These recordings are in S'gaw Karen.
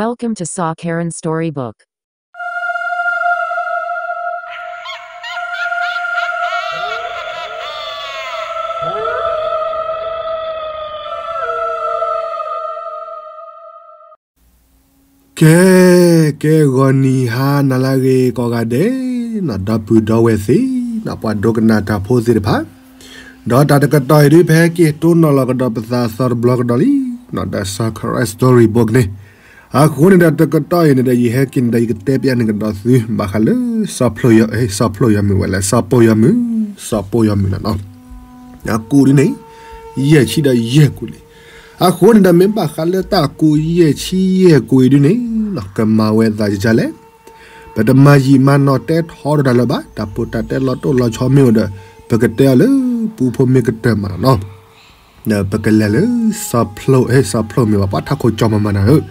Welcome to Saw Karen Storybook. ကဲ ကဲ ဂီၤနံၤဟါနၤလၢအဂ့ၤကိးဂၤဒဲး, ဒီပုၢ်ဒီဝဲၢ်သ့ၣ်, ပှၤဒိကနၣ်တၢ်ဖိသ့ၣ်တဖၣ်, ဒီးတၢ်တကတီၢ်အံၤဒ် ပဟဲက့ၤတိၢ်နီၣ်လီၤကဒီးပသးသီတဘျီကဒီးလံ, ဒီး Saw Karen Storybook န့ၣ်, အဃိန့ၣ်ဒီးတကတီၢ်အံၤန့ၣ်ဒီး ယဟဲက့ၤန့ၣ်ဒီး ယကတဲပျးန့ၢ်ကဒီးသု ဘၣ်ဃးလၢ စီၤဖျိယီၤမုၢ်ဝဲလၢ စီၤပိာ်ယီၤမုၢ်, စီၤပိာ်ယီၤမုၢ်လီၤနီၤ. အကူၣ်ဒ်န့ၣ် ယဲၢ်ဆံဒီးယဲၢ်ကူၣ်လံ. အဃိန့ၣ်ဒီး မ့ၢ်ဘၣ်ဃးလၢတၢ်ကူၣ်ယဲၢ်ဆံယဲၢ်ကူၣ်အံၤဒ်န့ၣ်, ကမၤဝဲသးယကလဲၣ်, ပတမၤယံာ်မၤနီၢ်တဲထီတၢ်လၢၤဘၣ်, တၢ်ဖိတၢ်တဲလီၤတိၢ်လီၤဆီမ့ၢ်အိၣ်ဒီး ပကတဲအီၤလၢပူဖိမ့ၢ်ကတၢၢ်မးလီၤနီၤ. ပကလဲၤလၢ စီၤဖျိ, စီၤဖျိမုၢ်ဘၣ် ပှၤထးခိၣ်ကၠီမၤမၤနၤဧၢ,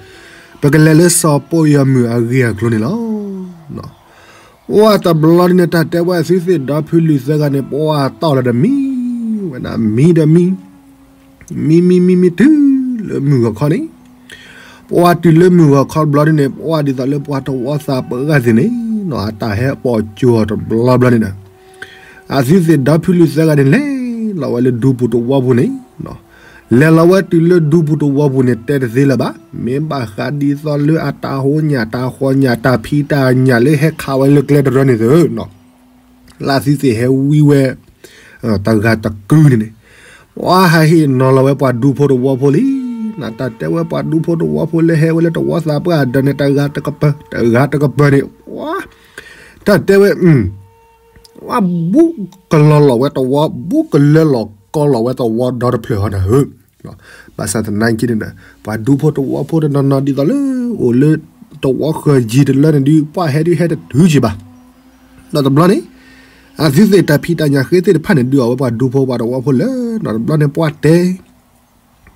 ပကလဲၤလၢစီၤပိာ်ယီၤမုၢ်အဂ့ၢ်အကျိၤန့ၣ်လီၤ. ပှၤတဘျီဒ်န့ၣ် တၢ်တဲဝဲအသုသ့ၣ်ဒီဖုလုၢ်သၢဂၤန့ၣ် ပှၤတီၢ်လီၤဒီးမံ, ဝဲဒၣ်မံဒီးမံ, မံမံမံမံတုၤလၢမုၢ်ဂီၤခီန့ၣ်, ပှၤတုၤလၢမုၢ်ဂီၤခီတဘျီဒ်န့ၣ် ပှၤဒ်သိးလၢပှၤတဝီသးပှၢ်ဂၤသ့ၣ်န့ၣ်နီၤ အတၢ်ဟဲပိာ်ကၠိအီၤတဘျီဘျီန့ၣ်ဒီး အသုသ့ၣ်ဒီဖုလုၢ်သၢဂၤန့ၣ် လဲၤလီၤဝဲလၢဒူပူၤတဝီပူၤန့ၣ်, လဲၤလီၤဝဲတုၤလၢဒူပူၤတဝီပူၤန့ၣ် တဲတသ့လၢၤဘၣ်, မ့ၢ်ဘၣ်ဃးဒ်သိးလၢအတၢ်ဟိညၣ်တၢ်ဃီညၣ် တၢ်ဖံးတၢ်ညၣ်လၢဟဲခးဝဲလၢကျဲတရၢန့ၣ်သ့ၣ်နီၤ လၢအသုသ့ၣ်ဟဲဝံဝဲ တဂၤတကုန့ၣ်န့ၣ်, ပှၤဟးဟ့ၣ်နီၤလီၤဝဲပှၤဒူဖိတဝီဖိလံ. နတၢ်တဲဝဲပှၤဒူဖိတဝီဖိလၢဟဲဝဲလၢတဝီသးပှၢ်အဒၢးန့ၣ် တဂၤတကပၤ တဂၤတကပၤန့ၣ်, ပှၤ တၢ်တဲဝဲ ပှၤဘူးကလီၤလီၤဝဲတဝီ ဘူးကလၢလီၤကီလီၤဝဲတဝီဒီတဖျၢၣ်ဟီနၤဧၢ. ဘၣ်ဆၣ်သနာ်က့န့ၣ်ဒီး ပှၤဒူဖိတဝီဖိတနီၤနီၤဒ်သိးလၢ အိၣ်လၢတဝီဃၢၤယံၤတလၢန့ၣ်ဒုး ပှၤဟဲဒုးဟဲတတုၤက့ၤဘၣ်. ဒီးတဘျီန့ၣ် အသုသ့ၣ်တၢ်ဖံးတၢ်ညၣ်ဃ့သ့ၣ်တဖၣ်န့ၣ် ဒုးအီၣ်ဝဲပှၤဒူဖိပှၤတဝီဖိလၢ ဒီးတဘျီန့ၣ် ပှၤတဲ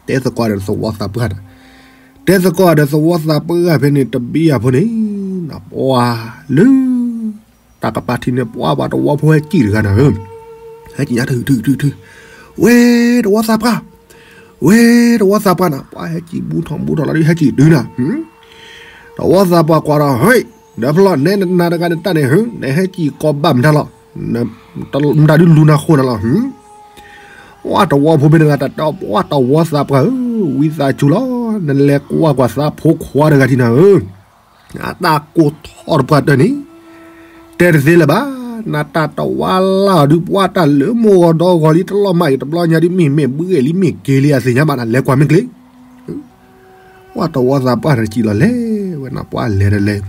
တဲသကိးဒီးသဝီသးပှၢ်ဒီး တဲသကိးဒီးသဝီသးပှၢ်ဖဲန့ၣ် တဘံယၤဖိန့ၣ် ပှၤလၢ တၢ်ကပၤထံးန့ၣ် ပှၤပှၤတဝီဖိဟဲကံၣ်တဂၤနၤဧၢ, ဟဲကံၣ်ညါထုထုထုထု, ဝဲတဝီသးပှၢ်, ဝဲတဝီသးပှၢ်နၤ, ပှၤဟဲကံၣ်ဘူးထီၣ်ဘူးထီၣ်လီၤဒုး ဟဲကံၣ်တုၤနၤ, တဝီသးပှၢ်ကွၢ်ဒီး ဟဲ, ဒီးဖျီၣ်နဲနနၤတဂၤန့ၣ်တၢ်န့ၣ် ဟၢ နဟဲကံၣ်ကီဘၣ်မတၤလီၤ, မတၤဒုးလူၤနၤဃိနၤလီၤ, ပှၤတဝီဖိဖဲန့ၣ်တဂၤတၢ်တဲအီၤ ပှၤတဝီသးပှၢ်ဧၢ, ဝံသးစူၤလီၤ, နလဲၤကွၢ်ကွၢ်သးဖိခွါတဂၤထံနၤဧၢ, အတၢ်ကိးထီၣ်တပှၢ်တၢၢ်န့ၣ် တဲတသ့လၢၤဘၣ်, နတၢ်တဝါလၢ်အီၤဒုး ပှၤတၢ်လၢမိၢ်ဂီၤဒီဂီၤလံ တလီၤမၢ်အံၤ တဘျီညါဒုး မ့ၢ်မ့ၢ်ဘှ့ၣ်လံ မ့ၢ်က့ၤလံ အသ့ၣ်ညါဘၣ်နၤ လဲၤကွၢ်မ့ၢ်ကျ့ ပှၤတဝီသးပှၢ်တကံၢ်လီၤလဲၤဝဲနီၤ ပှၤလဲၤတလဲၤ,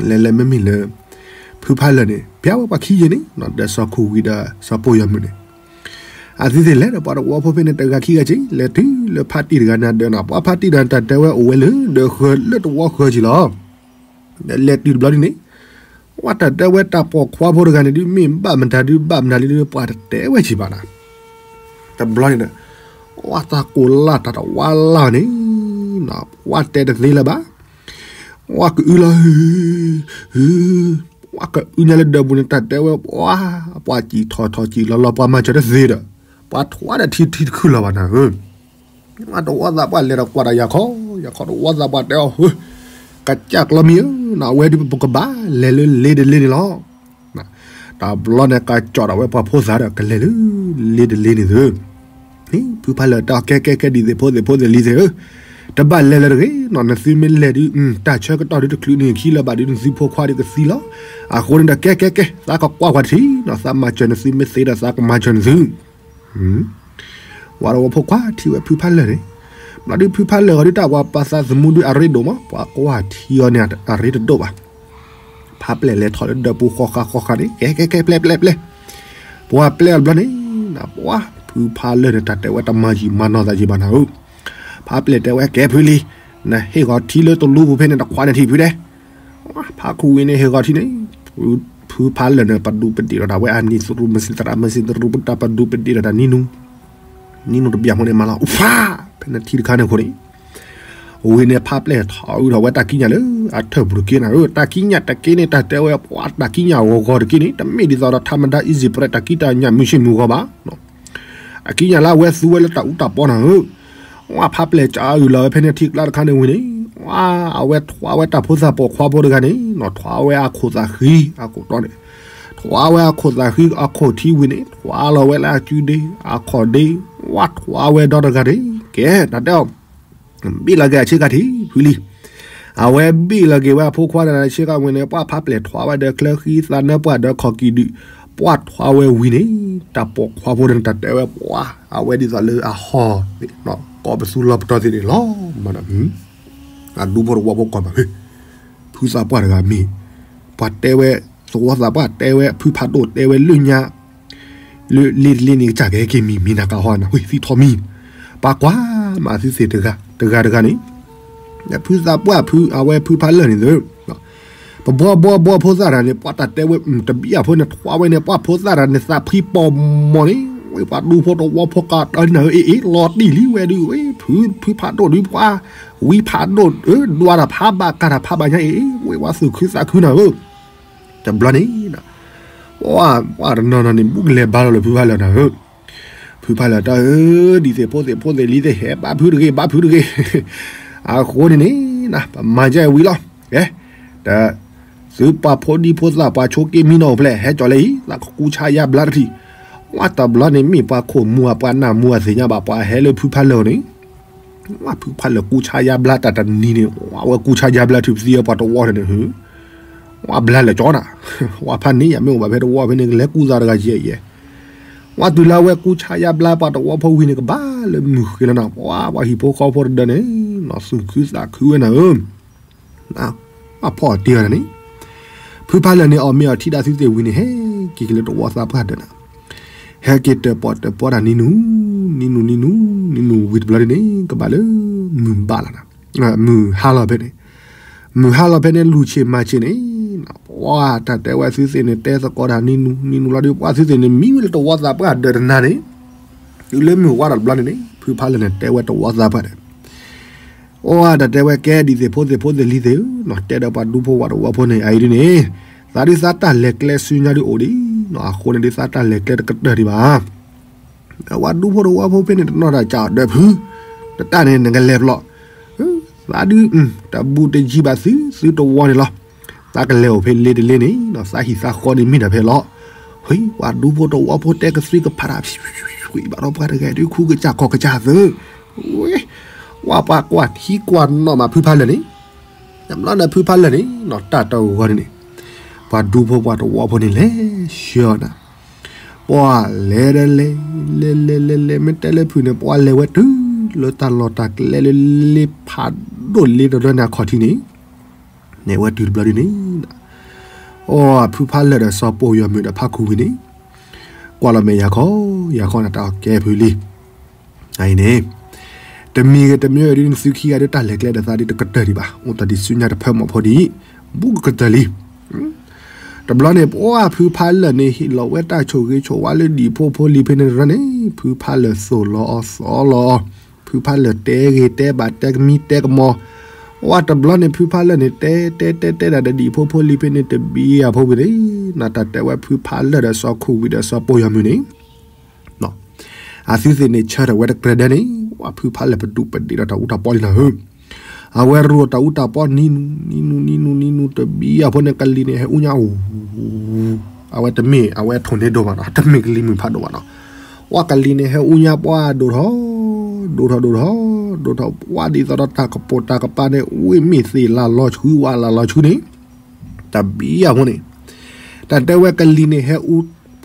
လဲၤလဲၤမ့မ့ၢ်လၢ ဖုဖးလၢာ်န့ၣ် ပျါဝဲပှၤခံယဲၢ်န့ၣ် ဒီးစီၤခူဝံဒီးစီၤပိာ်ယီၤမုၢ်န့ၣ်, အသုသ့ၣ်လဲၤဒီးပှၤတဝီဖိဖဲန့ၣ် တဂၤခံဂၤက့ၤ လဲၤတုၤလၢဖါတံၢ်တဂၤန့ၣ် အဒၢးနီၤ ပှၤဖါတံၢ်ဒီးတၢ်တဲဝဲအိၣ်ဝဲလၢ ဒၢးဃၢၤလၢတဝီဃၢၤက့ၤလီၤ. ဒီးလဲၤတုၤတဘျီဒ်န့ၣ် ပှၤတၢ်တဲဝဲတၢ်ပိာ်ခွါဖိတဂၤန့ၣ်ဒုး မ့ၢ်ဘၣ်မတၤဒုး ဘၣ်မတၤလံဒုး ပှၤတတဲဝဲက့ၤဘၣ်နၤ တဘျီန့ၣ်ဒီး ပှၤတၢ်ကိးလၢ်တၢ်တဝါလၢ်န့ၣ် ပှၤတဲတသ့လၢၤဘၣ်, ပှၤကအုလီၤ ဟု ပှၤကအုညါလၢဒၢးပူၤန့ၣ် တၢ်တဲဝဲ ပှၤ ပှၤစံၣ်ထီၣ်ထီၣ်စံၣ်လီၤလီၤ ပှၤမၤစၢၤတသ့ဒီး ပှၤထွါဒီးထံထံတခုလီၤဘၣ်နၤဧၢ တဝီသးပှၢ်လဲၤဒီးကွၢ်ဒီးယၤခီ, ယၤခီတဝီသးပှၢ်တဲအီၤ ဧၢ, ကစၢ်ကျီမံၤဧၢ, နဝဲဒုးပကဘၣ်လဲၤလၢလ့တလ့န့ၣ်လီၤ. တဘျီန့ၣ် ကကၠီၣ်ဒီးဝဲပှၤဖိသၣ်ဒီး ကလဲၤလၢလ့တလ့န့ၣ်သု, ဖုဖးလၢာ်တဲအီၤ ကဲကဲကဲ ဒ်သ့ၣ်ဖိသ့ၣ်ဖိသ့ၣ်လံၤသ့ၣ်ဧၢ, တဘၣ်လဲၤလၢၤတဂ့ၤနီၤ, နသုမ့ၢ်လဲၤဒုး တၢ်ဆၢကတီၢ်ဒုးတချုးန့ၣ်ခံလၢၤဘၣ်ဒုး နသုဖိခွါဒုးကသံလီၤ. အဃိန့ၣ်ဒီး ကဲကဲကဲ သးကကွၢ်ကွၢ်တထံၣ်နီၤ, သးမၤစၢၤနသုမ့ၢ်သ့ဒီး သးကမၤစၢၤနသု ပှၤတဝီဖိခွါထံၣ်ဝဲဖုဖးလၢာ်န့ၣ်, ဘျီဒုးဖုဖးလၢာ်ဂီၤဒုး တၢ်ပှၤပာ်သးသမူဒုးအရ့ဒိၣ်မး, ပှၤကွၢ်ထံအီၤန့ၣ် အရ့တဒိၣ်ဘၣ်. ဖးပျဲၢ်လဲၤထီၣ်လၢဒၢးပူၤဃီဃာ်ဃီဃာ်န့ၣ် ကဲကဲကဲ ပျဲၢ်ပျဲၢ်ပျဲၢ်, ပှၤပျဲၢ်အီၤတဘျီန့ၣ် ပှၤဖုဖးလၢာ်န့ၣ် တၢ်တဲဝဲတမၤယံာ်မၤနီၢ်သးယံာ်ဘၣ်နၤဧၢ, ဖးပျဲၢ်တဲဝဲ ကဲဖုလံၤ, နဟ့ၣ်ဂီၤထံလၢတလူပူၤဖဲန့ၣ် တခွးန့ၣ်ထံၣ်ဖုဒဲး ဖးခူဝံန့ၣ်ဟ့ၣ်ဂီၤထံန့ၣ်, ဖုဖးလၢာ်န့ၣ် ပဒူပဒ့ၣ်ဒီးတၢ်ဝဲအနံၤသရူး မစံးသရၣ် မစံးသရူး ပတၢ်ပဒူပဒ့ၣ်ဒီးတၢ်နံၤနူ, နံၤနူတဘျီအဃိန့ၣ်မးလီၤ အူဖး, ဖဲန့ၣ်ထံတခါန့ၣ်အဃိန့ၣ်, ဝံၤန့ၣ်ဖးပျဲၢ်ထီၣ်အုးထီၣ်ဝဲတၢ်ကံးညာ်လၢအထၢၣ်ပူၤတက့ၢ်နၤဧၢ, တၢ်ကံးညာ်တက့ၢ်န့ၣ် တၢ်တဲဝဲပှၤတၢ်ကံးညာ်ဂီၤဂီၤတက့ၢ်န့ၣ် တမ့ၢ်ဒ်သိးဒီး ထးမဒါ အံၤစံးပရဲး တၢ်ကံးတၢ်ညာ်မုၢ်ဆ့ၣ်မုၢ်ဂီၤဘၣ် အကံးညာ်လၢအဝဲသူဝဲလၢတၢ်အူတၢ်ပီနၤဧၢ, ဝဲဖးပျဲၢ်ကအုးလီၤဝဲဖဲန့ၣ်ထံကျါတခါန့ၣ်ဝံၤန့ၣ်, အဝဲထွါဝဲတၢ်ဖိသၣ်ပိာ်ခွါဖိတဂၤန့ၣ် နီၢ်ထွါဝဲအခိၣ်သးဃံအခိၣ်တီန့ၣ်, ထွါဝဲအခိၣ်သးဃံအခိၣ်ထံဝံၤန့ၣ် ထွါလီၤဝဲလၢအစုဒ့ အခီၣ်ဒ့, ဝဲထွါဝဲဒီတဂၤန့ၣ် ကဲ တၢ်တဲအီၤ ဘ့ၣ်လီၤက့ၤအဆ့ကၤထံးဖုလံ. အဝဲဘ့ၣ်လီၤက့ၤဝဲအဖိခွါတဂၤဆ့ကၤဝံၤန့ၣ် ပှၢ်ဖးပျဲၢ်ထွါဝဲဒီးချၢဃံသးနၢပှၢ်ဒီးခီၣ်ကံၤဒုး, ပှၢ်ထွါဝဲဝံၤန့ၣ် တၢ်ပိာ်ခွါဖိန့ၣ် တၢ်တဲဝဲပှၢ် အဝဲဒ်သိးလၢအဟီၣ် ကိးပသူလီၤပတီၢ်သ့ၣ်န့ၣ်လီၤမးဒီး အဒူဖိတဝီဖိကွၢ်မး ဖုသးပှၢ်တဂၤမ့ၢ် ပှၤတဲဝဲ သဝီသးပှၢ်တဲဝဲ ဖုဖးဒိၣ်တဲဝဲလၢညါ လၢလ့တလ့န့ၣ် ကစၢ်ကဟဲက့ၤမံၤမံၤနၤကဟီနၤ ဝံၤသံထီၣ်မံၤ, ပှၤကွၢ်မးသုသ့ၣ်တဂၤတဂၤန့ၣ် ဖုသးပှၢ်ဖုအဝဲဖုဖးလၢာ်န့ၣ်သၢ ပဘှီဘှီဘှီဖိသၣ်တဂၤန့ၣ် ပှၤတၢ်တဲဝဲ တဘံၣ်အဖိန့ၣ် ထွါဝဲန့ၣ် ပှၢ်ဖိသၣ်တဂၤန့ၣ် သးဖှံပိာ်မီၤန့ၣ် ဝဲပှၤဒူဖိတဝီဖိကးတၢ်ဒ်နၤဧၢ အ့ၣ်အ့ၣ် လီၤတံၢ်လံဝဲဒုး ဝဲဖု ဖုဖးဒိၣ်ဒုး ပှၤ ဝံဖးဒိၣ် ဒွးတၢ်ဖးဘၣ်ကးတၢ်ဖးဘၣ်ညါအ့ၣ် ဝဲဝဲသူၣ်ခုသးခုနၤဧၢ တဘျီန့ၣ် ပှၤတနီၤနီၤန့ၣ် ဘူးကလဲၤဘါလီၤလၢဖုဖးလၢာ်နၤဧၢ ဖုဖးလၢာ်တၢ်ဧၢ ဒ်သ့ၣ်ဖိသ့ၣ်ဖိသ့ၣ်လံၤသ့ၣ် ဟဲဘါဖုတဂ့ၤ ဘါဖုတဂ့ၤ အဃိန့ၣ်န့ၣ် ပမၤကဲဝံၤလီၤ ကဲ တ သုပှၤဖိဒံဖိသၣ် ပှၤဆိးက့မံနီၤအိၣ်ဖျဲၣ် ဟဲကၠီၤလၢအံၤ သးကကူဆါယါဘျါတထံၣ် ဝဲတဘျီန့ၣ် မ့ၢ်ပှၤခိၣ်မူၤဧါ ပှၤနၢ်မူၤဧါ သ့ၣ်ညါဘၣ် ပှၤဟဲလၢဖုဖးလၢာ်န့ၣ် ဝဲဖုဖးလၢာ်ကူဆါယါဘျါ တၢ်တနံၤန့ၣ် ဝဲကူဆါယါဘျါ ထုးပသံအပှၤတဝီန့ၣ် ဝဲဘျါလၢာ်ကၠီနၤ ဝဲဖးန့ၣ် ယမ့ၢ်အိၣ်ဘၣ်ဖဲတဝီဖဲန့ၣ် ကလဲၤကူသးတဂၤယဲၢ်ယဲၢ် ဝဲတုၤလၢဝဲကူဆါယါဘျါ ပှၤတဝီဖိဝံၤန့ၣ် ကဘၣ်လၢမုၢ်ဃ့လီၤနၤ ပှၤပှၤဟံၣ်ဖိဃီဖိတဒၢန့ၣ် နီၢ်သူၣ်ခုသးခုဝဲနၤဧၢ အဖီၣ်တ့ၢ်ဝဲဒၣ်န့ၣ် ဖုဖးလၢာ်န့ၣ် အီၣ်မ့ၤအီထံဒၣ်သုသ့ၣ်ဝံၤန့ၣ် ဟဲက့ၤက့ၤလၢတဝီသးပှၢ်ဒၢးနၤ ဟဲက့ၤတၢၣ်ပီၣ်တၢၣ်ပီတၢ်နံၤနူၤ နံၤနူၤ နံၤနူၤ နံၤနူၤဝံၤတဘျီဒ်န့ၣ် ကဘၣ်လၢ မုၢ်ဘၣ်လီၤနၤ မုၢ်ဟါလီၤဖဲန့ၣ် မုၢ်ဟါလီၤဖဲန့ၣ် လူၤဆ့ၣ်မၤဆ့ၣ်န့ၣ် ပှၤတၢ်တဲဝဲသုသ့ၣ်န့ၣ် တဲသကိးတၢ်နံၤနူၤ နံၤနူၤလီၤဒီး ပှၤသုသ့ၣ်န့ၣ် မံဝဲလၢတဝီသးပှၢ်ဒၢးတနၤန့ၣ် တုၤလၢမုၢ်ဝါထီၣ်တဘျီန့ၣ်န့ၣ် ဖုဖးလၢာ်န့ၣ် တဲဝဲတဝီသးပှၢ်ဒၢး အိၣ်တၢ်တဲဝဲကဲဒ်သ့ၣ်ဖိသ့ၣ်ဖိသ့ၣ်လံၤသ့ၣ်ဧၢ နီၢ်တဲဒီးပှၤဒူဖိဝဲတဝီဖိန့ၣ် အအံၤဒ်န့ၣ် သးဒုးသးတၢ်လဲၤကျဲစုညါဒုးအိၣ်ဒံး နီၢ်အဃိန့ၣ်ဒုးသးတၢ်လဲၤကျဲတကတၢၢ်ဒံးဘၣ် ဝဲဒူဖိတဝီဖိဖဲန့ၣ် တနီၣ်တၢ်ကၢ်အီၤဒၢးဖု တတၢ်န့ၣ် နကလဲၤပျီ သးဒုး တဘူးတယံၤဘၣ်သု သုတဝီန့ၣ်လီၤ. သးကလဲၤအိၣ်ဖဲလ့တလ့န့ၣ် သးဟံၣ်သးဃီန့ၣ်မ့ၢ်ဒၣ်ဖဲလီၤ. ဝဲဒူဖိတဝီဖိတဲကသွံကဖးတၢ် ဘၣ်ဒီးပှၤတဂၤဒုးခူကစၢ်ခီၣ်ကစၢ်သၢ ဝဲ ဝဲပှၤကွၢ်ထံကွၢ်နီၢ်မးဖုဖးလၢာ်န့ၣ် တဘျီန့ၣ်ဖုဖးလၢာ်န့ၣ် တၢ်တဂီၤန့ၣ်န့ၣ် ပှၤဒူဖိပှၤတဝီဖိန့ၣ်လဲၤဆှၢအီၤနၤ ပှၤလဲၤဒီးလဲၤ လဲၤလဲၤလဲၤလဲၤ မ့ၢ်တဲလၢဖုန့ၣ် ပှၤလဲၤဝဲတုၤလၢတၢ်လီၢ်တၢ်ကျဲလၢ လ့ဖးဒိၣ်လ့တရၢန့ၣ်အခီၣ်ထံးန့ၣ် န့ၣ်ဝဲတုၤတဘျီဒ်န့ၣ် အိၣ်ဖုဖးလၢာ်ဒီးစီၤပိာ်ယီၤမုၣ်ဒီးဖးခူဝံၤန့ၣ် ကွၢ်လီၤမဲာ်ယၤခီ ယၤခီန့ၣ်တၢ်အီၣ်ကဲဖုလံ အအံၤန့ၣ် တမံၤဂ့ၤတမံၤဂ့ၤဒ်န့ၣ် သုခံဂၤဒ်တၢ်လဲၤကျဲဒီးသးဒ်တကတၢၢ်ဒံးဘၣ် အိၣ်တၢ်ဒ်စုညါတဖၢမီၢ်ဖိဒ် ဘူးကကတၢၢ်လံ တဘျီန့ၣ် ပှၤဖုဖးလၢာ်န့ၣ် ဟ့ၣ်လီၤဝဲတၢ်ဆိၣ်ဂ့ၤဆိၣ်ဝါလၢဒံၣ်ဖိဖိလံၤဖဲန့ၣ်တရၢန့ၣ် ဖုဖးလၢာ်သိၣ်လီၤအီၤသီလီၤအီၤ ဖုဖးလၢာ်တဲဂ့ၤတဲဘၣ်တဲကမံတဲကမီၤ ဝဲတဘျီန့ၣ် ဖုဖးလၢာ်န့ၣ် တဲတဲတဲတဲဒၣ်ဒီးဒံၣ်ဖိဖိလံၤဖဲန့ၣ်တဘံယၤဖိဝံၤန့ၣ် နတၢ်တဲဝဲဖုဖးလၢာ်ဒီးစီၤခူဝံၤဒီးစီၤပိာ်ယီၤမုၣ်န့ၣ် အသုသ့ၣ်န့ၣ်ဆၢထၢၣ်ဝဲတကြၢးဒၢန့ၣ် ဝဲဖုဖးလၢာ်ပဒူၣ်ပဒ့ဒီးတၢ်အူတၢ်ပီလံနၤဧၢ အဝဲရိၣ်တၢ်အူတၢ်ပီနံၤနူၤ နံၤနူၤ နံၤနူၤ နံၤနူၤတဘံယၤဖိန့ၣ် ကလံၤန့ၣ်ဟဲအူညါ အဝဲတမ့ၢ် အဝဲထိၣ်န့ၢ်ဒိၣ်ဘၣ်နီၤ တမ့ၢ်ကလံၤမုၢ်ဖးဒိၣ်ဘၣ်နီၤ ပှၤကလံၤန့ၣ်ဟဲအူညါပှၤဒိၣ်ထီၣ် ဒိၣ်ထီၣ်ဒိၣ်ထီၣ် ဒိၣ်ထီၣ် ပှၤဒ်သိးဒီးတၢ်ကပိာ်တၢ်ကပၤန့ၣ် ဝံၣ်မ့ၢ်သ့ၣ်လၢ်လီၤဆှု ဝါလၢ်လီၤဆှုန့ၣ် တဘံယၤဖိန့ၣ် တၢ်တဲဝဲကလံၤန့ၣ်ဟဲအူ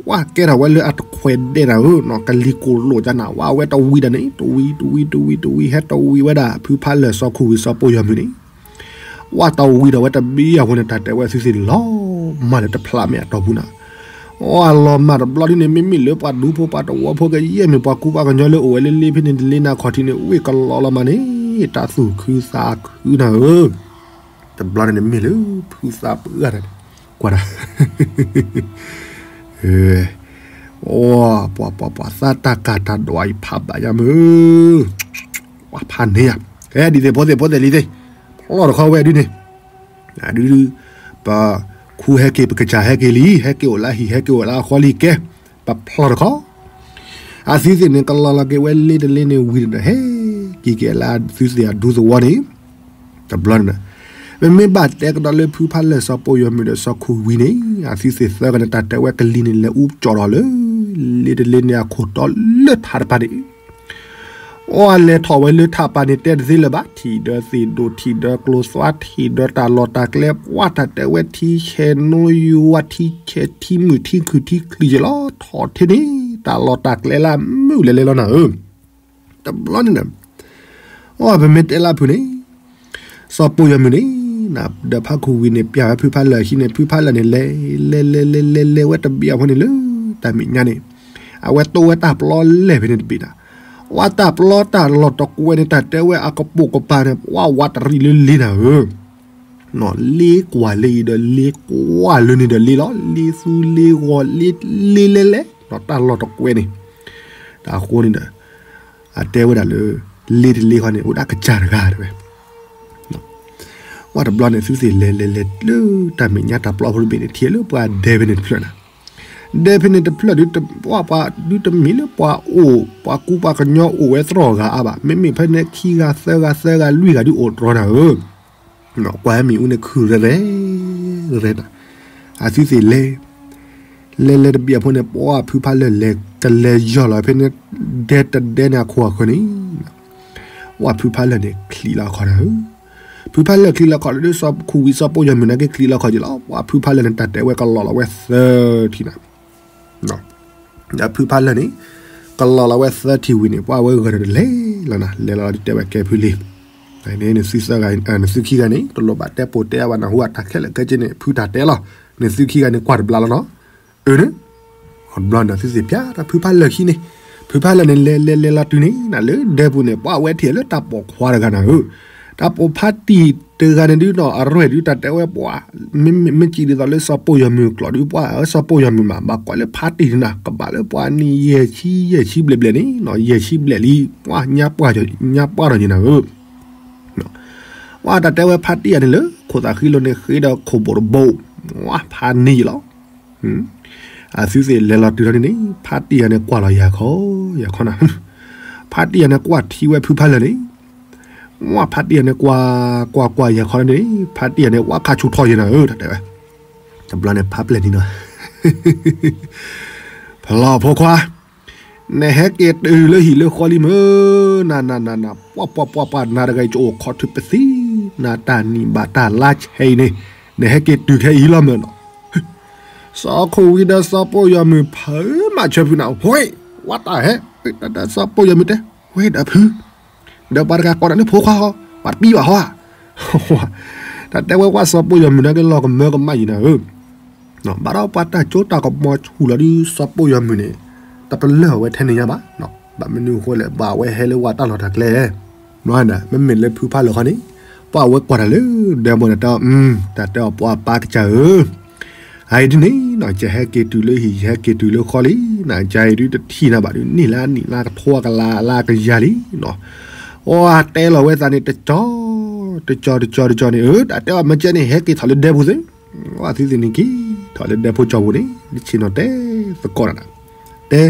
ပှၤကဲထီၣ်ဝဲလၢအတခွဲးဒဲးနၤဧၢ ကလံၤကိၢ်လိာ်ကနၤ ဝဲအဝဲတဝံၤဒီးန့ၣ် တဝံၤ တဝံၤ တဝံၤ တဝံၤ ဟဲတဝံၤဝဲဒၣ် ဖုဖးလၢာ်စီၤခူဝံၤစီၤပိာ်ယီၤမုၣ်န့ၣ် ဝဲတဝံၤဒီးဝဲတဘံယၤဖိန့ၣ် တၢ်တဲဝဲသုသ့ၣ်လီၤမၢ်လၢတဖျးမဲာ်အတီၢ်ပူၤနၤ အလီၤမၢ်တဘျီဒ်န့ၣ် မ့မ့ၢ်လၢပှၤဒူဖိပှၤတဝီဖိကယဲၢ်မ့ၢ်ပှၤကူပှၤကညီလၢအိၣ်ဝဲလၢလ့ဖဲန့ၣ်တလ့နၤခီၣ်ထံးန့ၣ် ဝံၣ်ကလီလီၤမၢ်န့ၣ် တၢ်သူၣ်ခုသးခုနၤဧၢ တဘျီန့ၣ်မ့ၢ်လၢ ဖုသးပှၢ်တၢ်န့ၣ် ကွၢ်တၢ် အိၣ် ပှၤ ပှၤ ပှၤသးတၢ်ကၢ်တၢ်ဒွးအံၤဖးဘၣ်ယၤမုၢ် ပှၤဖးန့ၢ်ယၤ ကဲဒ်သ့ၣ်ဖိသ့ၣ်ဖိသ့ၣ်လံၤသ့ၣ် ဖျီၣ်တခီဝဲဒ်န့ၣ် ဒုး ပ ခူဟဲက့ၤ ပကစၢ်ဟဲက့ၤလံ ဟဲက့ၤအိၣ်လၢဟံၣ် ဟဲက့ၤအိၣ်လၢအဃီလံ ကဲ ပဖျီၣ်တခီ အသုသ့ၣ်န့ၣ် ကလီၤလီၤက့ၤဝဲလ့တလ့န့ၣ်ဝံၤဒီး ဟဲက့ၤက့ၤလၢသုသ့ၣ်အဒူသဝီန့ၣ် တဘျီန့ၣ်ဒီး မ့မ့ၢ်ဘၣ်တဲကဒီးလၢဖုဖးလၢာ် စီၤပိာ်ယီၤမုၢ်ဒီးစီၤခိၣ်ဝံၤန့ၣ် အသုသ့ၣ်သၢဂၤန့ၣ် တၢ်တဲဝဲကလံၤန့ၣ် လဲၤအူကၠီၣ်ဒီးလၢ လ့တလ့န့ၣ်အခိၣ်တီလၢထးတပၤန့ၣ် အီၣ်လဲၤထီၣ်ဝဲလၢထးပၤန့ၣ် တဲတသ့လၢၤဘၣ်, ထံၣ်ဒီးသ့ၣ်ဒိၣ် ထံၣ်ဒီးကျိၤသွါ ထံၣ်ဒီးတၢ်လီၢ်တၢ်ကျဲ ပှၤတၢ်တဲဝဲထံဆဲးနိယွၤ ထံဆဲး ထံမုၢ်ထံခုၣ်ထံချံယဲလီၤ ထီၣ်ထ့န့ၣ် တၢ်လီၢ်တၢ်ကျဲလၢအမုာ်လဲၤလဲၤလီၤနၤဧၢ. တဘျီန့ၣ်ဒီး အီၣ်ပမ့ၢ်တဲလၢဖုန့ၣ် စီၤပိာ်ယီၤမုၢ်န့ၣ် ဒီးဖးခိၣ်ဝံၤန့ၣ် ပျၢ်ဝဲဖုဖးလၢာ်အခံန့ၣ် ဖုဖးလၢာ်န့ၣ် လဲၤ လဲၤ လဲၤ လဲၤ လဲၤ လဲၤဝဲတဘ့ၣ်အဃိန့ၣ်လၢ တၢ်မဲာ်ညါန့ၣ် အဝဲတိဝဲတၢ်ပျီလဲၢ်ဖဲန့ၣ်တဘ့ၣ်နၤ, ဝဲတၢ်ပျီတၢ်လီၢ်တကွဲန့ၣ် တၢ်တဲဝဲအကပိာ်ကပၤန့ၣ် ပှၤဝးတရံးလၢလ့နၤဧၢ လ့ကွၢ်လၢအံၤဒီး လ့ကွၢ်လၢန့ၣ်ဒီးလ့လီၤ, လ့သူလ့ဂီၤ လ့ လ့လဲလဲ, တၢ်လီၢ်တကွဲန့ၣ်, တၢ်အဃိန့ၣ်ဒီး အတဲဝဲဒၣ်လၢ လ့တလ့ဃီန့ၣ် အိၣ်ဒၣ်ကစၢ်တဂၤတဲဝဲ, ဝဲတဘျီန့ၣ် သုသ့ၣ်လဲၤလဲၤလဲၤလၢတၢ်မဲာ်ညါတၢ်ပျီဖိတဘ့ၣ်န့ၣ် ထံၣ်လၢပှၤဒဲဖဲန့ၣ်တဖျၢၣ်နၤ, ဒဲဖဲန့ၣ်တဖျၢၣ်ဒုး ပှၤဒုးတမ့ၢ်လၢပှၤအိၣ် ပှၤကူပှၤကညီအိၣ်ဝဲသရီၣ်ဂၤအါဘၣ်, မ့မ့ၢ်ဖဲန့ၣ်ခံဂၤသၢဂၤသၢဂၤလွံၢ်ဂၤဒုးအိၣ်တြီနၤဧၢ ကွၢ်ဟဲမ့ၣ်အူန့ၣ်ခုၣ်ရဲၣ်ရဲၣ် ရဲၣ်နၤ, အသုသ့ၣ်လဲၤ လဲၤလဲၤတဘ့ၣ်အဖိန့ၣ် ပှၤဖုဖးလၢာ်လဲၤကလဲၤယီၢ်လီၤဖဲန့ၣ် ဒဲတဒဲန့ၣ်အခိၣ်အဃၢၤန့ၣ်, ပှၤဖုဖးလၢာ်န့ၣ် ချံးလီၤအခီၣ်နၤဧၢ, ဖုဖးလၢာ်ချံးလီၤအခီၣ်လၢ စီၤခိၣ်ဝံၤစီၤပိာ်ယီၤမုၢ်န့ၣ်က့ချံးလီၤအခီၣ်က့လီၤ, ပှၤဖုဖးလၢာ်န့ၣ် တၢ်တဲဝဲကလီၤလီၤဝဲသၢထံၣ်နၤ ဒီးဖုဖးလၢာ်န့ၣ် ကလီၤလီၤဝဲသၢထံၣ်ဝံၤန့ၣ် ပှၤဝဲဂၢၢ်ဒီးလဲၤလီၤနၤ, လဲၤလီၤဒုးတဲဝဲကဲဖုလံ, နသုသၢဂၤ နသုခံဂၤန့ၣ် တလိၣ်ဘၣ်တဲပိာ်တဲအါဘၣ်နၢ်ဟူအတၢ်ခဲလၢာ်ခဲဆ့န့ၣ် ဖုတၢ်တဲလီၤ, နသုခံဂၤန့ၣ်ကွၢ်တဘျီလီၤနီၤ, အၢန့ၣ် တဘျီန့ၣ်သုသ့ၣ်ပျၢ်ဒီးဖုဖးလၢာ်ခံန့ၣ်, ဖုဖးလၢာ်န့ၣ် လဲၤလဲၤလဲၤလီၤတုၤန့ၣ် နလၢဒဲပူၤန့ၣ် ပှၤဝဲထံၣ်လၢတၢ်ပိာ်ခွါတဂၤနၤဧၢ, တၢ်ပိာ်ဖးတံၢ်တဂၤန့ၣ်ဒုးနီၤ အရဲၣ်ဒုးတၢ်တဲဝဲပှၤ မ့မ့ၢ်စံးဒ်သိးလၢစီၤပိာ်ယီၤမုၢ်ကျိာ်ဒုး ပှၤစီၤပိာ်ယီၤမုၢ်မး ဘၣ်ကွၢ်လၢဖးတံၢ်န့ၣ်နၤ ကဘၣ်လၢပှၤနံၣ်ယဲၢ်ဆံယဲၢ်ဆံဘျဲၣ်ဘျဲၣ်န့ၣ်နီၤ ယဲၢ်ဆံဘျဲၣ်လံ ပှၤညါပှၢ်ထီၣ်ညါနၤဧၢ, ပှၤတၢ်တဲဝဲဖးတံၢ်ယၤန့ၣ်လၢ ခိၣ်သးဃံလိၤန့ၣ် ဃ့ဒီးခိၣ်ဘိးတဘိး, ပှၤဖးန့ၢ်ယလီၤ အသုသ့ၣ်လဲၤလီၤတုၤထီၣ်န့ၣ်န့ၣ် ဖးတံၢ်ယၤန့ၣ်ကွၢ်လီၤယၤခီ ယၤခီနၤ, ဖးတံၢ်ယၤန့ၣ်ကွၢ်ထံဝဲဖုဖးလၢာ်န့ၣ်, ဝဲဖးတံၢ်ယၤန့ၣ်ကွၢ် ကွၢ်ကွၢ်ယၤခီန့ၣ်န့ၣ် ဖးတံၢ်ယၤန့ၣ် ဝဲခးဆူၣ်ထီၣ်ယၤနၤဧၢ တၢ်တဲဝဲ, တဘျီန့ၣ်ဖးပျဲၢ်န့ၣ်နီၤ ဖျီဖိခွါ, နဟဲက့ၤတုၤလၢဟံၣ်လၢဃီလံမ့ၢ်, နနနန ပှၤပှၤပှၤပှၤ နၤတဂၤအံၤကအိၣ်ခိးထုးပသံ, နတၢ်နံၣ်ဘၣ်တၢ်လါဆဲးအံၤန့ၣ်, နဟဲက့ၤတုၤခဲအံၤလီၤမ့ၢ်နီၤ, စီၤခိၣ်ဝံၤဒီးစီၤပိာ်ယီၤမုၢ်ဖုးမၤဆၢဖုနၤ, ဝဲ, ဝဲတၢ်ဟဲ, စီၤပိာ်ယီၤမုၢ်တဲ, ဝဲဒီးဖု ဒီးပှၤတဂၤကိးနၤလၢဖိခွါဃီ, ပှၤတပံဘၣ်ဃီဧါ, တၢ်တဲဝဲဝဲစီၤပိာ်ယီၤမုၢ်န့ၣ်က့ၤလီၤကမၢကမၣ်ယံၤနၤဧၢ, ဘၣ်ဒီးပှၤတၢ်စိတၢ်ကမီၤဆူၣ်လီၤဒုး စီၤပိာ်ယီၤမုၢ်န့ၣ် တပလၢၢ်အဝဲထဲန့ၣ်ညါဘၣ်, ဘၣ်မနုၤအဃိလဲၣ် ဘၣ်ဝဲဟဲလၢဝဲတၢ်လီၢ်တၢ်ကျဲ, မ့မ့ၢ်လၢဖုဖးလၢာ်ဃီန့ၣ် ပှၤဝဲကွၢ်တၢ်လၢ ဒဲမီၢ်န့ၣ်တဲ, တၢ်တဲအီၤပှၤပၢ်ကစၢ်ဧၢ အအံၤဒ်န့ၣ်နီၤ ယဟဲက့ၤတုၤလၢဟံၣ် ယဟဲက့ၤတုၤလၢဃီလံနီၤ, ယအံၤဒုးတထံၣ်နၤဘၣ်ဒုး နံၣ်လါနံၣ်လါကထိကလးလါကယၤလံနီၤ, အီတဲလီၤဝဲသးန့ၣ် တကီ တကီ တကီ တကီန့ၣ် အတၢ်တဲအီၤမ့ၢ်ကဲန့ၣ် ဟဲက့ၤထီၣ်လၢဒဲပူၤသ့, အသုသ့ၣ်န့ၣ်က့ၤထီၣ်လၢဒဲဖိကၠီပူၤန့ၣ် နဆ့ၣ်နီၤတဲသကိးနၤ, တဲ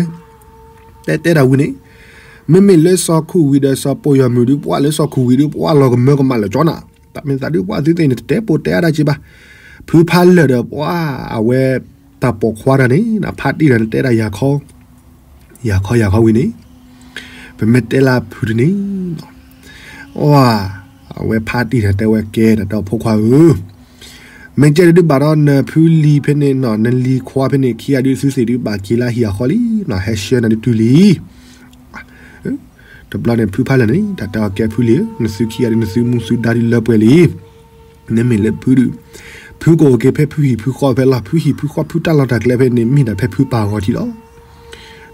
တဲတဲတၢ်ဝံၤန့ၣ်, မ့မ့ၢ်လၢစီၤခိၣ်ဝံၤဒီးစီၤပိာ်ယီၤမုၢ်ဒုး ပှၤလၢစီၤခိၣ်ဝံၤဒုး ပှၤလီၤကမၢကမၣ်လၢာ်ကၠီနၤ, တၢ်မ့ၢ်သးဒုးပှၤသုသ့ၣ်န့ၣ် တတဲပိာ်တဲအါဒၣ်က့ဘၣ်, ဖုဖးလၢာ်ဒီးပှၤအဝဲ တၢ်ပိာ်ခွါတၢ်န့ၣ် ဖးတံၢ်တၢ်န့ၣ် တဲဒၣ်ယၤခီ ယၤခီယၤခီဝံၤန့ၣ်, ပမ့ၢ်တဲလၢဖုတန့ၣ် အ အဝဲဖးတံၢ်န့ၣ်တဲဝဲကဲ တၢ်တဲအီၤဖိခွါဧၢ, မ့ၢ်ကဲဒုးဘၣ်ဒီးနဖုလံၤဖဲန့ၣ်နီၤ နလံၤခွါဖဲန့ၣ် ခံဂၤဒုးသုသ့ၣ်ဒုးဘၣ်က့ၤလၢဟံၣ်အဃီလံနီၤ ဟဲဆှၢနၤဒုးတုၤလံ, တဘျီန့ၣ်ဖုဖးလၢာ်န့ၣ် တၢ်တဲအီၤကဲဖုလံၤဧၢ နသုခံဂၤဒုးနသုမူသုဒါဒုးလၢပှဲၤလံ နမ့ၢ်လၢဖုဒုး ဖုကအိၣ်က့ၤဖဲဖုဟံၣ်ဖုဃီဖဲလီၤ ဖုဟံၣ်ဖုဃီဖုတၢ်လီၢ်တၢ်ကျဲဖဲန့ၣ် မ့ၢ်ဒၣ်ဖဲဖုပၢ်အဂီၢ်ထံးလီၤ.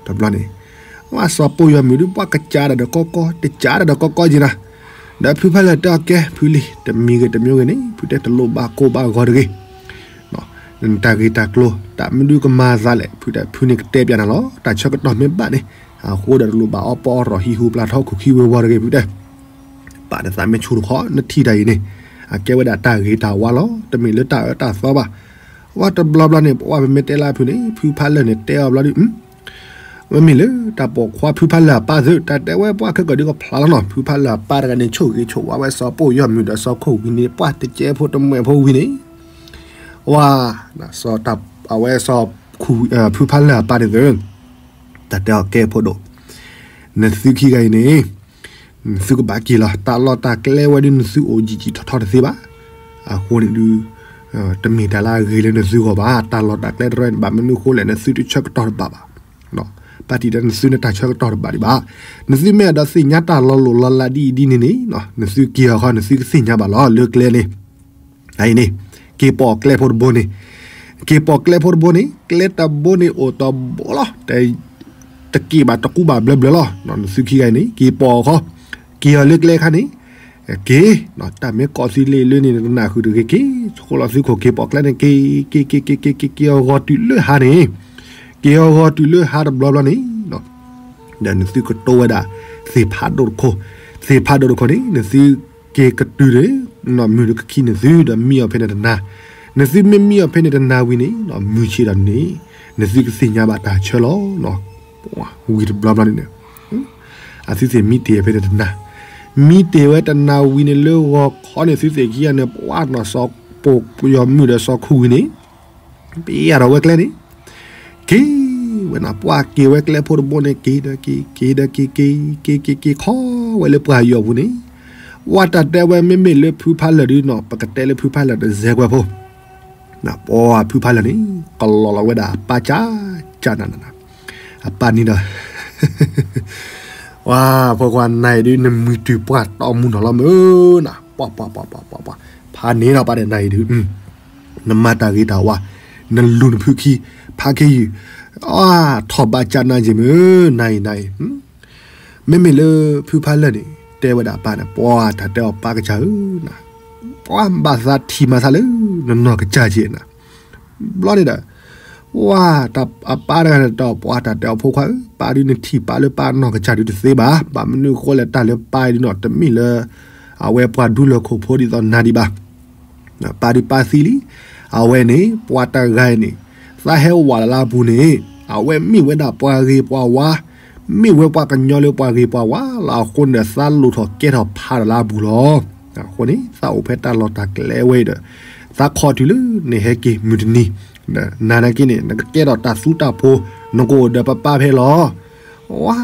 တဘျီန့ၣ် ဝဲစီၤပိာ်ယီၤမုၢ်ဒုး ပှၤကစးဒၣ်ဒီးကီကီ တစးဒၣ်ဒီးကီကီက့ၤနၤ, ဒီးဖုဖးလၢာ်တဲအီၤကဲ ဖုလံၤ တမံၤဂ့ၤတမံၤဂ့ၤန့ၣ် ဖုတဲတလိၣ်ဘၣ်ကိၢ်ဘၣ်ဂီၤတဂ့ၤ နတၢ်ဂ့ၢ်တၢ်ကျိၤ တၢ်မနုၤကမၤသးလဲၣ် ဖုတဲ ဖုန့ၣ်ကတဲပျးနၤလီၤ တၢ်ဆၢကတီၢ်မ့ၢ်ဘၣ်န့ၣ် အဃိဒီးတလိၣ်ဘၣ်အီၣ်ပီအီၣ်ရီၣ်ဟံၣ်ဟူးပျၢ်ထီၣ်ခိၣ်ခံဝ့ၤဝီၤတဂ့ၤ ဖုတဲ ပာ်နသးမ့ၢ်ဆူၣ်တခီ နထံၣ်တၢ်အံၤန့ၣ် အကဲဝဲဒၣ်တၢ်ဂ့ၤတၢ်ဝါလီၤ တမ့ၢ်လၢတၢ်အၢတၢ်သီဘၣ်. ဝဲတဘျီဘျီန့ၣ် ပဝဲပမ့ၢ်တဲလၢဖုန့ၣ် ဖုဖးလၢာ်န့ၣ်တဲအီၤဘျီဒုး ဝဲမ့ၢ်လၢတၢ်ပိာ်ခွါဖုဖါလၢၢ်အပၢ်သ့ၣ် တၢ်တဲဝဲပှၤခဲကီၢ်ဒုးကဖျါလီၤနီၤ. ဖုဖါလၢၢ်အပၢ်တဂၤန့ၣ် ဆိၣ်ဂ့ၤဆိၣ်ဝါဝဲစီၤပိၢ်ယီၢ်မုၢ်ဒီးစီၤခိၣ်ဝံၤန့ၣ် ပှၤတကဲဖိတမှဲၤဖိဝံၤန့ၣ်, ဝါ, အဝဲစီၤ, ဖုဖါလၢၢ်အပၢ်န့ၣ်သ့ၣ်, တၢ်တဲအီၤကဲဖိဒိၣ်, နသုခံဂၤအံၤန့ၣ် နသုကဘၣ်က့ၤလီၤ. တၢ်လီၢ်တၢ်ကျဲဝဲဒုး နသုအိၣ်ယံာ်ယံာ်ထီထီတသ့ဘၣ်. အဃိန့ၣ်ဒုး တမ့ၢ်တၢ်လၢအဂ့ၤလၢနသုဂီၢ်ဘၣ်. တၢ်လီၢ်တၢ်ကျဲတရၢန့ၣ် ဘၣ်မနုၤအဃိလဲၣ် နသုတဆၢကတီၢ်တဘၣ်ဘၣ်. ပၢ်တံၢ်ဒီးနသုန့ၣ် တၢ်ဆၢကတီၢ်တဘၣ်ဒံးဘၣ်. နသုမ့ၢ်အဲၣ်ဒိးသ့ၣ်ညါတၢ်လီၤလိၢ်လီၤလးဒ်အံၤဒ်န့ၣ်န့ၣ် နသုက့ၤအီၤဃီ နသုကသ့ၣ်ညါဘၣ်လီၤ လၢကျဲန့ၣ် အအံၤန့ၣ် က့ၤပိာ်ကျဲဖိတဘိန့ၣ်, က့ၤပိာ်ကျဲဖိတဘိန့ၣ် ကျဲတဘိန့ၣ်အိၣ်တဘိလီၤ. တက့ၤဘၣ်တကူဘၣ်ဘျၢဘျၢလီၤ. နသုခံဂၤအံၤန့ၣ် က့ၤပိာ်အီၤဃီ, က့ၤအီၤလၢကျဲခါန့ၣ်, က့ၤ, တၢ်မ့ၢ်ကိးသုလ့ၢ်လၢန့ၣ် နနၢ်ဃုာ်တဂ့ၤ က့ၤ, ဆိလီၤသုခိၣ်က့ၤပိာ်ကျဲန့ၣ် က့ၤ, က့ၤ, က့ၤ, က့ၤ, က့ၤ, က့ၤအီၤဂီၤတုၤလၢဟါန့ၣ်, က့ၤအီၤဂီၤတုၤလၢဟါတဘျီဘျီန့ၣ် ဒီးနသုကတိဝဲဒၣ် သ့ၣ်ဖးဒိၣ်တခိၣ်, သ့ၣ်ဖးဒိၣ်တခိၣ်န့ၣ် နသုက့ၤကတုၤန့ၣ် မုၢ်ကခံနသု ဒီးမံအီၤဖဲန့ၣ်တနၤ, နသုမ့ၢ်မံအီၤဖဲန့ၣ်တနၤဝံၤန့ၣ် မုၢ်ဆ့ၣ်ဒီးန့ၣ် နသုကသ့ၣ်ညါဘၣ်တၢ်ဆၢလီၤ. ဝံၤတဘျီဘျီန့ၣ် အသုသ့ၣ်မံတ့ၢ်ဖဲန့ၣ်တနၤ, မံတ့ၢ်ဝဲတနၤဝံၤန့ၣ် လၢဂီၤခီန့ၣ် သုသ့ၣ်ခံဂၤန့ၣ် ပှၤနီၢ်စီၤပိာ်ယီၢ်မုၢ်ဒီးစီၤခိၣ်ဝံၤန့ၣ် ပယၢ်ထီၣ်ဝဲကျဲန့ၣ် က့ၤဝဲနီၤ, ပှၤက့ၤဝဲကျဲဖိတဘိန့ၣ် က့ၤဒီးက့ၤ က့ၤဒီးက့ၤ က့ၤ က့ၤ က့ၤ က့ၤခီဝဲလၢပှၤယီၢ်ပူၤန့ၣ်, ဝဲတၢ်တဲဝဲမ့မ့ၢ်လၢဖုဖါလၢၢ်ဒုးနီၤ ပကတဲလၢဖုဖါလၢၢ်တစဲးကွဲးဖိ, ပှၤဖုဖါလၢၢ်န့ၣ် ကလီၤလီၤဝဲဒၣ်အပၢ်ကၢ်ကၢ်နၤနၤ, အပၢ်န့ၣ်ဒီး ဝါ, ဖိခွါနၤအံၤဒုး နမုၢ်တုၤပှၢ်တီမူနီၤလီၤမုၢ်နၤ, ပှၤ ပှၤ ပှၤ ပှၤ ပှၤ ဖးန့ၢ်ဒီးပၢ်ဒီးနၤအံၤဒုး, နမၤတၢ်ဂ့ၤတၢ်ဝါ, နလူၤနဖုခံ, ဖးခ့ယုၢ်, အါ, ထီၣ်ဘၣ်ကၢ်နၤက့ၤမုၢ်, နၤအံၤ နၤအံၤ, မ့မ့ၢ်လၢဖုဖါလၢၢ်န့ၣ် တဲဝဲဒၣ်အပၢ်န့ၣ် ပှၤတၢ်တဲအီၤပၢ်ကစၢ်ဧၢ, ပှၤဘၣ်သးထံၣ်မၤသးလၢ နနီၢ်ကစၢ်က့ၤနၤ ဘျီန့ၣ်ဒီး ဝါ, အပၢ်တဂၤန့ၣ်ဒီး ပှၤတၢ်တဲအီၤဖိခွါဧၢ, ပၢ်ဒုးနထံၣ်ပၢ်လၢပၢ်နီၢ်ကစၢ်ဒုးတသ့ဘၣ်, ဘၣ်မနုၤအဃိလဲၣ် တၢ်လၢပၢ်အံၤဒုးနီၤ တမ့ၢ်လၢ အဝဲပှၤဒူလၢၢ်ခိၣ်ဖိဒ်သိးနၤဒံးဘၣ်. ပၢ်ဒုးပၢ်သံလံ, အဝဲန့ၣ် ပှၤတဂၤအံၤန့ၣ် သးဟဲဝးလၢအပူၤန့ၣ် အဝဲမ့ၢ်ဝဲဒၣ်ပှၤဂ့ၤပှၤဝါ, မ့ၢ်ဝဲပှၤကညီလၢပှၤဂ့ၤပှၤဝါလီၤ. အဃိန့ၣ်ဒီး သးလိၣ်ထီၣ်ကဲထီၣ်ဖးဒီးလၢအပူၤလီၤ. အဃိန့ၣ် သးအိၣ်ဖဲတၢ်လီၢ်တၢ်ကျဲဝဲအံၤဒီး သးခီတုၤလၢနဟဲက့ၤမုၢ်တနံၤ, နၤနာ်က့န့ၣ် နကကဲထီၣ်တၢ်သူတၢ်ဖိ, နကအိၣ်ဒီးပၢ်ပၢ်ဖဲလီၤ. ဝါ,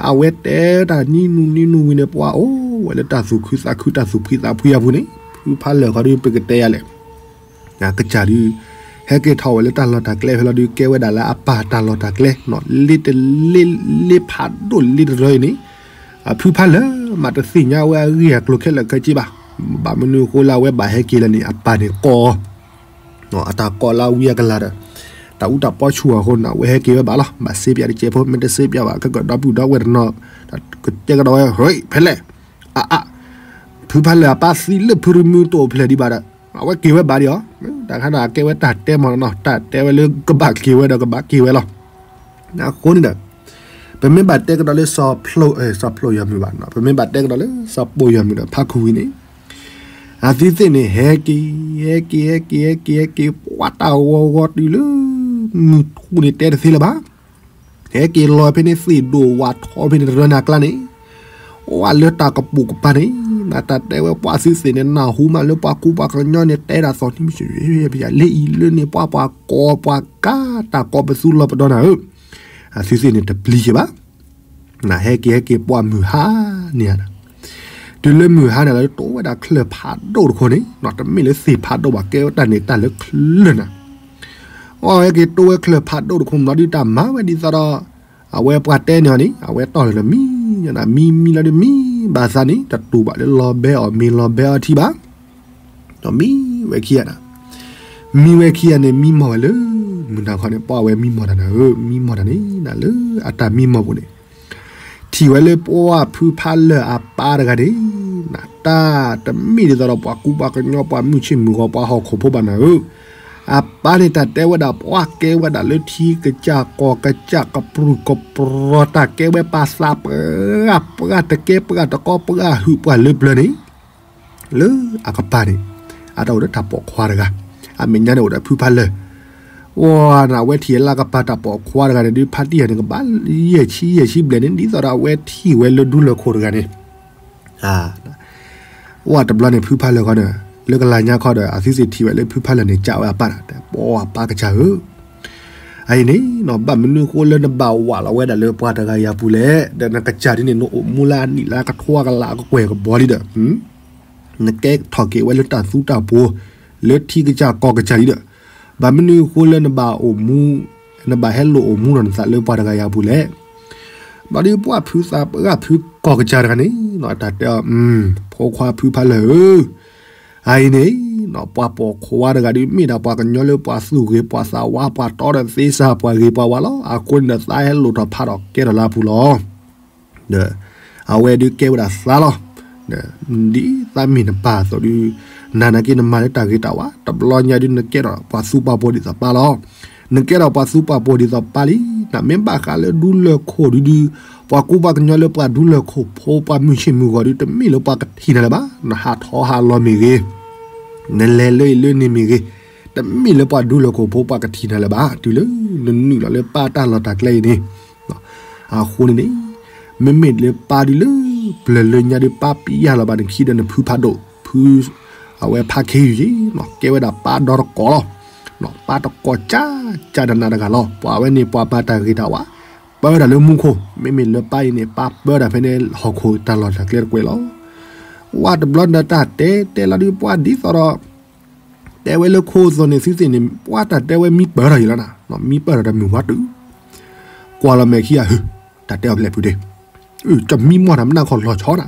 အဝဲတဲတၢ်နံၤနုၤနံၤနုၤဝံၤန့ၣ် ပှၤအိၣ်ဝဲလၢတၢ်သူၣ်ခုသးခုတၢ်သူၣ်ဖှံသးဖှံအပူၤန့ၣ် ဖုဖါလၢၢ်ခီဒုး ပကတဲယၤလဲၣ် ကစၢ်ဒုး ဟဲက့ၤထီၣ်ဝဲလၢတၢ်လီၢ်တၢ်ကျဲဖဲလီၤဒုး ကဲဝဲဒၣ်လၢအပၢ်တၢ်လီၢ်တၢ်ကျဲ, လ့တလ့ လ့ဖးဒိၣ်လ့တရၢအံၤန့ၣ် အဖုဖါလၢၢ်မးတသ့ၣ်ညါဝဲအဂ့ၢ်အကျိၤခဲလၢာ်ခဲဆ့ဘၣ်. ဘၣ်မနုၤအဃိလၢအဝဲဘၣ်ဟဲက့ၤလၢန့ၣ် အပၢ်န့ၣ်ကိးအီၤ, အတၢ်ကိးလၢအဝံအကလၤဒီး တၢ်အူတၢ်ပီဆူၣ်အီၤအဃိန့ၣ် အဝဲဟဲက့ၤဝဲဘၣ်လီၤ. ဘၣ်စ့ပၠးတကဲးဖိ မ့ၢ်တစ့ပၠးဘၣ် ခဲကဒီပုၢ်ဒီဝဲၢ်တနီၤ ကတဲကဒီးဝဲ ဟဲဖဲလဲၣ် အါအါ ဖုဖါလၢၢ်အပၢ်သံလၢဖုရမုၢ်တအိၣ်ဖျဲၣ်ဒံးဘၣ်ဒီး အဝဲက့ၤဝဲဘၣ်ဒံးအီၤ, တၢ်ခါန့ၣ် အကဲဝဲတၢ်တဲမီၤနီၤ, တၢ်တဲဝဲလၢကဘၣ်က့ၤဝဲဒီးကဘၣ်က့ၤဝဲလီၤ. အဃိန့ၣ်ဒီး ပမ့ၢ်ဘၣ်တဲကဒီးလၢ စီၤဖျိယီၤမုၢ်ဘၣ်နီၤ, ပမ့ၢ်ဘၣ်တဲကဒီးလၢ စီၤပိာ်ယီၤမုၢ်ဒီးဖါခူဝံၤန့ၣ် အသုသ့ၣ်န့ၣ် ဟဲက့ၤ ဟဲက့ၤ ဟဲက့ၤ ဟဲက့ၤ ပှၤတၢ်ဂီၤဂီၤတုၤလၢ မုၢ်ထူၣ်န့ၣ်တဲတသ့လၢၤဘၣ်. ဟဲက့ၤလီၤဖဲန့ၣ် သ့ၣ်ဒိၣ်ဝးထီဖဲန့ၣ်တရၢန့ၣ်အကျါန့ၣ်, ဝဲလၢတၢ်ကပိာ်ကပၤန့ၣ် နတၢ်တဲဝဲပှၤသုသ့ၣ်န့ၣ် နၢ်ဟူမးလၢပှၤကူပှၤကညီန့ၣ် တဲဒၣ်သီၣ်နံၤမုၢ်ဆ့ၣ် လၢအံၤလၢန့ၣ် ပှၤပှၤကိးပှၤကၤ တၢ်ကိးပသူလီၤပဒီနၤဧၢ, အသုသ့ၣ်န့ၣ်တပျံၤက့ၤဘၣ်. နဟဲက့ၤဟဲက့ၤပှၤမုၢ်ဟါန့ၣ်ဧါ, တုၤလၢမုၢ်ဟါန့ၣ်လီၤ တိဝဲဒၣ်ချၢၣ်ဖးဒိၣ်တခိၣ်န့ၣ် တမ့ၢ်လၢသ့ၣ်ဖးဒိၣ်ဘၣ် ကဲဝဲတၢ်န့ၣ်တၢ်လၢချၢၣ်နၤ, အဝဲက့ၤတိဝဲချၢၣ်ဖးဒိၣ်တခိၣ်မးဒီးတၢ်မၤဝဲဒ်သိးဒီး အဝဲပှၤတဲန့ၢ်အီၤန့ၣ် အဝဲတီၢ်လၢၤဒီးမံ, မံမံလီၤဒီးမံ, ဘၣ်သးန့ၣ် တတူၢ်ဘၣ်လၢလီၤဘဲအီၤမ့ၤလီၤဘဲအီၤထံဘၣ် ဒီးမံဝဲခံဂၤန့ၣ်, မံဝဲခံဂၤန့ၣ် မံမီၢ်ဝဲလၢ မုၢ်နၤခီန့ၣ် ပှၤဝဲမံမီၢ်တၢ်နၤဧၢ, မံမီၢ်တၢ်န့ၣ် နလၢအတၢ်မံမီၢ်ပူၤန့ၣ် ထံၣ်ဝဲလၢပှၤဖုဖးလၢၢ်အပၢ်တဂၤန့ၣ် နတၢ်တမ့ၢ်ဒ်သိးဒီးပှၤကူပှၤကညီပှၤမုၢ်ဆ့ၣ်မုၢ်ဂီၤပှၤဟီၣ်ခိၣ်ဖိဘၣ်နၤဧၢ, အပၢ်န့ၣ်တၢ်တဲဝဲဒၣ်ပှၤကဲဝဲဒၣ်လၢထံကစၢ်ကီၢ်ကစၢ်ကပြုၢ်ကပြီၤ တၢ်ကဲဝဲပှၤသးပှၢ်ပှၢ် တၢ်ကဲပှၤတကီပှၤဟုၣ်ပှၤလၢပျၢၤန့ၣ် လၢအကပၤန့ၣ် အတၢ်အိၣ်ဒီးတၢ်ပိာ်ခွါတဂၤ အမဲာ်ညါန့ၣ်အိၣ်ဒီးဖုဖးလၢၢ်, ဝဲန့ၣ် အဝဲထံၣ်လၢကပၤတၢ်ပိာ်ခွါတဂၤန့ၣ်ဒုး ဖါတံၢ်ယၤန့ၣ် ကဘၣ်ယဲၢ်ဆံယဲၢ်ဆံဘျဲၣ်န့ၣ် ဒ်သိးဒီးအဝဲထံၣ်ဝဲလၢဒူလၢၢ်ခိၣ်တဂၤန့ၣ် ဝဲတဘျီန့ၣ် ဖုဖါလၢာ်ခီဒီး လၢကလၤညါခီဒီး အသုသ့ၣ်ထံၣ်ဝဲလၢဖုဖါလၢာ်န့ၣ် ကးဝဲအပၢ်ဒီး တဲပှၤပၢ်ကစၢ်ဧၢ, အအံၤန့ၣ် ဘၣ်မနုၤအဃိလၢနဘၣ်ဝးလီၤဝဲဒၣ်လၢပှၤတဂၤအံၤအပူၤလဲၣ်, ဒီးနကစၢ်ဒ်န့ၣ် နအိၣ်မူလၢအနံၣ်လၢအကထိအကလးအကကွဲၢ်ကဘီလံဒီး နကဲထီၣ်က့ၤဝဲလၢတၢ်သူတၢ်ပှိၤ လၢထံကစၢ်ကီၢ်ကစၢ်လံဒီး ဘၣ်မနုၤအဃိလၢနဘၣ်အိၣ်မူ နဘၣ်ဟဲလိာ်အိၣ်မူဒီးနသးလၢပှၤတဂၤအံၤအပူၤလဲၣ်. ဘျီဒုးပှၤဖုသးပှၢ်ဖုကီၢ်ကစၢ်တဂၤန့ၣ် အတၢ်တဲအီၤ, ဖိခွါဖုဖါလၢာ်ဧၢ, အအံၤန့ၣ် ပှၤပိာ်ခွါတဂၤဒုး မ့ၢ်ဒၣ်ပှၤကညီလၢပှၤသူၣ်ဂ့ၤပှၤသးဝါ ပှၤတီဒီးသ့စၢ် ပှၤဂ့ၤပှၤဝါလီၤ. အဃိန့ၣ်ဒီး သးဟဲလိာ်ထီၣ်ဖးထီၣ်ကဲထီၣ်လၢအပူၤလီၤ. ဒီး အဝဲဒုးကဲဝဲဒၣ်သးလီၤ. ဒ်သးမ့ၢ်နပၢ်အသိးဒုး နၤနာ်က့နမၤလၢတၢ်ဂ့ၤတၢ်ဝါ တဘျီညါဒုး နကဲထီၣ်ပှၤသူပှၤပိာ်ဒ်သိးပၢ်လီၤ. နကဲထီၣ်ပှၤသူပှၤပိာ်ဒ်သိးပၢ်လံ. နမ့ၢ်ဘၣ်ဃးလၢဒူလၢၢ်ခိၣ်ဒုးဒုး ပှၤကူပှၤကညီလၢပှၤဒူလၢၢ်ခိၣ်ဖိ ပှၤမုၢ်ဆ့ၣ်မုၢ်ဂီၤဒုး တမ့ၢ်လၢပှၤကထံၣ်နၤလၢၤဘၣ်. နဟးထီၣ်ဟးလီၤမ့ၢ်ဂ့ၤ နလဲၤလၢအံၤလၢန့ၣ်မ့ၢ်ဂ့ၤ, တမ့ၢ်လၢပှၤဒူလၢၢ်ခိၣ်ဖိပှၤကထံၣ်နၤလၢၤဘၣ်. တုၤလၢနနုာ်လီၤလၢပၢ်တၢ်လီၢ်တၢ်ကျဲအံၤန့ၣ် အဃိန့ၣ်န့ၣ် မ့မ့ၢ်လၢပၢ်ဒုးလၢ ပျၢၤလၢညါဒုး ပၢ်ပျဲယၤလီၤဘၣ်နခံဒီးနဖုဖးဒိၣ် ဖု အဝဲဖးခ့ယုၢ်ယ့ၣ် ကဲဝဲဒၣ်ပၢ်ဒီတကိးလီၤ. ပၢ်တကိးကၢ်ကၢ်နးနးတဂၤလီၤ. ပှၤဝဲန့ၣ် ပှၤမၤတၢ်ဂ့ၤတၢ်ဝါ ပၢတၢ်လၢမူခိၣ်, မ့မ့ၢ်လၢပၢ်အံၤန့ၣ် ပၢ်ပၢတၢ်ဖဲန့ၣ် ဟီၣ်ခိၣ်တၢ်လီၢ်တၢ်ကျဲတကွဲးလီၤ. ဝဲတဘျီဒီးတၢ်တဲတဲလီၤဒုး ပှၤဒ်သိးဒီး တဲဝဲလၢခိအသိးန့ၣ် သုသ့ၣ်န့ၣ် ပှၤတၢ်တဲဝဲမံပၢၢ်ထီၣ်ယံၤလီၤနၤ, မံပၢၢ်ထီၣ်တမုၢ်ဝါတုၤ ကွၢ်လီၤမဲာ်ခံဂၤ ဟု တၢ်တဲအီၤဖျဲၣ်ဖုးဒ့ ကမံမီၢ်တၢ်မနၢ်ခီၣ်လီၤဆီနၤ,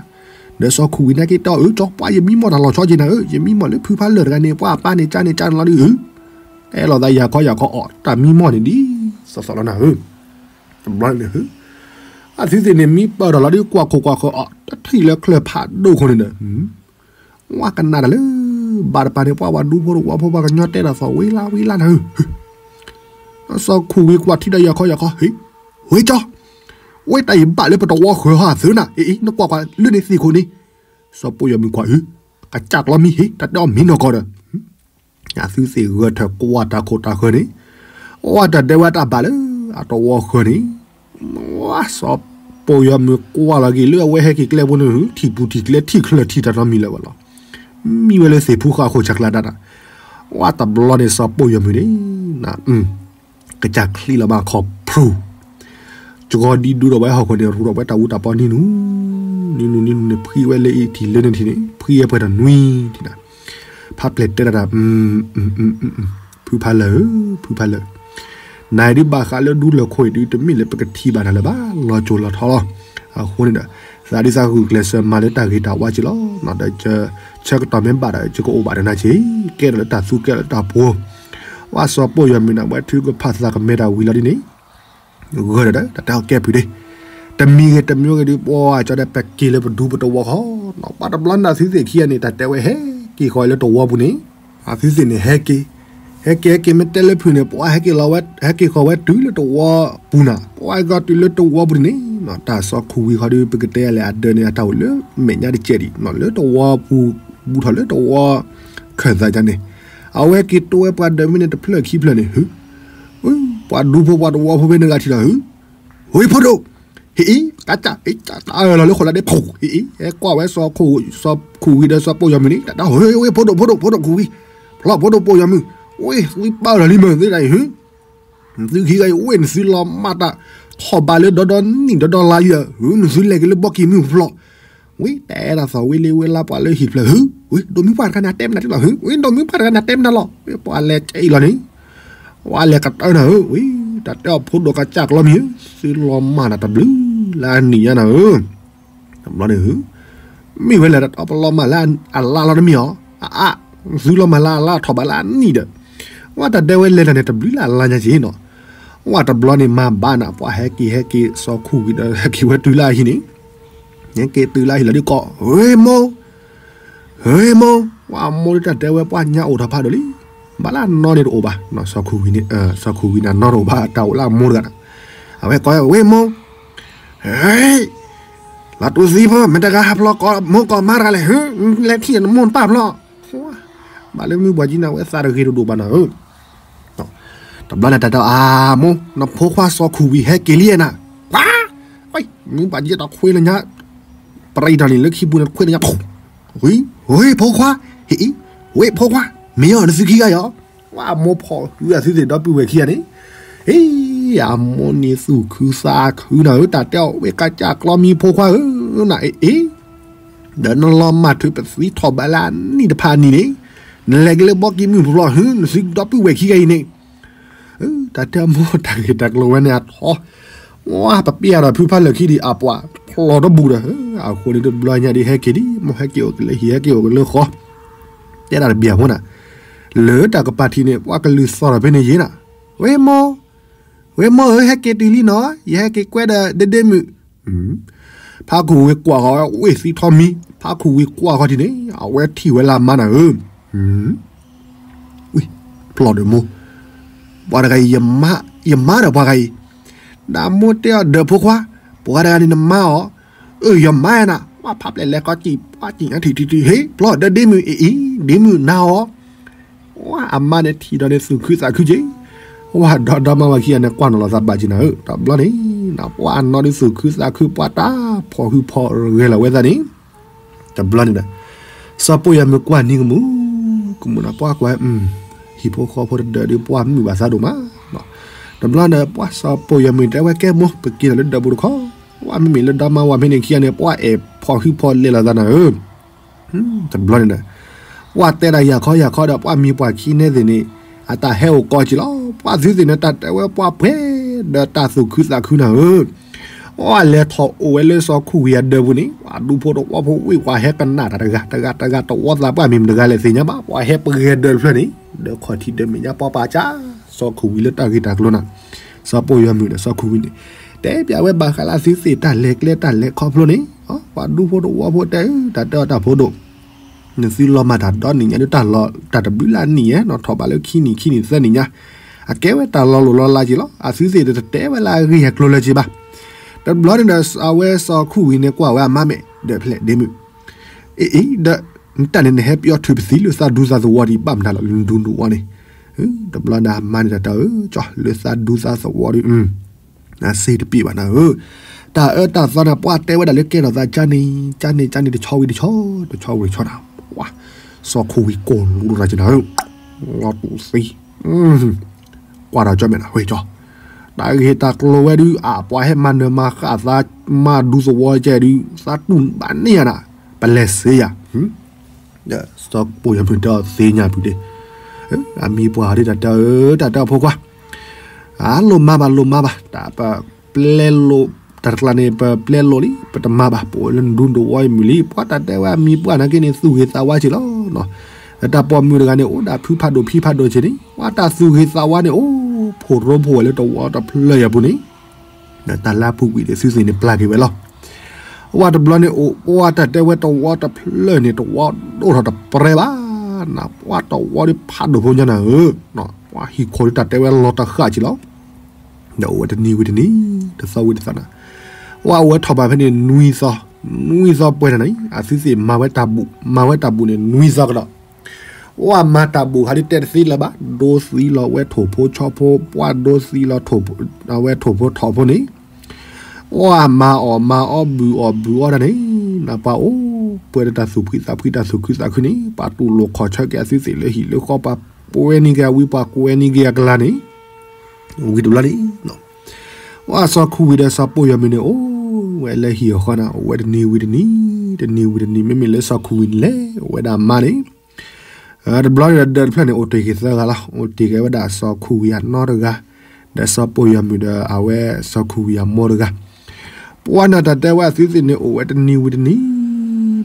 ဒီးစီၤခူၣ်ဝံၤနာ်က့တဲအီၤ အၢ ကၠီပှၤယမံမီၢ်တၢ်လီၤဆီက့နၤဧၢ, ယမံမီၢ်လၢဖုဖါလၢာ်တဂၤန့ၣ် ပှၤအပၢ်န့ၣ်ကၢ်န့ၣ်ကၢ်န့ၣ်လီၤဒုးဧၢ, တဲလီၤသးယၤခီယၤခီအီၤ တၢ်မံမီၢ်န့ၣ်ဒ်သိးသိးလီၤနၤဧၢ, တဘျီန့ၣ် အသုသ့ၣ်န့ၣ်မံပၢၢ်ထီၣ်လီၤဒုး ကွၢ်ခိၣ်ကွၢ်ဃၢၤအီၤ တထံၣ်လၢချၢၣ်ဖးဒိၣ်ခိၣ်န့ၣ်ဒီး ဝဲကနၣ်တၢ်လၢ ဘၣ်တပၤန့ၣ် ပှၤဝဲဒူဖိတဝီဖိပှၤကညီတဲတၢ်သီၣ်ဝ့လါဝ့လါနၤဧၢ, စီၤခူၣ်ဝံၤကွၢ်ထံဒီးယၤခီယၤခီ ဟ့ ဝ့ကၠီ ဝ့တၢ်အံၤဘၣ်လၢပတဝီဃၢၤဟီၣ်သုနၤ အ့ နကွၢ်ကွၢ်လၢန့ၣ်သ့ၣ်ခိၣ်န့ၣ်, စီၤပိာ်ယီၤမုၢ်ကွၢ်အု ကစၢ်ကျီမံၤဟ့ တၢ်တဲအီၤမံနီၢ်ကီၢ်ဒီး အသုသ့ၣ်ဂၢၢ်ထၢၣ်ကွၢ်တၢ်ခိၣ်တၢ်ဃၢၤန့ၣ်, ဝဲတၢ်တဲဝဲတၢ်ဘၣ်လၢ အတဝီဃၢၤန့ၣ်, ဝဲစီၤပိာ်ယီၤမုၢ်ကွၢ်လီၤက့ၤလၢအဝဲဟဲက့ၤကျဲဖိန့ၣ် ထံၣ်ပူၤထံၣ်ကျဲထံၣ်ချၢၣ်ထံၣ်တၢ်နီတမံၤလၢၤဘၣ်လီၤ, မံဝဲလၢသ့ၣ်ဖူဃာ်အခိၣ်ဆၢ်ကျါဒၣ်တၢ်, ဝဲတဘျီန့ၣ်စီၤပိာ်ယီၤမုၢ်န့ၣ် ကစၢ်ချံလီၤဘၣ်ခီၣ်ဖျိ ကဂီၤဒံဒူဒီးဝဲဟီၣ်ခိၣ်န့ၣ် ရူဒီးဝဲတၢ်အူတၢ်ပီနံၤနူၤ, နံၤနူၤနံၤနူၤန့ၣ် ဖှံဝဲလၢအံၤထံၣ်လၢန့ၣ်ထံၣ်န့ၣ် ဖှံဝဲပှဲၤတၢ်နွံထံၣ်နၤ, ဖးပျဲၢ်တဲတၢ်တၢ်, ဖုဖါလၢာ်ဧၢ, ဖုဖါလၢာ်, နၤအံၤဒုးဘၣ်ဃးလၢဒူလၢၢ်ခိၣ်အံၤဒုး တမ့ၢ်လၢပကထံၣ်ဘၣ်နၤလၢၤဘၣ်, လီၤစိၤလီၤထီလီၤ, အဃိန့ၣ်ဒီး သးဒုးသးဂုာ်ကျဲးစၢးမၤလၢတၢ်ဂ့ၤတၢ်ဝါက့လီၤ, ဒီးဆၢကတီၢ်မ့ၢ်ဘၣ်ဒီး ယကအိၣ်ဘၣ်ဒီးနၤက့ၤ, ကဲထီၣ်လၢတၢ်သူကဲထီၣ်လၢတၢ်ပှိၤ, ဝဲစီၤပိာ်ယီၤမုၢ်န့ၣ် ဝဲထုကဖၣ်သးကမဲတၢ်ဝံၤလီၤဒ်န့ၣ် ဂၢၢ်ဒီးတၢ်တဲအီၤကဲဖုးဒ့, တမံၤဂ့ၤတမံၤဂ့ၤဒုး ပှၤကၠီဒီးပက့ၤလၢပဒူပတဝီဃီ, ပှၤတဘျီန့ၣ်အသုသ့ၣ်ခံဂၤန့ၣ် တၢ်တဲဝဲဟဲက့ၤဃီလၢတဝီပူၤန့ၣ်, အသုသ့ၣ်န့ၣ် ဟဲက့ၤ, ဟဲက့ၤဟဲက့ၤမ့ၢ်တဲလၢဖုးန့ၣ် ပှၤဟဲက့ၤဃီဝဲ, ဟဲက့ၤဃီဝဲတုၤလၢတဝီပူၤနၤ, ပှၤကီတုၤလၢတဝီပူၤန့ၣ်, တၢ်စီၤခူၣ်ဝံၤဃီဒုး ပကတဲလဲၣ် အဒၢးန့ၣ် အတၢ်အိၣ်လၢမဲာ်ညါတကဲးဒံး လၢတဝီပူၤ ဘူးထီၣ်လၢတဝီ ခၢၣ်သးန့ၣ်, အဝဲက့ၤတိဝဲပှၤဒၢးမ့ၢ်န့ၣ် တဖျၢၣ်ခံဖျၢၣ်န့ၣ် ဟု ပှၤဒူဖိပှၤတဝီဖိဖဲန့ၣ်ဂၤထံၣ်လီၤ ဟု, ဝ့ဖိဒိၣ်, ဟ့ၣ်အံၤ ကစၢ် တၢ်အၢၣ်လီၤလၢဃိးလါဒ့ဖိ ဟ့ၣ်အံၤ ဟဲကွၢ်ဝဲစီၤခူၣ်ဝံၤဒီးစီၤပိာ်ယီၤမုၢ်န့ၣ် တၢ်ဝဲ ဝ့ဖိဒိၣ် ဖိဒိၣ် ဖိဒိၣ်ခူၣ်ဝံၤ, ဖျီၣ်ဖိဒိၣ်ပိာ်ယီၤမုၢ်, ဝ့ သုပၢၢ်လီၤလံမ့ၢ်သ့ဒၣ်အံၤ ဟု နသုခံဂၤအံၤ ဝ့ၢ်နသုလီၤမၢ်တၢ် ထီၣ်ဘးလၢဒီဒီနံၣ်ဒီဒီလါလံဧၢ, ဟု နသုလဲၤက့ၤလၢဘီက့ၤမုၢ်ဖျီၣ်, ဝ့ၢ်တအဲၣ်ဒိးသီၣ်ဝ့လ့ဝ့လါပှၤလၢဟံၣ်ဖျၢၣ် ဟု ဝ့ၢ်ဒိၣ်မုၢ်ပှၢ်တဂၤန့ၣ် အတဲမနုၤဒ်လီၤ ဟု ဝ့ၢ်ဒိၣ်မုၢ်ပှၢ်တဂၤန့ၣ် အတဲမနုၤလီၤ ဝ့ၢ်ပှၤလဲၤကဲအံၤလီၤန့ၣ်, ဝဲလဲၤကတၢၢ်နၤဧၢ, ဝ့ၢ် တၢ်တဲအီၤဖိဒိၣ်ကစၢ်ကျီမံၤဧၢ, သုလီၤမၢ်တၢ်တဘျုးလၢအနံၣ်ညါနၤဧၢ တဘျီန့ၣ် မ့ၢ်ဝဲလဲၣ် တၢ်ပလီၤမၢ်လၢအလါလီၤတမ့ၢ်အီၤ, အအါ, သုလီၤမၢ်လၢအလါထီၣ်ဘးလၢအနံၣ်ဒီး, ဝဲတၢ်တဲဝဲလဲၤတၢ်န့ၣ် တဘျုးလၢအလါညါက့ၤနီၤ, ဝဲတဘျီန့ၣ်မၤဘၣ်နၤ ပှၤဟဲက့ၤဟဲက့ၤစီၤခူၣ်ဝံၤဒီး ဟဲက့ၤဝဲတုၤလၢအဟံၣ်န့ၣ်, ဟဲက့ၤတုၤလၢအဟံၣ်လီၤဒုးကိး, ဝ့ၢ်မိၢ် ဝ့ၢ်မိၢ်, ဝဲအမိၢ်ဒုးတၢ်တဲဝဲပှၤညါအိၣ်ထီၣ်ဖးဒိၣ်လံ, ဘၣ်လၢအနီၢ်န့ၣ်တအိၣ်ဘၣ်, စီၤခူၣ်ဝံၤန့ၣ်, စီၤခူၣ်ဝံၤန့ၣ်အနီၢ်တအိၣ်ဘၣ် တၢ်အိၣ်လၢအမိၢ်တဂၤဒီး, အဝဲကိးဝဲ ဝ့ၢ်မိၢ်, ဟ့ၣ်, လီၤတူၢ်သံဖိ မ့ၢ်တဂၤဟးဖျီၣ်ကိးမိၢ်ကိးမါတဂၤလဲၣ် ဟု, လဲၤထံၣ်နမိၢ်နပၢ်ဖျီၣ်, ဘၣ်လၢမုၢ်ပှၤကံနၤဝဲသးတဂ့ၤတဒိၣ်ဘၣ်နၤဧၢ ဒီး တဘျီန့ၣ်တၢ်တဲအမိၢ် နဖိခွါစီၤခူၣ်ဝံၤဟဲက့ၤလံနၤ, ကွၢ်, မ့ၢ်ဘၣ်ယဲတခွ့လၢညါ, ပရံးတၢ်န့ၣ်လၢခံပူၤန့ၣ်တခွ့လၢညါ, ဝံၤဝ့ၢ်ဖိခွါ, ဟ့ၣ်အံၤ, ဝ့ၢ်ဖိခွါ, မ့ၢ်အီၤနသုခံဂၤယီၤ, ဝဲအမိၢ်ဖီၣ်ဃုအသုသ့ၣ်ဒီပုၢ်ဝဲၢ်ခံဂၤန့ၣ်, ဟ့ၣ်, အမိၢ်န့ၣ်သူၣ်ခုသးခုနၤဧၢ တၢ်တဲအီၤဝ့ၢ်ကစၢ်ကျီမံၤဖိခွါဧၢ, နအ့ၣ်အ့ၣ် ဒီးနလီၤမၢ်ထွဲပသံထီၣ်ဘးလၢအနံၣ်တဖၣ်အနံၣ်န့ၣ်, နလဲၤက့ၤလၢဘီကံၢ်မုၢ်ဖျိး ဟ့ၣ် နသုဒီပုၢ်ဝဲၢ်ခံဂၤအံၤန့ၣ်, တၢ်တဲအမိၢ်တၢ်ဂ့ၢ်တၢ်ကျိၤဝဲန့ၣ်အထီ, ဝါ ပပျဲဒီးဖုဖးလၢာ်ခံဒံးအပှၤဖျိးတဘူၣ်ဒီး, အဃိန့ၣ်တဘျီညါဒ်ဟဲက့ၤဒံး မိၢ်ဟဲက့ၤအိၣ်က့ၤလၢဟံၣ်ဟဲက့ၤအိၣ်က့ၤလၢဃီ, တဲဒၣ်တဘျီအဖိနၤ, လၢတၢ်ကပၤထံးန့ၣ် ပှၤကလုၢ်သီၣ်ထီၣ်ဖဲန့ၣ်ယဲနၤ, ဝ့ၢ်မိၢ် ဝ့ၢ်မိၢ်ဧၢ ဟဲက့ၤတုၤလံနီၤ ယဟဲက့ၤကွဲဒီးဒ့ဒ့မုၣ်, ဖးခူၣ်ဝံၤကွၢ်ဃီၤဝဲ ဝ့ၢ်သံထီမံၤ ဖးခူၣ်ဝံၤကွၢ်ဃီၤထံးန့ၣ် အဝဲထံၣ်ဝဲလၢအမါနၤဧၢ, ဝံၤ, ဖျီၣ်ဒီးမိၢ်, ပှၤတဂၤအံၤ, ယမါဒီးပှၤဂၤအံၤ, နမိၢ်တဲအီၤဒီးဖိခွါ, ပှၤတဂၤန့ၣ်နမါအီၤ, အၢ ယမါနၤ ပှၤဖးပျဲၢ်လဲၤကီကံၣ် ပှၤကံၣ်ညါထံၣ်ထံၣ်ထံၣ် ဟ့ၣ်ဖျီၣ်ဒီးဒ့မုၣ်အံၤအံၤ ဒ့မုၣ်နၤအီၤ ဝါ အမါန့ၣ်ထံၣ်ဒီးန့ၣ်သူၣ်ခုသးခုက့ၤ, ဝါ ဒီဒီမါဝၤခံဂၤန့ၣ် ကွၢ်နီၣ်လီၤသးဘၣ်က့ၤနၤဧၢ, တဘျီန့ၣ် ပှၤအနီၢ်ဒုးသူၣ်ခုသးခု ပှၤတၢ်ဖီၣ်ဟုဖီၣ်ဂဲၤလီၤဝဲသးန့ၣ်, တဘျီန့ၣ်ဒီး စီၤပိာ်ယွၤမုၣ်ကွၢ်နံၤကမူၣ်, ကမူၣ်နၤ ပှၤကွၢ်, ဟံၣ်ဖိဃီဖိတဒၢးဒုးပှၤမုာ်ဘၣ်သးဒိၣ်မး, တဘျီန့ၣ် ပှၤစီၤပိာ်ယွၤမုၣ်တဲဝဲကဲမိၢ် ပက့ၤဒီးလၢဒၢးပူၤတခီ, ဝါ မ့မ့ၢ်လၢဒီမါဝၤဖဲန့ၣ်ခံဂၤန့ၣ် ပှၤအဲၣ်ဖီၣ်ဟုဖီၣ်လဲၤလီၤသးနၤဧၢ တဘျီန့ၣ်ဒီး ပှၤတဲဒၣ်ယၤခီယၤခီဒီး ပှၤမံၤပှၤခံန့ၣ်သ့ၣ်န့ၣ် အတၢ်ဟဲအိၣ်ကီက့ၤလီၤ, ပှၤသုသ့ၣ်န့ၣ် တၢ်တဲဝဲပှၤပှဲၤဒီးတၢ်သူၣ်ခုသးခုနၤဧၢ, ပှၤလဲၤထီၣ်အိၣ်ဝဲလၢစီၤခူၣ်ဝံၤအဒၢးပူၤန့ၣ် ပှၤဒူဖိတဝီဖိဝ့ၢ်ပှၤဟဲကနၣ်တၢ်တဂၤတဂၤတဂၤ တဝီသးပှၢ်မံၤမတဂၤလဲၣ်သ့ၣ်ညါဘၣ်, ပှၤဟဲပှဲၤဒၢးတဖျၢၣ်န့ၣ် ဒီးခီၣ်ထံးဒၢးမဲာ်ညါပှၤပာ်ကၢ် စီၤခူၣ်ဝံၤလၢတၢ်ဂ့ၢ်တၢ်ကျိၤနၤ, စီၤပိာ်ယွၤမုၣ်ဒီးစီၤခူၣ်ဝံၤန့ၣ် တဲပျးဝဲဘၣ်ဃးလၢသုသ့ၣ်တၢ်လဲၤကျဲတၢ်လဲၤခီဖျိန့ၣ်, ပှၤဒူဖိတဝီဖိတဲ တၢ်တဲအီၤတၢ်ဖိဒိၣ်, နသုလီၤမၢ်တၢ်ဒီနံၣ်ညါဒုး တၢ်တဘျုးလၢ်နံၣ်ညါ နီၢ်ထီၣ်ဘးလၢခံနံၣ်ခံနံၣ်သၢနံၣ်ညါ, အကဲဝဲတၢ်လီၤလိၢ်လီၤလးက့ၤလီၤ, အသုသ့ၣ်တတဲဝဲလၢအဂ့ၢ်အကျိၤလၢၤက့ၤဘၣ်, တဘျီန့ၣ်ဒီး အဝဲစီၤခူၣ်ဝံၤန့ၣ်ကွၢ်ဝဲအမါမဲာ် ဒီးဖျဲၣ်ဒ့မုၣ် အ့ၣ်အ့ၣ် ဒီး နတၢ်န့ၣ် နဟဲပယီၤထုးပသံလၢသးဒူသးသဝီဒံးဘၣ်မတၤလီၤ လၢနဒူနဝီန့ၣ်, တဘျီဒၣ်မါန့ၣ်တၢ်တၢ်အၢ ကၠီ လၢသးဒူသးသဝီဒံး, နစ့တပ့ၢ်ဘၣ်နၤဧၢ, တၢ်အၢတၢ်သီန့ၣ် ပှၤတဲဝဲဒၣ်လၢကဲထီၣ်သးကၠါန့ၣ် ကၠါန့ၣ် ကၠါန့ၣ် တဆီဝံၤတဆီ တဆီဝံၤတဆီနၤ, ပှၤ စီၤခိၣ်ဝံၤကိၢ်လူၤဒိၣ်တၢ်က့ၤနၤဧၢ, လီၤတူာ်သံ ကွၢ်ဒီးကၠီမဲာ်နၤ ဝဲကၠီ, တၢ်ဂ့ၢ်တၢ်ကျိၤဝဲဒုး အပှၤဟဲမၤနၢၤမၤဃၣ်သး မၤဒူသဝီကဲဒုး သးတူၢ်ဘၣ်န့ၢ်ယၤနၤ, ပလဲၤစ့ယၤ, ဒီးစီၤပိာ်ယွၤမုၣ်တဲအီၤသ့ၣ်ညါပူၤဒ့ၣ်, အမံၤပှၢ်ဒ်တၢ်တဲအီၤ တၢ်တဲအီၤဖိခွါ, အလိၣ်မၤဘၣ်လိၣ်မၤဘၣ် တၢ်ပပျဲလိာ် တၢ်တကျါန့ၣ် ပပျဲလိာ်လံ ပတမၤဘၣ် ပအိၣ်လၢနဒူနဝီအံၤမုၢ်လံ ပှၤတၢ်တဲဝဲအမံၤပှၢ်နာ်က့န့ၣ် သူၣ်ဂ့ၤသးဝါက့ၤလီၤ. တၢ်ပိာ်မုၣ်တဂၤန့ၣ် အိၣ်ဒၣ်ဖုဖးဒိၣ်ဖံဖးဒိၣ်က့ၤန့ၣ် ပှၤတၢ်သူၣ်ဂ့ၤသးဝါန့ၣ် အိၣ်ဖှိၣ်ရိဖှိၣ်ဝဲလၢတဝီတဖျၢၣ်အံၤအပူၤန့ၣ် တၢ်လၢအပူၤကွံာ်ဒီးသုသ့ၣ်န့ၣ် ပျၢ်က့ၤဝဲလီၤ. ဝဲတဘျီန့ၣ်အိၣ် ပှၤတၢ်တဲဝဲတဝီတဖျၢၣ်န့ၣ် တဝီဒိၣ်ထီၣ်တပြဲဘၣ်နၤ ပှၤတဝီဒ်ဖးဒိၣ်ဖိညါနၤဧၢ, ပှၤဟံၣ်ခိၣ်ဒ်တၢ်တဲဝဲလီၤတဃၣ်က့ၤလီၤ. ဒီးအိၣ်ဝဲတနံၤဝံၤတနံၤ တသီဝံၤတသီနၤ, ဝဲအိၣ်ဝဲထီၣ်ဘးဖဲန့ၣ်နွံသီ, နွံသီပှဲၤနၤန့ၣ် အသုသ့ၣ်မၤဝဲတၢ်ဘူၣ် မၤဝဲတၢ်ဘူၣ်န့ၣ်နွံသီကဒီး ပှၤမၤတၢ်ဘူၣ်ဟးဒ်တဲတသ့လၢၤဘၣ် ဒိသံလီၤဝဲထိၣ်ဖိဆီဖိ ပှၤဒိသံလီၤ အဝဲထိၣ်ဖိထိၣ်ဖိန့ၣ် ပှၤမၤအီၣ်မၤအီဘုၣ်အီၣ်ဘုၣ်အီတၢ်န့ၣ် နပှၤအိၣ်ပှဲၤဒီးတၢ်သူၣ်ဖှံသးဖှံတၢ်သူၣ်ခုသးခုန့ၣ် ပှၤတူၢ်လိာ်ခီၣ်ဆၢက့ၤအသုသ့ၣ်လၢဟံၣ်လၢဃီ ပှၤကွဲနံၤက့ၤအဝံပှၤကွဲနံၤက့ၤအကလၤန့ၣ် ဝံၤတဘျီန့ၣ် ပှၤစီၤခူဝံၤဒီးစီၤပိာ်ယွၤမုၢ်န့ၣ် အိၣ်ဝဲလၢဟံၣ်အဃီန့ၣ် အိၣ်ဝဲတနံၤဝံၤတနံၤ တနံၤဝံၤတနံၤ မ့မ့ၢ်လၢစီၤခူဝံၤန့ၣ်လဲၣ် အိၣ်ဝဲဒၣ်အမါန့ၣ် တဘျီန့ၣ်ဒီးဒၢးတဖျၢၣ်န့ၣ် အိၣ်တ့ၢ်က့ၤသၢဂၤလီၤ. အိၣ်တ့ၢ်က့ၤဝဲဒၣ်စီၤခူဝံၤအနီၢ်တဂၤ ဒီးစီၤပိာ်ယွၤမုၢ်ဒီးအဝဲစီၤခူဝံၤအမိၢ်တဂၤ ပှၤနၢ်တၢ်တဲဝဲအသုသ့ၣ်န့ၣ် အိၣ်ဝဲတနံၤဝံၤတနံၤ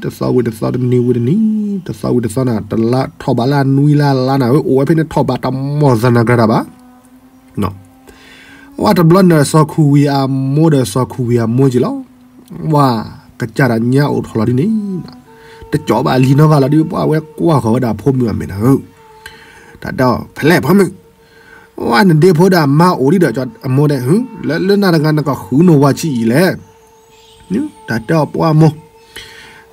တသီဝံၤတသီ တနံၤဝံၤတနံၤ တသီဝံၤတသီနၤ တလါထီၣ်ဘးလၢအနွံလါလါနၤဧၢ အိၣ်ဝဲဖဲန့ၣ်ထီၣ်ဘးတမီၢ်သနၤကြၢးတၢ်ဘၣ် ဝဲတဘျီန့ၣ်စီၤခူဝံၤအမိၢ်ဒီးစီၤခူဝံၤအမိၢ်က့ၤလီၤ. ဝဲကစၢ်တၢ်ညါအိၣ်ထီၣ်လီၤဒ်န့ၣ် တကၠီဘၣ်လံၤနီတဂၤလီၤဒ် ပှၤဝဲကွၢ်ဃီၤဝဲဒၣ်ဖိမုၣ်အမဲာ်နၤဧၢ တၢ်တဲအီၤ ဖဲလဲၣ်ဖိမုၣ် ဝဲနဒ့ဖိဒီးအမါအိၣ်ဒံးဒီးအမိၢ်ဒဲး လၢလၢနၤတဂၤနကဃုနဝၤဆံးအံၤလဲၣ် တၢ်တဲအီၤပှၤမိၢ်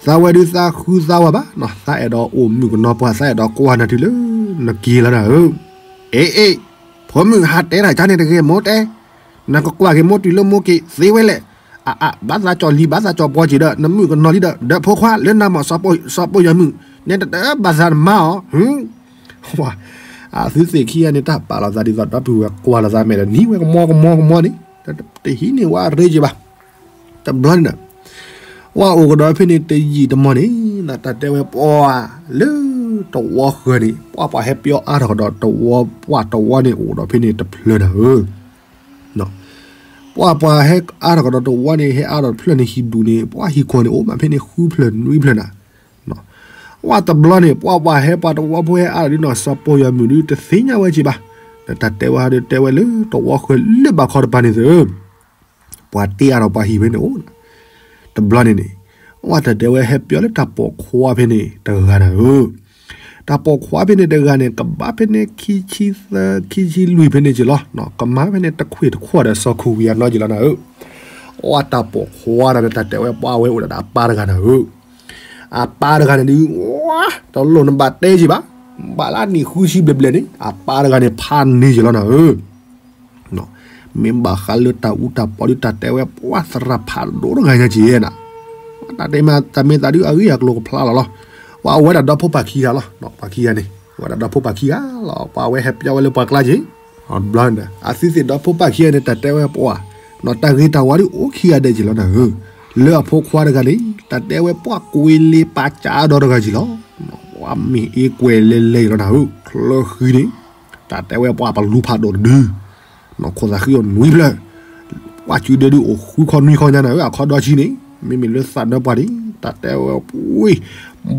သးဝဲဒုးသးဃုသးဝၤဘၣ် သးအဲၣ်ဒိးအိၣ်မုၣ်ကနီၤပှၢ် သးအဲၣ်ဒိးကွၢ်နၤတုၤလၢနက့ၤလီၤနၤဧၢ အ့ၣ်အ့ၣ် ဖိမုၣ်ဟးတဲတၢ်ကါန့ၣ်တဂ့ၤ မိၢ်တဲ, နကကွၢ်က့ၤမိၢ်တုၤလၢမိၢ်က့ၤသ့ဝဲလဲၣ်. အအ ဘၣ်သးကၠီၤလံ ဘၣ်သးကၠီၤပှီၤက့ၤဒီး နမုၣ်ကနီၤလံဒီး ဒီးဖိခွါလၢနၤမး စီၤပီယီၤမုၣ်, နဲတတဘၣ်သးနမါအီၤ, အသုသ့ၣ်ခံဂၤန့ၣ် တၢ်ပာ်လီၤသးဒ်သိးဒီပုၢ်ဝဲၢ်ကွၢ်လီၤသးမဲာ်ဒီး နံၤဝဲကမီကမီကမီန့ၣ်, တဟံးန့ၢ်ဝဲအရ့က့ၤဘၣ်. တဘျီန့ၣ်ဒီး ပှၢ်အိၣ်ကဒီးဖဲန့ၣ်တယံာ်တမီၢ်န့ၣ် တၢ်တဲဝဲပှၢ်လၢတဝီဃၢၤန့ၣ် ပှၢ်ပှၢ်ဟဲပၠီအါထီၣ်ကဒီးတဝီ ပှၢ်တဝီန့ၣ်အိၣ်ဒီးဖဲန့ၣ်တဖျၢၣ်နၤဧၢ ပှၢ်ပှၢ်ဟဲအါထီၣ်ကဒီးတဝီန့ၣ် ဟဲအါထီၣ်တဖျၢၣ်န့ၣ် ဟံၣ်ဒူၣ်န့ၣ် ပှၢ်ဟံၣ်ခီၣ်န့ၣ် အိၣ်မးဖဲန့ၣ်ဃုဖျၢၣ်နွံဖျၢၣ်နၤ, ပှၢ်တဘျီန့ၣ် ပှၢ်ပှၢ်ဟဲပှၤတဝီဖိဟဲအါထီၣ်ဒုနီၤ စီၤပီယီၤမုၣ်ဒုတသ့ၣ်ညါဝဲက့ၤဘၣ်, ဒီးတၢ်တဲဝဲဟးဒီးတဲဝဲလၢတဝီဃၢၤလၢဘၣ်ခီတပၤန့ၣ်သၢ ပှၤတ့အါထီၣ်ပှၤဟံၣ်ဖဲန့ၣ်အိၣ်, တဘျီန့ၣ်န့ၣ်, ပှၢ်တၢ်တဲဝဲဟဲပၠီလၢတၢ်ပိာ်ခွါဖဲန့ၣ်တဂၤနၤဧၢ, တၢ်ပိာ်ခွါဖဲန့ၣ်တဂၤန့ၣ် ကဘၣ်ဖဲန့ၣ်ခံဆံသၢ ခံဆံလွံၢ်ဖဲန့ၣ်က့ၤလီၤ, ကမၤဖဲန့ၣ်တခွ့ၣ်တခွီၣ်ဒီးစီၤခိၣ်ဝံၤအနီက့ၤလီၤနၤဧၢ, ပှၢ်တၢ်ပိာ်ခွါတၢ်န့ၣ် တၢ်တဲဝဲပှၢ်ဝဲအိၣ်ဒီးအပၢ်တဂၤနၤဧၢ, အပၢ်တဂၤန့ၣ်ဒုး တလိၣ်နဘၣ်တဲက့ၤဘၣ်, ဘၣ်လၢနံၣ်ဃုဆံဘျဲၣ်ဘျဲၣ်န့ၣ် အပၢ်တဂၤန့ၣ်ဖးန့ၢ်က့ၤလီၤနၤဧၢ မ့ၢ်ဘၣ်ဃးလၢတၢ်အူတၢ်ပီဒုး တၢ်တဲဝဲပှၢ်သရၣ်ဖးဒိၣ်တဂၤညါက့ၤနၤ, တၢ်တဲမးတၢ်မ့ၢ်သးဒုးအဂ့ၢ်အကျိၤကဖျါလီၤလီၤ, ပှၢ်အိၣ်ဝဲဒၣ်ဒီဖိပၢ်ခံဂၤလီၤ, ပှၤခံဂၤန့ၣ် အိၣ်ဝဲဒၣ်ဒီဖိပၢ်ခံဂၤလီၤ, ပှၢ်ဝဲဟဲပၠီဝဲလၢပှၤကျါက့ၤ, ဘျီန့ၣ် အသုသ့ၣ်ဒီဖိပၢ်ခံဂၤန့ၣ် တၢ်တဲဝဲပှၢ်, တၢ်ဂ့ၤတၢ်ဝါဒုးအိၣ်ခံဂၤဒဲးက့ၤလီၤနၤဧၢ, လၢအဖိခွါတဂၤန့ၣ် တၢ်တဲဝဲပှၢ်ကွဲးလ့ပာ်ကၢဒီတဂၤက့ၤလီၤ, ပှၢ်မ့ၢ်အ့ကွဲးလဲၤလဲၤက့ၤလီၤနၤဧၢ, ချၢဃံန့ၣ် တၢ်တဲဝဲပှၢ်ပလူဖးဒိၣ်တဒု ခိၣ်သးဃံအိၣ်နွံဖျၢၣ်, ပှၢ်စုဒဲဒုးအိၣ်ဃုခီနွံခီညါနၤဧၢ, အခီဒီဆံန့ၣ် မ့မ့ၢ်လၢသးနၢပှၢ်န့ၣ် တၢ်တဲဝဲပှၢ်,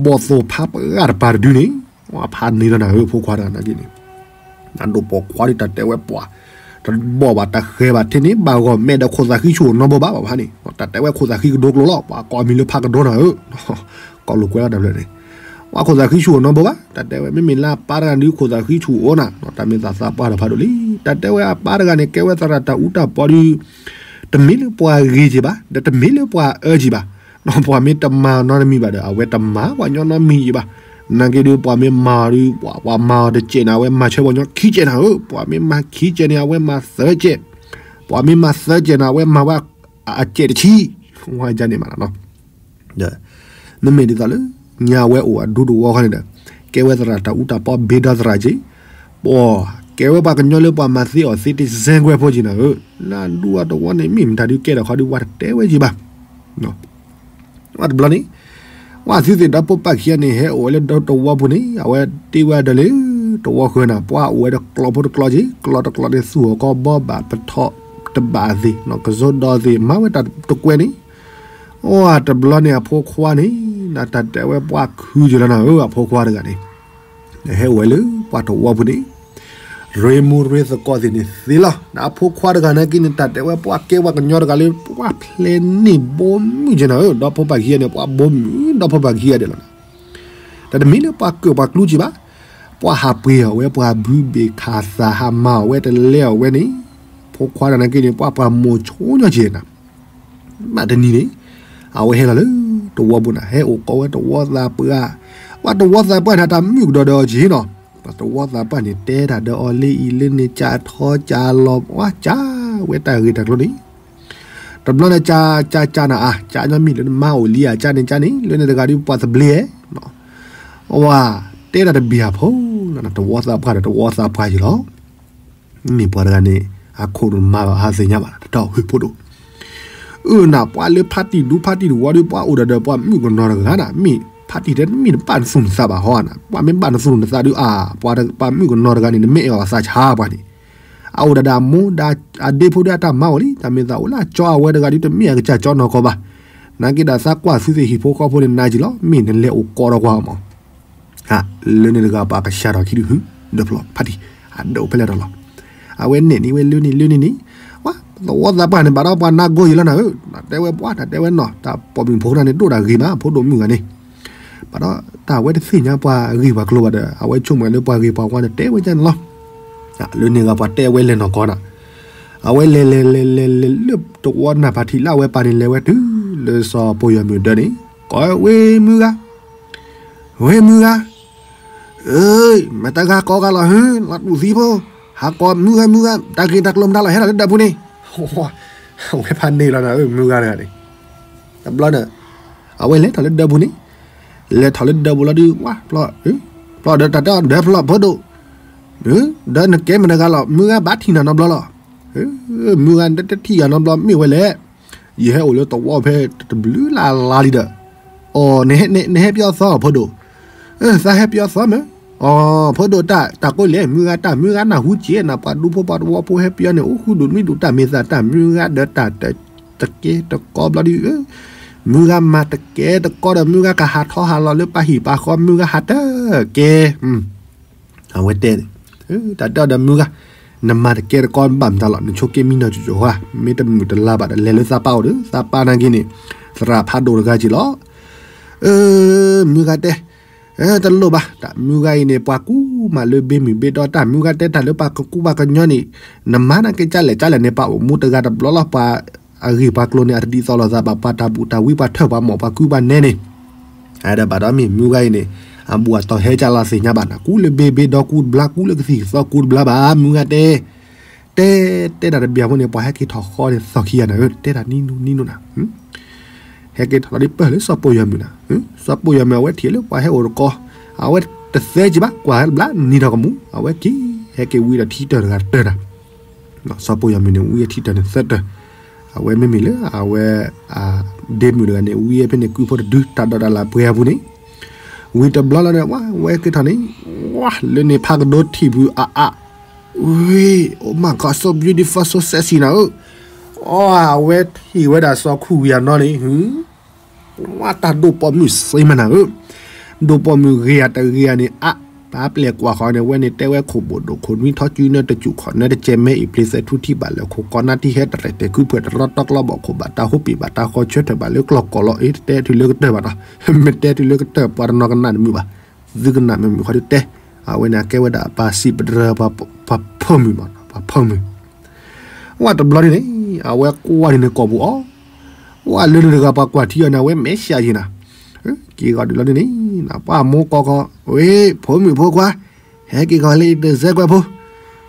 ဘီၣ်သိၣ်ဖးပှၢ်တပၤတဒုန့ၣ်, ပှၢ်ဖးန့ၢ်လီၤနၤဧၢ ဖိခွါတဂၤနာ်က့န့ၣ်, နဒိၣ်ပိာ်ခွါဒုးတၢ်တဲဝဲပှၢ်, တဘီၣ်ဘၣ်တၢ်ဃဲၤဘၣ်ထဲန့ၣ် ဘၣ်ဂီၢ်မဲာ်ဒီးခိၣ်သးဃံဆူၣ်နီတဘိဘၣ်ဘၣ်ဖးန့ၣ်, တၢ်တဲဝဲခိၣ်သးဃံကဒိကျိၤလီၤ, ပှၤကိးမံၤလၢဖးကဒိနၤဧၢ ကိးလိာ်ကွဲလီၤတၢ်ဖျၢၣ်န့ၣ်, ပှၤခိၣ်သးဃံဆူၣ်အိၣ်နီတဘိဘၣ်, တၢ်တဲဝဲ မ့မ့ၢ်လၢအပၢ်တဂၤဒုးခိၣ်သးဃံဆူၣ်အိၣ်နၤ, တၢ်မ့ၢ်သးသးပှၢ်ဒီးဖးဒိၣ်လံ, တၢ်တဲဝဲအပၢ်တဂၤန့ၣ် ကဲဝဲသရၣ်တၢ်အူတၢ်ပီဒုး, တမ့ၢ်လၢပှၤဂ့ၤက့ၤဘၣ်, ဒီးတမ့ၢ်လၢပှၤအၢက့ၤဘၣ်, ဒီးပှၤမ့ၢ်တမၤနီတမံၤဘၣ်ဒီး အဝဲတမၤပှၤညီနီတမံၤက့ၤဘၣ်, နာ်က့ဒုးပှၤမ့ၢ်မၤအီၤဒုး ပှၤမၤအီၤတစဲးန့ၣ် အဝဲမၤဆၢပှၤညီခံစဲးနၤဧၢ, ပှၤမ့ၢ်မၤခံစဲးန့ၣ် အဝဲမၤသၢစဲး, ပှၤမ့ၢ်မၤသၢစဲးန့ၣ် အဝဲမၤဝဲ အစဲးတဆံ, ဝဲန့ၣ်မးလီၤနီၤ ဒီး မ့မ့ၢ်ဒ်သိးလၢ ညါဝဲအိၣ်အဒူတဝီခီန့ၣ်ဒီး ကဲဝဲသရၣ်တၢ်အူတၢ်ပီဘ့ဒီသရၣ်က့ၤ, ပှၤကဲဝဲပှၤကညီလၢပှၤမၤသ့အီၣ်သ့တစဲကွဲဖိက့ၤနၤဧၢ, လၢအဒူအတဝီန့ၣ် မ့ၢ်မတၤဒုးကဲထီၣ်ခီဒုး ပှၤတတဲဝဲက့ၤဘၣ် ဝဲတဘျီန့ၣ် ဝဲသုသ့ၣ်ဒီဖိပၢ်ခံဂၤန့ၣ် ဟဲအိၣ်ဝဲလၢတဝီပူၤန့ၣ် အဝဲတ့ဝဲဒၣ်လၢ တဝီဃၢၤနၤ ပှၤအိၣ်ဝဲတကျီဖိတကျီက့ၤ ကျီတကျီန့ၣ် သူၣ်အီၣ်ကီဘီဘၣ်ပထီၣ်တဘၣ်သ့ၣ် ကစီဒီသ့ၣ် မၤဝဲတၢ်တကွဲးန့ၣ်, အိၣ်တဘျီန့ၣ် အဖိခွါန့ၣ် နတၢ်တဲဝဲပှၤခုက့ၤလီၤနၤဧၢ အဖိခွါတဂၤန့ၣ် ဟဲအိၣ်ဝဲလၢပှၤတဝီပူၤန့ၣ် ရ့မူရ့သကိးသ့ၣ်န့ၣ်သ့လီၤ. ဒီးအဖိခွါတဂၤနာ်က့န့ၣ် တၢ်တဲဝဲပှၤကဲပှၤကညီတဂၤလၢ ပှၤဖျဲးန့ၢ်ဘိမုၢ်က့ၤနၤဧၢ ဒီဖိပၢ်ခံဂၤန့ၣ် ပှၤဘိမုၢ်ဒီဖိပၢ်ခံဂၤဒဲးလီၤ. တၢ်တမ့ၢ်လၢပှၤကၢၣ်ပှၤကျူက့ၤဘၣ်, ပှၤဟးပှ့ၤအီၤဝဲ ပှၤဘုဘ့ၣ်ခးသး ဟးမၤအီၤဝဲ တလဲအီၤဝဲန့ၣ်, ဖိခွါတဂၤနာ်က့န့ၣ် ပှၤပှၤမိၢ်ဆိညီက့ၤနၤ ဘၣ်တနံၤန့ၣ် အဝဲဟဲလီၤလၢတဝီပူၤနၤ ဟဲအိၣ်ကီးဝဲတဝီသးပှၢ်, ပှၤတဝီသးပှၢ်န့ၣ် တၢ်မုၣ်ကဒီးဒီးအီၤက့ၤနီၤ, ပှၤတဝီသးပှၢ်န့ၣ် တဲတၢ်ဒီးအီၤလၢအံၤလၢန့ၣ် ကၢ်ထီကၢ်လီၤ ပှၤကၢ်ဝဲတၢ်ဂ့ၢ်တၢ်ကျိၤန့ၣ်, တဘျီန့ၣ် ကၢ်ကၢ်ကၢ်နၤဧါ ကၢ်ညီမ့ၢ်လၢနမါအိၣ်လံဧါ ကၢ်န့ၣ်ကၢ်န့ၣ် လၢန့ၣ်တဂၤဒုးပှၤသဘျ့ဧါ, အဝဲတဲတၢ်တဘၣ်အဖိ တဝီသးပှၢ်ဒီးတဝီသးပှၢ်က့ၤလီၤ မ့ၢ်ပှၤတဂၤန့ၣ် အခိၣ်နူာ်မၤဘၣ်ဟးသ့ၣ်ညါဘၣ် တၢ်ဟ့ၣ်ဖိဒိၣ်, အၢနၤ ပှၤလၢဖါတံၢ်ဒူဖါတံၢ်တဝီဒီး ပှၤအိၣ်ဒီးဒီးပှၤမုၣ်ကနီၤတဂၤနၤ မ့ၢ်ဖါတံၢ်တဲ မ့ၢ်တဘၣ်နသူၣ်နသးဘၣ်ဟီနၤ ပှၤမ့ၢ်ဘၣ်နသူၣ်နသးဒုးအါ ပှၤမုၣ်ကနီၤတဂၤန့ၣ် နမ့ၢ်အဲၣ်အီၤအသးဆါပှၤန့ၣ်, အအိၣ်ဒီးဒီးအမိၢ်ဒီးအဒ့ဖိဒီးအတၢ်မါအိၣ်လံ တၢ်မ့ၢ်သးအိၣ်လၢအကၠီအဝဲတဂၤဒုး တမ့ၢ်အကစၢ်ကၠီနီၢ်ကီၢ်ဘၣ်, နာ်က့ဒီးသးကွၢ်သုသ့ၣ်ဟံၣ်ဖိဃီဖိန့ၣ် နၤက့ၤလီၤ မ့ၢ်နလဲၤအိၣ်ကီးဒီးကွၢ်အီၤမး လၢန့ၣ်တဂၤပှၤကစၢ်ထီၣ်ခံဒုး ဒၢးဖျီဖါတံၢ် အဒၢးအိၣ်ဖဲလဲၣ်တလီၤ, အဝဲနဲၣ်န့ၢ်ဝဲလၢန့ၣ်လၢန့ၣ်န့ၣ်, ပှၤသဝီသးပှၢ်န့ၣ် ဘၣ်ဒီးပှၤနါဂီၢ်ယံၤလီၤနၤဧၢ, တဲဝဲပှၤတၢ်တဲဝဲနီၤ တၢ်ပိာ်မုၣ်ဖိကနၣ်န့ၣ် ဒိၣ်တၢ်ဂ့ၤမး ဖိဒိၣ်မုၣ်ဂၤန့ၣ်, ဘၣ်ဒီးတၢ်ဝဲတသ့ၣ်ညါပှၤဂ့ၢ်ပှၤကျိၤဘၣ်ဒီး အဝဲဆိကမိၣ်လၢပှၤဂ့ၢ်ပှၤဝါန့ၣ် တဲဝဲဒ်န့ၣ်လီၤ လၢန့ၣ်ဂၤပှၤတဲဝဲလဲၤနီၢ်ကီၢ်နၤ, အဝဲလဲၤလဲၤလဲၤလဲၤလၢတဝီနၢ်ဖးထံးလၢအဝဲပာ်န့ၣ်လဲၤဝဲတုၤလၢစီၤပိာ်ယီၤမုၢ်ဒၢန့ၣ်, ကိးဝဲမုၢ်ဂၤ, ဝဲမုၢ်ဂၤ, အၢ, မတၤဂၤကိးဂၤလီၤဟၢ, လီၤတူၢ်သံဖိ, ဟးကိးမုၢ်ဂၤ မုၢ်ဂၤ တၢ်ဂ့ၢ်တၢ်ကျိၤမတၤလီၤ ဟဲထီၣ်လၢဒၢးပူၤန့ၣ်, အဝဲဖးန့ၢ်လီၤနၤဧၢ မုၢ်ဂၤတဂၤန့ၣ်, တဘျီန့ၣ် အဝဲလဲၤထီၣ်လၢဒၢးပူၤန့ၣ်, လဲၤထီၣ်လၢဒၢးပူၤလီၤဒုး ဝါဖျီၣ်, ဖျီၣ်ဒီးတၢ်တဲအီၤ ဒၢးဖျီၣ်ဖိဒိၣ်, ဒီးနကဲမတၤတဂၤလီၤ မုၢ်ဂၤဘၣ်ထံၣ်နၤနီတဘျီလီၤ, မုၢ်ဂၤတထံၣ်ယၤနီတဘျီမ့ၢ်ဝဲလဲၣ်, ယဟဲအိၣ်လၢသဝီဖဲတဘျုးလါလါလံဒီး, အီၤ နဟဲပယီၤသီဖိဒိၣ်, သးဟဲပယီၤသီမ့ၢ်, အီၤ ဖိဒိၣ်တၢ် တၢ်ကိးလဲၣ် မုၢ်ဂၤတၢ် မုၢ်ဂၤနၢ်ဟူက့ၤနၤ ပှၤဒူဖိပှၤသဝီဖိဟဲပယီၤန့ၣ် အိၣ်ဃုဒိၣ်နွံဒိၣ် တၢ်မ့ၢ်သးတၢ် မုၢ်ဂၤဒီးတၢ်တကဲတကီဘျီဒုး, မုၢ်ဂၤမၤတကဲတကီဒီး မုၢ်ဂၤကဟးထီၣ်ဟးလီၤလၢပှၤဟံၣ်ပှၤဃီ မုၢ်ဂၤဟးတကဲ အဝဲတဲန့ၣ်, တၢ်တဲအီၤဒီးမုၢ်ဂၤ, နမၤတကဲတကီဘၣ်မတၤလီၤ နဆိးက့မံနီၤကၠိကၠိဟါ, မ့ၢ်တမုာ်တလါဘၣ်ဒီး လဲၤလၢသးပၢ်အိၣ်ဒီး သးပၢ်နာ်က့န့ၣ်, သရၣ်ဖးဒိၣ်တဂၤက့ၤလီၤ, မုၢ်ဂၤတဲ, တလိၣ်ဘၣ် တၢ်မုၢ်ဂၤအံၤန့ၣ် ပှၤကူမးလၢဘ့မုၢ်ဘ့ဒီ တၢ်မုၢ်ဂၤတဲ တၢ်လၢပှၤကကူပှၤကညီန့ၣ်, နမၤနာ်က့ကလဲၣ်ကလဲၣ်န့ၣ် ပှၤအိၣ်မူတဂၤတဘျီလီၤ ပှၤအဂ့ၢ်ပှၤကျိၤန့ၣ် အတဒ်သိးလိာ်သးဘၣ် ပှၤတၢ်ဘူၣ်တၢ်ဝံပှၤထၢၣ်ပှၤမီၣ်ပှၤကူပှၤနဲန့ၣ် အဒၣ်ဘၣ်ဒီးမ့ၢ်မုၢ်ဂၤအံၤန့ၣ်, အဘူးအတီၢ်ဟဲကလီၤသ့ၣ်ညါဘၣ်နၤ ကူလၢဘ့ဘ့ဒီကူတဘျါ ကူလၢကသံၣ်ကသီကူတဘျါဘၣ် မုၢ်ဂၤတဲ, တဲတဲတၢ်တဘျီအဃိန့ၣ် ပှၤဟဲက့ၤထီၣ်ဃီန့ၣ် သီၣ်ခံဂၤနၤဧၢ တဲတၢ်နံၤနံၤနံၤနၤ, ဟဲက့ၤထီၣ်လီၤဒ်ပၢၢ်လၢစီၤပိာ်ယီၤမုၢ်နၤ, စီၤပိာ်ယီၤမုၢ်အဝဲထံၣ်လၢပှၤဟဲအိၣ်တကီ, အဝဲတသဲကံဘၣ် ကွၢ်ဟဲတဘျါနံၤထီၣ်ကမူ အဝဲက့ၤ ဟဲက့ၤဝံဒီးထံတၢၢ်တဂၤတတၢၢ်နၤ စီၤပိာ်ယီၤမုၢ်န့ၣ် ဝံအထံတၢၢ်န့ၣ်သၢတၢၢ်, အဝဲမ့မ့ၢ်လၢအဝဲ, ဒ့မုၣ်တဂၤန့ၣ် ဝံဖဲန့ၣ်ကုဖိတဒု တၢ်ဒိးတၢ်လၢပှဲၤအပူၤန့ၣ်, ဝံၤတဘျီလီၤန့ၣ် ဝဲက့ၤထီၣ်န့ၣ်, ဝါလၢန့ၣ်ဖးကဒိထံၣ်ဖုးအါအါ, ဝံ, Oh my God, so beautiful, so sexy နၤဧၢ, အဝဲထံၣ်ဝဲဒၣ်စီၤခူၣ်ဝံၤအနီၢ်န့ၣ် ဝါတၢ်ဒိၣ်ပိာ်မုၣ်စ့မနၤဧၢ, ဒိၣ်ပိာ်မုၣ်ဂ့ၤဧါတဂ့ၤဧါန့ၣ် အါ, ပာ်ပျဲၢ်ကွၢ်ဃီန့ၣ် ဝဲန့ၣ်တဲဝဲခိၣ်ဘိၣ်ဒိၣ်ခိၣ်နွံထီၣ်စုနၢတစူၣ်ခီၣ်နၢတကဲမဲအံၤ ပျ့ၤသဲးထူထံၣ်ဘၣ်လၢခိၣ်ကီးနၢ်ထံဟဲတရဲၣ်တဲာ်ခုဖှဲးတရီတီကျီဘီၣ်ခိၣ်ဘၣ်တၢ်ဟိပံာ်ဘၣ်တၢ်ဃီဆၢထၢၣ်ဘၣ်လၢကျီၢ်ကီၢ်လီၤ အ့ တတဲတုၤလၢကတၢၢ်ဘၣ်နီၤ, မ့ၢ်တဲတုၤလၢကတၢၢ်ပှၤတနီၤကနၣ်တမုာ်ဘၣ်, သုကနၣ်မုာ်မုာ်ဃီဒုတဲ, အဝဲန့ၣ်အကဲဝဲဒၣ်ပှၤစံးပတြၢၤ ပှၤဖၢမုၢ်မး ပှၤဖၢမုၢ် ဝဲတဘျီန့ၣ်န့ၣ် အဝဲကွၢ်န့ၣ်န့ၣ်ကိာ်ပူၤအီၤ, ဝဲလၢနတဂၤပှၤကွၢ်ထံအီၤန့ၣ် အဝဲမဲာ်ဆှးယံၤနၤ, က့ၤဂီၤဒုးလီၤန့ၣ်န့ၣ် ပှၤမိၢ်ကီၢ်ကီၢ် ဝဲ, ဖိမုၣ်ဖိခွါ, ဟဲက့ၤဂီၤလၢယတစဲးကွဲးဖိ,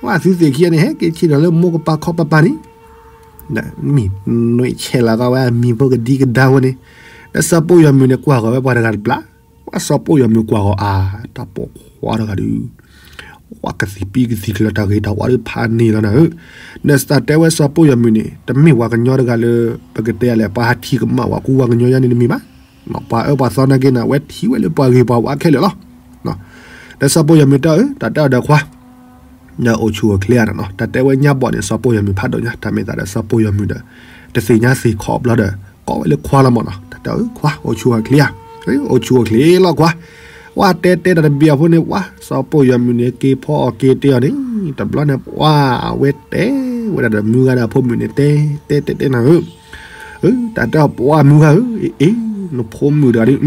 ဝဲသုသ့ၣ်ခံဂၤန့ၣ် ဟဲက့ၤဆ့ၣ်နီၤလၢမိၢ်ကပၤခီပၤပၤန့ၣ်, မ့ၢ်နွံဆဲးလီၤကီးဝဲအမံၤဖိကဒံကဒါဖိန့ၣ်, ဒီးစီၤပိာ်ယီၤမုၢ်န့ၣ် ကွၢ်ဂီၤဝဲပှၤတဂၤတဘျီ, ဝဲစီၤပိာ်ယီၤမုၢ်ကွၢ်ဂီၤအါ, တၢ်ပိာ်ခွါတဂၤဒုး ဝဲကသံၣ်ပံကသံၣ်ကျၢၤတၢ်ဂ့ၤတၢ်ဝါဒုးဖးန့ၢ်လီၤနၤဧၢ, ဒီးစတၢ်တဲဝဲစီၤပိာ်ယီၤမုၢ်န့ၣ် တမ့ၢ်ပှၤကညီတဂၤလၢ ပကတဲယၤလဲၣ် ပှၤဟးထံၣ်ကမၣ်ဝဲကူဝဲကညီယါန့ၣ်တမ့ၢ်ဘၣ်, ပှၤအၢပှၤသီနာ်က့န့ၣ် အဝဲထံၣ်ဝဲလၢပှၤဂ့ၤပှၤဝါခဲလၢာ်လီၤ, ဒီးစီၤပိာ်ယီၤမုၢ်တဲအီၤ တၢ်တဲအီၤဒီးခွါ ဒီးအိၣ်ဆူၣ်အိၣ်ချ့ဧါနီၤ, တၢ်တဲဝဲညါဘီၣ်န့ၣ် စီၤပိာ်ယီၤမုၢ်ဖးဒိၣ်ညါ တၢ်မ့ၢ်သးဒီးစီၤပိာ်ယီၤမုၢ်ဒီး တသ့ၣ်ညါသ့ၣ်ခီဘျီဒီး ကိးဝဲလၢခွါလီၤမးနီၤ, တၢ်တဲအီၤခွါ အိၣ်ဆူၣ်အိၣ်ချ့ဧါ, အိၣ်ဆူၣ်အိၣ်ချ့လီၤခွါ, ဝဲတဲတဲတၢ်တဘံၤအဃိန့ၣ် ဝဲစီၤပိာ်ယီၤမုၢ်န့ၣ် က့ၤဖီအီၣ်က့ၤတ့အီၤန့ၣ် တဘျီန့ၣ် ပှၤအဝဲတဲဝဲဒၣ်ဒီးမုၢ်ဂၤဒီးအဖိမုၣ်န့ၣ် တဲတဲတဲတဲနၤဧၢ, တၢ်တဲအီၤပှၤမုၢ်ဂၤဧၢ, အ့ နဖိမုၣ်တဂၤဒ်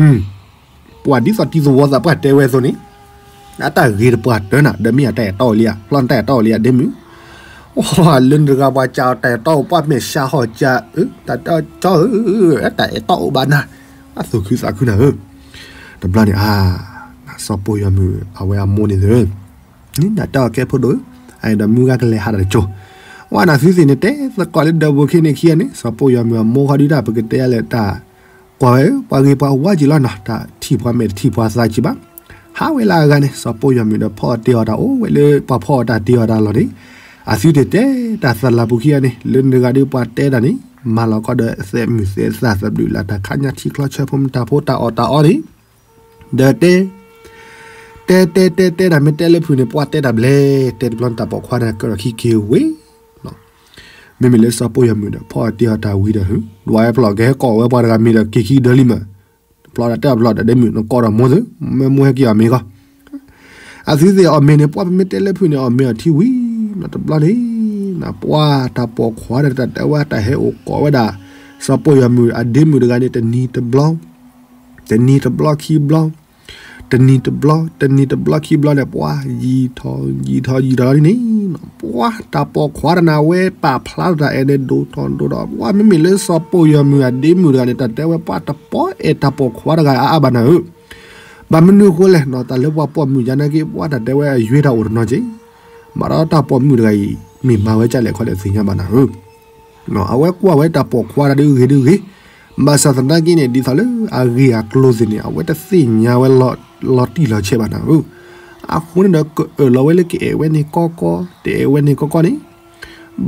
ပှၤဒ်သိးတံၤသဝီသးပှၢ်တဲဝဲအသိးန့ၣ်, အတၢ်ဂ့ၤတပှၢ်တၢၢ်နၤ ဒီးမ့ၢ်အတၢ်အဲၣ်တီအိၣ်လံဧါ, ဖျီၣ်နတၢ်အဲၣ်တီအိၣ်လံဧါ ဒ့မုၣ်, လၢနတဂၤပှၤကးအီၤတၢ်အဲၣ်တီအိၣ် ပှၤမဲာ်ဆှးဟီၣ်ကး, တၢ်တဲအီၤကၠီဧၢ, တၢ်အဲၣ်တီအိၣ်ဘၣ်နၤ, အသူၣ်ခုသးခုနၤဧၢ, တဘျီန့ၣ် အါ, စီၤပိာ်ယီၤမုၢ်အဝဲအမိၢ်န့ၣ်သၢ နတၢ်တဲအီၤကဲဖိဒိၣ်ဧၢ, အအံၤဒီးမုၢ်ဂၤကလဲၤဟးတၢ်တကၠိ, ဝဲနသုသ့ၣ်န့ၣ် တဲသကိးလၢဒၢးဘိခံန့ၣ်ခံဂၤန့ၣ် စီၤပိာ်ယီၤမုၢ်အမိၢ်ဃီဒုတၢ်ပကတဲယၤလဲၣ်တၢ်, ကွၢ်ဝဲဧၢ ပှၤဂ့ၤပှၤဝါကံလီၤနီၤ တၢ်ထံၣ်ပှၤမဲာ်တထံၣ်ပှၤသးကံဘၣ်, ဟးဝဲလၢအဂၤန့ၣ် စီၤပိာ်ယီၤမုၢ်ဒီးဖီအီၣ်တ့အီၣ်တၢ်အိၣ်ဝဲလၢ ပှၤဖီအီၣ်တၢ်တ့အီၣ်တၢ်လီၢ်န့ၣ်, အသုတတဲတၢ်သးလၤပူၤခံဂၤန့ၣ် လၢနတဂၤဒုပှၤတဲတၢ်န့ၣ် မၤလီၤခီဒီးသဲးမုၢ်သဲးသၣ်သဘျုးလၢတၢ်ခါညါထံချီဆၢဖိမတၤဖိတၢ်အီၣ်တၢ်အီန့ၣ် ဒီးတဲ, တဲတဲတဲတဲတၢ်မ့ၢ်တဲလၢဖုၣ်န့ၣ် ပှၤတဲတၢ်ဘျဲၣ်, တဲတဘျီန့ၣ်တၢ်ပိာ်ခွါတဂၤကဒီးခံက့ၤဝ့ၢ်, မ့မ့ၢ်လၢစီၤပိာ်ယီၤမုၢ်ဒီး ဖီအီၣ်တ့အီၣ်တၢ်ဝံၤဒီး ဒွးဝဲဖျီၣ်ကဟဲကိးဝဲပှၤတဂၤမ့ၢ်ဒီးက့ၤခံကဒီးလံမး, ဖျီၣ်တၢ်တဲအီၤဖျီၣ်ဒီးဒ့မုၣ်နကိးဒီးမိၢ်သု, မ့ၢ်မိၢ်ဟဲက့ၤအီၣ်မ့ၤကီး အသုသ့ၣ်အီၣ်မ့ၤန့ၣ် ပှၤပမ့ၢ်တဲလၢဖုၣ်န့ၣ် အီၣ်မ့ၤအီၣ်ထံဝံၤ, တဘျီန့ၣ် ပှၤတၢ်ပိာ်ခွါဒီးတၢ်တဲဝဲတၢ်ဟဲအိၣ်ကိးဝဲဒၣ် စီၤပိာ်ယီၤမုၢ်အဒ့မုၣ်တဂၤန့ၣ် တနံၤတဘျီ, တနံၤတဘျီခံဘျီ, တနံၤတဘျီ, တနံၤတဘျီခံဘျီန့ၣ် ပှၤယံာ်ထီၣ်ယံာ်ထီၣ်ယံာ်ထီၣ်လီၤဒ်န့ၣ်, ပှၤတၢ်ပိာ်ခွါတဂၤန့ၣ် အဝဲပာ်ဖျါထီၣ်တၢ်အဲၣ်န့ၣ် ဒိၣ်ထီၣ်ဒိၣ်ထီၣ်, ပှၤမ့မ့ၢ်လၢစီၤပိာ်ယီၤမုၢ်အဒ့မုၣ်တဂၤန့ၣ် တၢ်တဲဝဲပှၤတပိာ်အဲၣ်တၢ်ပိာ်ခွါတဂၤအါအါဘၣ်နၤဧၢ, ဘၣ်မနုၤအဃိလဲၣ်နီၤ, တၢ်လၢပှၤပိာ်မုၣ်ယါနာ်က့ ပှၤတၢ်တဲဝဲအယွဲတၢ်အိၣ်တနီၤက့ၢ် ဘၣ်ဒီးတၢ်ပိာ်မုၣ်တဂၤအံၤ မ့ၢ်မၤဝဲဒ်လဲၣ်ခီလဲၣ်သ့ၣ်ညါဘၣ်နၤဧၢ. အဝဲကွၢ်ဝဲတၢ်ပိာ်ခွါတဂၤဒုးဂ့ၤဒုးဂ့ၤ, ဘၣ်ဆၣ်သနာ်က့န့ၣ် ဒ်သိးလၢအဂ့ၢ်အကျိၤသ့ၣ်န့ၣ် အဝဲတသ့ၣ်ညါဝဲလီၤတံၢ်လီၤဆဲးဘၣ်နၤဧၢ. အဃိန့ၣ်ဒီး ကအၢၣ်လီၤဝဲလၢကအဲၣ်ဝဲန့ၣ်ကီကီ, တအဲၣ်ဝဲန့ၣ်ကီကီန့ၣ်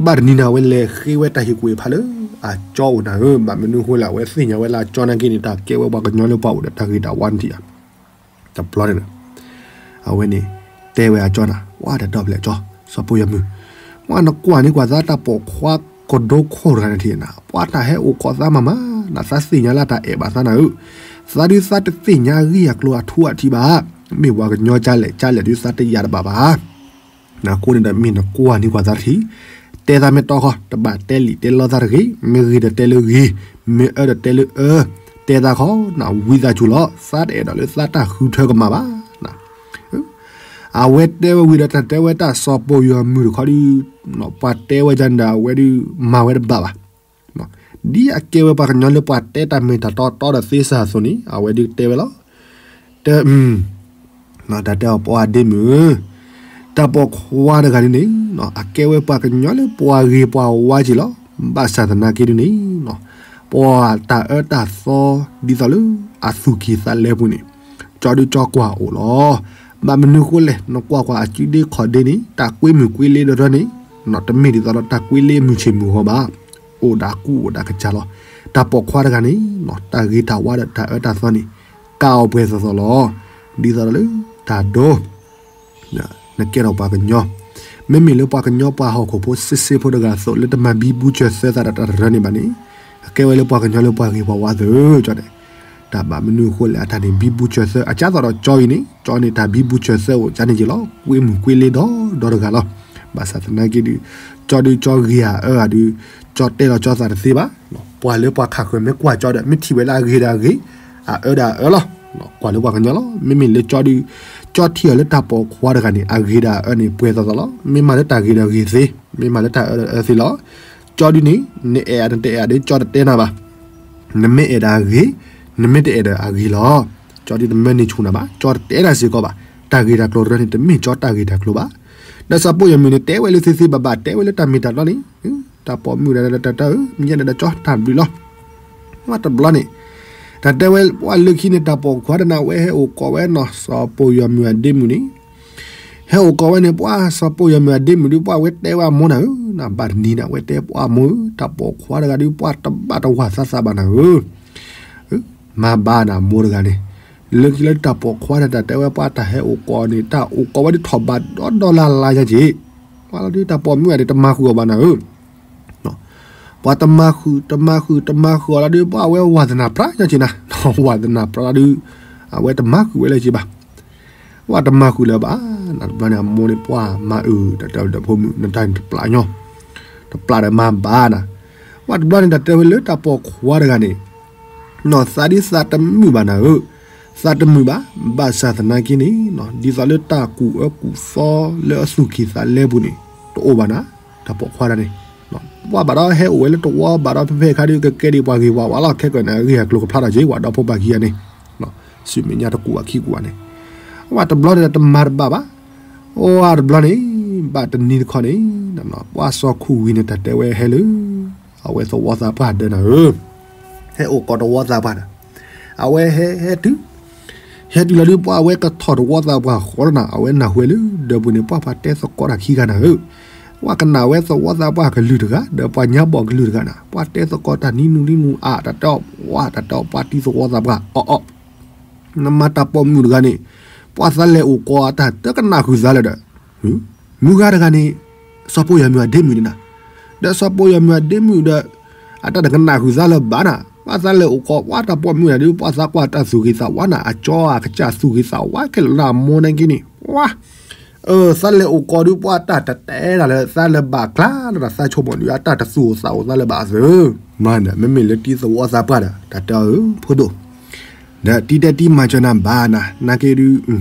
ဘၣ်တနံၤန့ၣ် အဝဲလဲၤဃ့ဝဲတၢ်ဟ့ၣ်ကူၣ်ဟ့ၣ်ဖးလၢအကၠီအိၣ်နၤဧၢ. ဘၣ်မနုၤအဃိလဲၣ်, အဝဲသ့ၣ်ညါဝဲလၢအကၠီနာ်က့န့ၣ် တၢ်ကဲဝဲပှၤကညီလၢပှၤအိၣ်ဒီးတၢ်ဂ့ၤတၢ်ဝါန့ၣ်ထံၣ်ဧါ. တဘျီန့ၣ်ဒီး အဝဲန့ၣ် တဲဝဲအကၠီနၤ, ဝဲတၢ်ဒီဖျၢၣ်ကၠီ, စီၤပိာ်ယီၤမုၢ်, ဝဲနကွၢ်န့ၢ်ကွၢ်သးတၢ်ပိာ်ခွါကဒိခိၣ်တဂၤန့ၣ်ထံၣ်နၤ, ပှၤတၢ်ဟဲအိၣ်ကီးသးမၤမၤ, နသးသ့ၣ်ညါလၢတၢ်အဲၣ်ဘၣ်သးနၤဧၢ. သးဒုးသးတသ့ၣ်ညါအဂ့ၢ်အကျိၤအထူအထံးဘၣ်, မ့ၢ်ပှၤကညီကလဲၣ်ကလဲၣ်ဒုးသးတယာ်တဘၣ်ဘၣ်. အဃိန့ၣ်ဒီးမ့ၢ်နကွၢ်န့ၢ်ကွၢ်သးတထံၣ်, တဲသးမ့ၢ်တီဃီ, တဘၣ်တဲလံာ်တဲလီသးတဂ့ၤ, မ့ၢ်ဂ့ၤဒီးတဲလၢဂ့ၤ, မ့ၢ်အၢဒီးတဲလၢအၢ, တဲသးခီ, နဝံသးစူၤလီၤ, သးတအဲၣ်ဒိးလၢသးတၢ်ဃုထၢကမၣ်ဘၣ်. အဝဲတဲဝဲဝံၤဒီးတၢ်တဲဝဲတၢ်စီၤပိာ်ယီၤမုၢ်တခီဒုး, ပှၤတဲဝဲဒ်န့ၣ်ဒီး အဝဲဒုးမၤဝဲတဘၣ်ဘၣ်. ဒ်အကဲဝဲပှၤကညီလၢပှၤတဲတၢ်မ့ၢ်တၢ်တီတီဒီးသ့စၢ်အသိးန့ၣ် အဝဲဒုးတဲဝဲလီၤ. တ တၢ်တဲအီၤပှၤဒ့မုၣ်ဧၢ, တၢ်ပိာ်ခွါတဂၤဒ်န့ၣ် အကဲဝဲပှၤကညီလၢပှၤဂ့ၤပှၤဝါက့ၤလီၤ. ဘၣ်ဆၣ်သနာ်က့ဒ်န့ၣ် ပှၤတၢ်အၢတၢ်သီဒ်သိးလၢအသူၣ်ကံၢ်သးလဲပူၤန့ၣ် ကၠီဒုးကၠီကွၢ်အိၣ်လီၤ. ဘၣ်မနုၤဃိလဲၣ်, နကွၢ်ကွၢ်အစုဒ့ခီၣ်ဒ့န့ၣ် တၢ်ကွ့မုၢ်ကွ့လ့ဒီးတၢ်န့ၣ် တမ့ၢ်ဒ်သိးဒီးတၢ်ကွ့လ့မုၢ်ဆ့ၣ်မုၢ်ဂီၤဘၣ်. အိၣ်ဒီးကူအိၣ်ဒီးကစၢ်လီၤ. တၢ်ပိာ်ခွါတဂၤန့ၣ် တၢ်ဂ့ၤတၢ်ဝါဒီးတၢ်အၢတၢ်သီန့ၣ် ကးအီၤပှဲၤသိးသိးလီၤ. ဒ်သိးဒီးလၢတၢ်ဒိ နကဲထီၣ်ပှၤကညီ, မ့မ့ၢ်လၢပှၤကညီပှၤဟီၣ်ခိၣ်ဖိစ့စ့ဖိတဂၤအသိး လၢတမၤဘံဘူစၢၤသၢသးဒီးတၢ်တရၢန့ၣ်ဘၣ်န့ၣ်, အကဲဝဲလၢပှၤကညီလၢပှၤဂ့ၤပှၤဝါသ့ၣ်ကၠီန့ၣ်, တၢ်ဘၣ်မနုၤအဃိလဲၣ် အတၢ်န့ၣ် ဘံဘူစၢၤသၢ အကၢသိးဒီးကၠီအံၤန့ၣ် ကၠီန့ၣ် တၢ်ဘံဘူစၢၤသၢအိၣ်ကၠီန့ၣ်က့ၤလီၤ. ကွ့မုၢ်ကွ့လ့ဒီဒီတဂၤလီၤ. ဘၣ်ဆၣ်သနာ်က့ဒုး ကၠီဒုးကၠီဂ့ၤအအၢအဒုး ကၠီတဲလီၤကၠီသးတသ့ဘၣ်. ပှၤလၢပှၤခးဃၢၤမ့ၢ်ကွၢ်ကၠီဒီး မ့ၢ်ထံၣ်ဝဲလၢအဂ့ၤဒီးအဂ့ၤ, အအၢဒီးအအၢလီၤ. ကွၢ်လၢပှၤကညီလီၤ. မ့မ့ၢ်လၢကၠီဒုး ကၠီထံၣ်အီၤလၢတၢ်ပိာ်ခွါတဂၤန့ၣ် အဂ့ၤဒီးအအၢန့ၣ် ပှဲၤသိးသိးလီၤ. မ့ၢ်မးလၢတၢ်ဂ့ၤဒီးအဂ့ၤသ့, မ့ၢ်မးလၢတၢ်အၢဒီးအအၢသ့လီၤ. ကၠီဒုးန့ၣ် နအဲၣ်အတအဲၣ်အဒုး ကၠီတတဲနၤဘၣ်. နမ့ၢ်အဲၣ်ဒၣ်အဂ့ၤ, နမ့ၢ်တအဲၣ်ဒၣ်အဂ့ၤလီၤ. ကၠီဒုးတမၢန့ၢ်ဆူၣ်နၤဘၣ်, ကၠီတတဲနၤစ့ၢ်ကီးဘၣ်. တၢ်ဂ့ၤတၢ်ကျိၤတရၢန့ၣ် တမ့ၢ်ကၠီတၢ်ဂ့ၤတၢ်ကျိၤဘၣ်. ဒီးစီၤပိာ်ယီၤမုၢ်န့ၣ် တဲဝဲလၢသ့သ့ဘၣ်ဘၣ်, တဲဝဲလၢတၢ်မ့ၢ်တၢ်တီန့ၣ်, တၢ်ပိာ်မုၣ်ဒၣ်တၢ်ဧၢ, မ့ၢ်ညါဒီးကၠီတၢ်ဘျုးလီၤ. ဝဲတဘျီန့ၣ် တၢ်တဲဝဲပှၤလၢခံန့ၣ် တၢ်ပိာ်ခွါတဂၤန့ၣ် အဝဲဟဲအိၣ်ကီးဝဲနီၤ စီၤပိာ်ယီၤမုၢ်အဒ့မုၣ်န့ၣ် ဟဲအိၣ်ကီးဝဲန့ၣ် ပှၤစီၤပိာ်ယီၤမုၢ်အဒ့မုၣ်ဒုး ပှၤဝဲတဲဝဲအမိၢ်နၤဧၢ, နဘၣ်တနံၤန့ၣ် အဝဲတဲပှၤအမိၢ်ဧၢ, တၢ်ပိာ်ခွါတဂၤဒုး ပှၤတဘၣ်တဝၢ်သးသးဘၣ်နၤဧၢ. မၤဘၣ်နၤမိၢ်တဂၤန့ၣ်, လၢခံလၢတၢ်ပိာ်ခွါန့ၣ် တၢ်တဲဝဲပှၤတၢ်ဟဲအိၣ်ကီးန့ၣ် တၢ်အိၣ်ကီးဝဲဒုးထီၣ်ဘးဒီဒီလါလါညါက့ၤ, ပှၤလီၤဒုးတၢ်ပိာ်မုၣ်ဂၤန့ၣ် တမၤဃုာ်အီၤဘၣ်နၤဧၢ. ပှၤတမၤဃုာ် တမၤဃုာ် တမၤဃုာ်အီၤလီၤဒုး ပှၤအဝဲဝၢ်သနၢ်ပြးညါက့ၤနၤ, ဝၢ်သနၢ်ပြးလီၤဒုး အဝဲတမၤဃုာ်ဝဲလၢၤက့ၤဘၣ်. ဝဲတမၤဃုာ်လၢၤဘၣ်, နတဘျီန့ၣ် အမိၢ်န့ၣ် ပှၤမၤအၢ တၢ်တဲဒီးဖိမုၣ် နတၢ်န့ၣ်တပျၢ်ညီ, တပျၢ်ဒီးမၤဘၣ်နၤ. ဝဲတဘျီန့ၣ် တၢ်တဲဝဲလၢတၢ်ပိာ်ခွါတဂၤန့ၣ် နီၢ်သးဒ်သးတမုာ်ဘၣ်နၤဧၢ, သးတမုာ်ဘၣ်, ဘၣ်ဆၣ်သနာ်က့န့ၣ် ဒ်သိးလၢတၢ်ကူၣ်အၢကူၣ်သီလၢအသူၣ်ကံၢ်သးလဲပူၤန့ၣ် တအိၣ်ဘၣ်နၤ, တၢ်ပိာ်ခွါတဂၤန့ၣ်. ပှၤဘၣ်ဒီးဟဲအိၣ်ဝဲလၢတဝီဘၣ်ဒီး ဖဲဖဲခါဒုးကကဲဒံးပှၤဂ့ၤပှၤဝါလီၤ, ခဲကနံၣ်အဂ့ၢ်အကျိၤကဖျါထီၣ်က့ၤ ပှၤဒီဖိပှၤခံဂၤန့ၣ် ဆူမဲာ်ညါတကူၣ်ဘၣ်ခံကူၣ်ဘၣ်န့ၣ်, ဝဲတဘျီန့ၣ်တမၤတဘၣ်ဘၣ်. အိၣ်ဝဲတဘျီန့ၣ် ဘၣ်တနံၤတခီန့ၣ် ပှၤစီၤခူၣ်ဝံၤန့ၣ် တၢ်တဲဝဲဟဲလၢ အဝဲသဝီသးပှၢ်ဒၢးနၤဧၢ, ဟဲအိၣ်ကီးသဝီသးပှၢ်ဒီး အဝဲဟဲဟဲတုၤ ဟဲတုၤလီၤဒုး ပှၤအဝဲကထီၣ်သဝီသးပှၢ်ဃီလီၤနၤ, အဝဲနၢ်ဟူဝဲလၢဒၢးပူၤန့ၣ် ပှၤပှၤတဲသကိးတၢ်ခံဂၤနၤဧၢ. ပှၤကနၣ်ဝဲသဝီသးပှၢ်ကလုၢ်တဂၤ ဒီးပှၤညါဘီၣ်ကလုၢ်တဂၤနၤ, ပှၤတဲသကိးတၢ်နံၤနုၤနံၤနုၤအါ တၢ်တဲအီၤဝါ တၢ်တဲအီၤပှၤတံၤသဝီသးပှၢ်အီၣ်အီၣ် နမၤတၢ်ပိာ်မုၣ်တဂၤန့ၣ် ပှၤသးလဲၤအိၣ်ကီးအတၢ်တကနၣ်ဃုာ်သးလၢၤဒီး မုၢ်ဂၤတဂၤန့ၣ် စီၤပိာ်ယီၤမုၢ်အဒ့မုၣ်န့ၣ်နၤ, ဒီးစီၤပိာ်ယီၤမုၢ်အဒ့မုၣ်ဒီး အတၢ်တကနၣ်ဃုာ်သးလၢၤဘၣ်နၤ, ပှၤသးလဲၤအိၣ်ကီး ပှၤတၢ်ပိာ်မုၣ်နၤဒုး ပှၤသးကွၢ်တၢ်သူၣ်ဂ့ၤသးဝါနၤ, အကၠီအကစၢ်သူၣ်ဂ့ၤသးဝါခဲလၢာ်လၢအမိၢ်န့ၣ်က့န့ၣ် ပှၤ သးလဲၤအိၣ်ကီးဒုး ပှၤတၢ်တတဲဒၣ်လၢသးလၢၤဘၣ်ကျါလၢၤဒီး သးဆိကမိၣ်ဒုး အတၢ်တသူၣ်အိၣ်သးအိၣ်သးလၢၤဘၣ်အသး, မ့မ့ၢ်လၢတံၤသဝီသးပှၢ်ဒီး တၢ်တဲအီၤဧၢ ဖိဒိၣ် ဒီးတံၤတဲတံၤမၤစၢၤနၤဘၣ်နၤ, နာ်က့ဒုး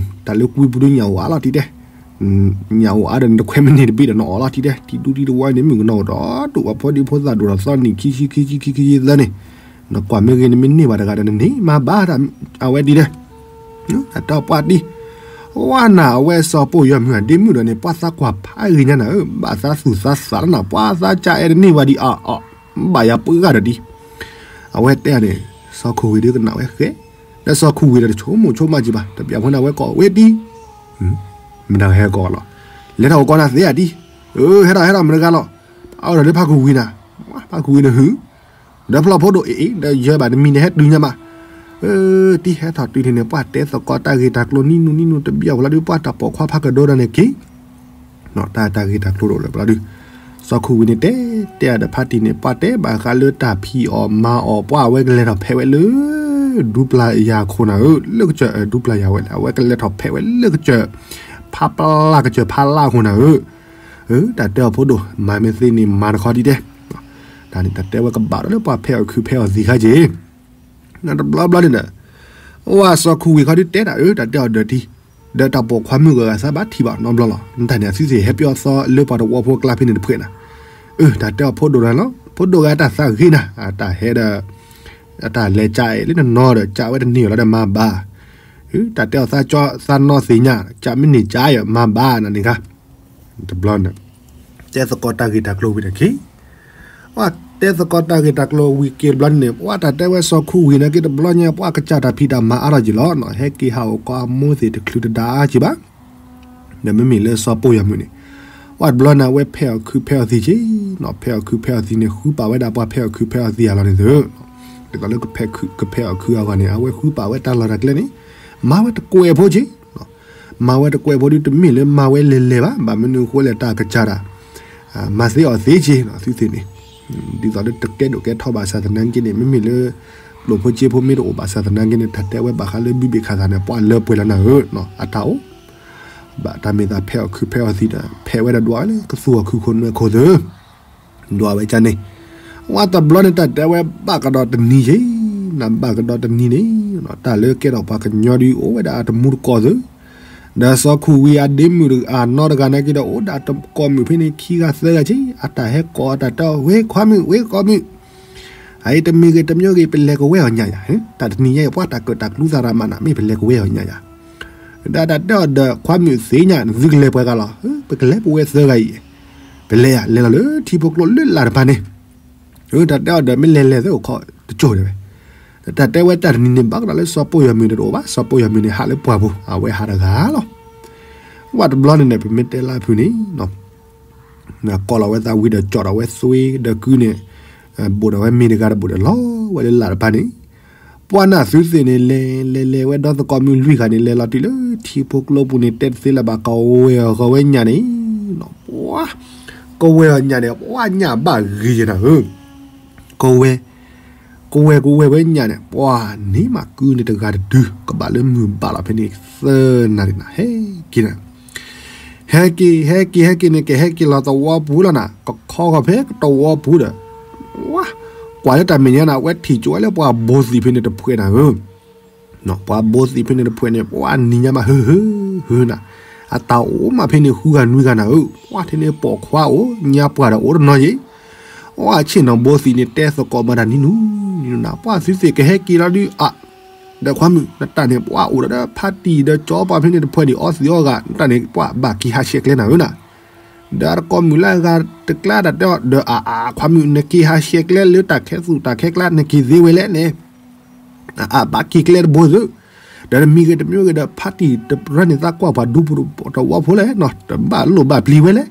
တၢ်လၢကွံပူၤဒုးညၣ်အိၣ်အါလီၤတံၤတဲ, ညၣ်အိၣ်အါဒီးနတခွဲမံးနံးတဘ့ၣ်ဒီးနအီၣ်လီၤတံၤတဲ, တံၤဒူတံၤတဝီန့ၣ် မုၣ်ကနီၤအိၣ်ဒီး ဒိၣ်အဖိဒံဖိသၣ်ဒိၣ်ဒီးသီနံၣ်ခံဆံခံဆံခံဆံသၢန့ၣ်, နကွၢ်မ့ၢ်ဂ့ၤနမ့ၢ်န့ၢ်ဘၣ်တဂၤဒီးနန့ၢ်မၤဘၣ်တၢ်အဝဲတံၤတဲ တၢ်တဲအီၤပှၤတံၤ, ပှၢ်နၤအဝဲစီၤပိၢ်ယီၤမုၣ်အဒ့မုၣ်ဒီးန့ၣ် ပှၢ်သးကွၢ်ဖးဂ့ၤညါနၤဧၢ, ဘၣ်သးသူၣ်သးသးလၢနၤ, ပှၢ်သးကၢ်အဲၣ်တန့ၢ်ဝဲဒံးအါအါ, ဘၣ်ယၤပှၢ်ဂၤဒီးဒံး. အဝဲတဲန့ၣ်, စီၤခိၣ်ဝံၤဒုးကနၣ်ဝဲဃဲ, ဒီးစီၤခိၣ်ဝံၤဒီးတဆိကမိၣ်ဆိကမးက့ၤဘၣ်, တဘျီဖိန့ၣ်အဝဲကိးဝဲဒံး, မတၤဟဲကိးလီၤ, လဲၤထီၣ်ကိးနၤသ့ဧါဒံး, ဟဲထီၣ်ဟဲထီၣ်မတၤတဂၤလီၤ, အအိၣ်ဒီးလၢဖးခိၣ်ဝံၤနၤ, ဖးခိၣ်ဝံၤန့ၣ်ဟု ဒီးဖျီၣ်ဖိဒိၣ်အ့ၣ်အ့ၣ် ဒီးယဲဘၣ်တမံၤန့ၣ်ဟဲတုၤညါမး, တံၤဟဲထီၣ်တုၤန့ၣ်န့ၣ် ပှၢ်တဲသကိးတၢ်ဂ့ၢ်တၢ်ကျိၤနံၣ်နူနံၣ်နူ တဘျီဝဲလီၤဒုး ပှၢ်တၢ်ပိာ်ခွါဖးကဒီးဒီးန့ၣ်က့ၤ, တၢ်တၢ်ဂ့ၢ်တၢ်ကျိၤဒိၣ်လၢပျီဒုး, စီၤခိၣ်ဝံၤန့ၣ်တဲတဲအဒီးဖါတံၢ်န့ၣ် ပှၢ်တဲဘၣ်ဃးလၢတၢ်ဖံးအီၣ်မၤအီၣ် ပှၢ်အဝဲကလဲၤထီၣ်ဖဲးဝဲလၢ ဒူပျၢ်ယၤခိၣ်နၤဧၢ, လၢကစၢၢ်ဒူပျၢ်ယၤဝဲလဲၣ်, အဝဲကလဲၤထီၣ်ဖဲးဝဲလၢကစၢၢ် ဖးပျၢ်ကစၢၢ်ဖးလၢ်ခိၣ်နၤဧၢ, တၢ်တဲအီၤဖိဒိၣ် မၤမ့ၢ်သ့န့ၣ်မၤတခီဒံးတဲ, တၢ်န့ၣ်တၢ်တဲဝဲကဘၣ်ဒီးလၢပှၢ်ဖဲးအီၣ်ခုးဖဲးအီၣ်သံးခါက့ၤ တဘျီဘျီန့ၣ်ဒီး, အဝဲစီၤခိၣ်ဝံၤခီဒုးတဲတၢ်အၢ တၢ်တဲအီၤဒီးတံၤ, ဒီးတၢ်ပိာ်ခွါမုၣ်ဂၤဂၤသးဘၣ်ထံၣ်ဘၣ်နီတဘျီလီၤ, နတၢ်န့ၣ်အသုသ့ၣ်ဟဲပၠီသီလၢပှၤတဝီဖိအကျါဖဲန့ၣ်တဖှဲးနၤ, အၢ တၢ်တဲအီၤဖိဒိၣ်တဂၤလီၤ, ဖိဒိၣ်ဂၤတၢ်သးဂ့ၤနၤ, တၢ်ဟဲဒီး တၢ်လဲၤကးအဲၣ်လၢနနီၤဒီး ကးဝဲတန့ၢ်အီၤလီၤဒီးမၤဘၣ်, တၢ်တဲအီၤသးကၠီသးနီသ့ၣ်ညါ ကးမ့ၢ်န့ၢ်ကးယီၤမၤဘၣ်နၤန့ၣ်ခါ, တဘျီန့ၣ် တဲသကိးတၢ်ဂ့ၢ်တၢ်ကျိၤဝံၤန့ၣ်က့ၤ, ပှၢ်တဲသကိးတၢ်ဂ့ၢ်တၢ်ကျိၤဝံၤက့ၤတဘျီန့ၣ် ပှၢ်တၢ်တဲဝဲစီၤခိၣ်ဝံၤန့ၣ်က့ၤတဘျီညါ ပှၢ်ကစၢ်တၢ်ဖံးတၢ်မၤအါထီၣ်က့ၤလီၤ, ဟဲက့ၤဟးအိၣ်ကိးအမိၢ်သ့ၣ်တချုးတဒါအါက့ၤဘၣ်, ဒီးမ့မ့ၢ်လၢစီၤပိၢ်ယီၤမုၣ်န့ၣ်, ပှၢ်တဘျီန့ၣ် အဝဲဖဲးအီၣ်ခုးဖဲးအီၣ်သံးက့ၤ, ဖဲးအီၣ်ခုးဖဲးအီၣ်သံးန့ၣ် ဃုပာ်ဝဲဒၣ်ပှၤဖဲးအီၣ်ခုးဖဲးအီၣ်သံးအလီၢ်န့ၣ်သ့, ဒ်သိးလၢကဖဲးအီၣ်ခုးအဂီၢ်န့ၣ် အဝဲဃုပာ်ဝဲတၢ်လီၢ်တၢ်ကျဲန့ၣ်, မၤဝဲတကွဲးဖိက့ၤ မၤဝဲတကွဲးဖိဒုးတမ့ၢ်လၢမၤဝဲလဲၤလဲၤဘၣ်, ဘၣ်မနုၤအဃိလဲၣ်တၢ်ကစၢ်ဒၣ်, မၤသ့အီၣ်သ့က့ၤသုသ့ၣ်န့ၣ်, ဒ်သိးလၢတကဲဒိၣ်ကဲထီဘၣ်ဆၣ်သနာ်က့န့ၣ် မ့မ့ၢ်လၢ ကျိၣ်ဖိစ့ဖိမ့ၢ်တအိၣ်ဘၣ်ဆၣ်သနာ်က့န့ၣ် တၢ်တဲဝဲဘၣ်ဃးလၢဘုဘ့ၣ်ခၣ်သးန့ၣ် ပှၢ်လၢပှဲၤလီၤနၤဧၢ, အတၢ်အိၣ် ဘၣ်တၢ်မ့ၢ်သးဖဲးအီၣ်ခုးဖဲးအီၣ်သံးဒီး ဖဲးဝဲဒီးဒွးဝဲလၢကသူအီၤခုးခိၣ်နွဲၣ်ခိၣ်သ့ ဒွးဝဲကန့ၣ်, ဝဲတဘျီန့ၣ် တၢ်တဲဝဲဘၣ်ကဒီးတနံၤက့ၤ, နဘၣ်ကဒီးတနံၤန့ၣ်, တၢ်လၢကဲထီၣ်ပှၤကညီဒုးအိၣ်ဝဲဒၣ်အတမူတကိးသ့, ဒီးစီၤခိၣ်ဝံၤအဒ့မုၣ်အနီတဂၤနာ်က့ဒီး အိၣ်ဒၣ်တကိးမုၣ်ဖဲန့ၣ်ခံဂၤသၢဂၤက့ၤ, အတၢ်ဟဲကိးအတၢ်တဲအီၤ ဝဲခွါမုၣ် ဝဲကိးမုၣ် အအံၤတမံၤဂ့ၤတမံၤဂ့ၤ ပလဲၤကဝဲအီၤညါယၤ, တၢ်တနံၤညါအံၤ ပှၤတၢ်ကၢၣ်တၢ်ကျူသးရးမးနၤ မ့ၢ်ပလဲၤကဝဲအီၤညါယၤ, ဒီးတၢ်တဲအီၤဒီးခွါမုၣ်သ့ၣ်ညါ နသုကလဲၤပှဲၤဂၤလီၤ, ပကလဲၤပဝဲသၢဂၤအံၤ, ပလဲၤယၤ လဲၤလီၤလၢထံဖိကျိလၢလာ်တဖၣ်န့ၣ်, တၢ်တဲအီၤဒီးမ့ၢ်လဲၤလဲၤသ့အိၣ်ခိးတကၠိၢ်န့ၣ်ဝဲ, တၢ်တဲဝဲတၢ်တနံၤန့ၣ် ဘၣ်ကဒီးလၢစီၤပိၢ်ယီၤမုၣ်န့ၣ်တအိၣ်ဘၣ်, စီၤပိၢ်ယီၤမုၣ်န့ၣ်ဟးလၢပှၢ်ပူၤ အဝဲဟးတဂၤလီၤ, ဝဲတဘျီန့ၣ်န့ၣ် ပမ့ၢ်တဲလၢဖုန့ၣ် ကိးလီၤဝဲသးဝံၤဒီးကၠီၣ်ဒီးဝဲသွ့ဒီးကုန့ၣ်, ဘိၣ်ဒီးဝဲမ့ၤတဂၤတဘိၣ်ဒီးလီၤဝဲလၢလာ်တဖၣ်န့ၣ်, ပှၢ်နၢ်သုသ့ၣ်န့ၣ် လဲၤလဲၤလဲၤဝဲဒီသကိးမုၣ်လွံၢ်ဂၤန့ၣ် လဲၤလီၤတုၤလၢထံဖိကျိပူၤန့ၣ် တဲတသ့လၢၤဘၣ် ကဝဲၢ်အီၤဂီၤဝဲညၣ်န့ၣ်, ပှၢ်, ကဝဲၢ်အီၤညၣ်န့ၣ် ပှၢ်ညၣ်ဘၣ်ဂ့ၤယဲနၤဧၢ, ကဝဲၢ် ကဝဲၢ်ကဝဲၢ်ဝဲညၣ်န့ၣ် ပှၢ်န့ၢ်မးကုန့ၣ်တဂၤတဒု ကဘၣ်လၢမုၢ်ဘၣ်လီၤဖဲန့ၣ် သၢနၣ်ရံၣ်နၤ ဟဲက့ၤနၤ, ဟဲက့ၤ ဟဲက့ၤ ဟဲက့ၤန့ၣ် ကဟဲက့ၤလီၤသဝီပူၤလီၤနၤ ကခီဂီၤဖဲကသဝီပူၤဒီး, ဝါ, ကွၢ်လၢတၢ်မဲာ်ညါနၤ အဝဲထံၣ်ကၠိဝဲလၢပှၤဘိသံးဖဲန့ၣ်တဖှဲးနၤဧၢ, ပှၤဘိသံးဖဲန့ၣ်တဖှဲးန့ၣ် ပှၢ်နံၤညါမး ဟုဟုဟုနၤ, အတၢ်အိၣ်မးဖဲန့ၣ် ဃုဂၤနွံဂၤနၤဧၢ, ပှၢ်ထဲန့ၣ်ပိာ်ခွါအိၣ် ညါပှၢ်ဒီးအိၣ်တနီၤယံၤ အဆ့ၣ်နီၤဘိသံးန့ၣ် တဲသကိးမၤတၢ်နံၤနူနံၤနူနၤ ပှၢ်သုသ့ၣ်ကဟဲက့ၤလီၤဒုးအါ, ဒီးခွါမုၣ် နတၢ်န့ၣ် ပှၢ်အိၣ်ဒီးဖါတံၢ်ဒီးကၠီပှၤဖဲန့ၣ်တဖှဲးဒံးအီသံးအီဂၤ နတၢ်န့ၣ် ပှၢ်ဘၣ်က့ၤဟးဆှဲးကျဲနၤဧၢနၤ, ဒီးတကိးမုၣ်လၢအဂၤတကျါတၢ်တဲအီၤဒီးအါအါ ခွါမုၣ် နက့ၤဟးဆှဲးကျဲလၢတၢ်ခဲသူၣ်တၢ်ခဲကျါ နက့ၤသ့ဝဲလဲၣ်န့ၣ် အဘၣ်က့ၤကျဲတဘိသု, ဒီးတမံၤဂ့ၤတမံၤဂ့ၤဒီးဖါတံၢ်တရၢန့ၣ်သးကွၢ်ပှၤဒူပူၤတဝီဖိလဲၣ်နီၤ တဘၣ်လိၣ်ဘၣ်ပျံၤဝဲလဲၣ်,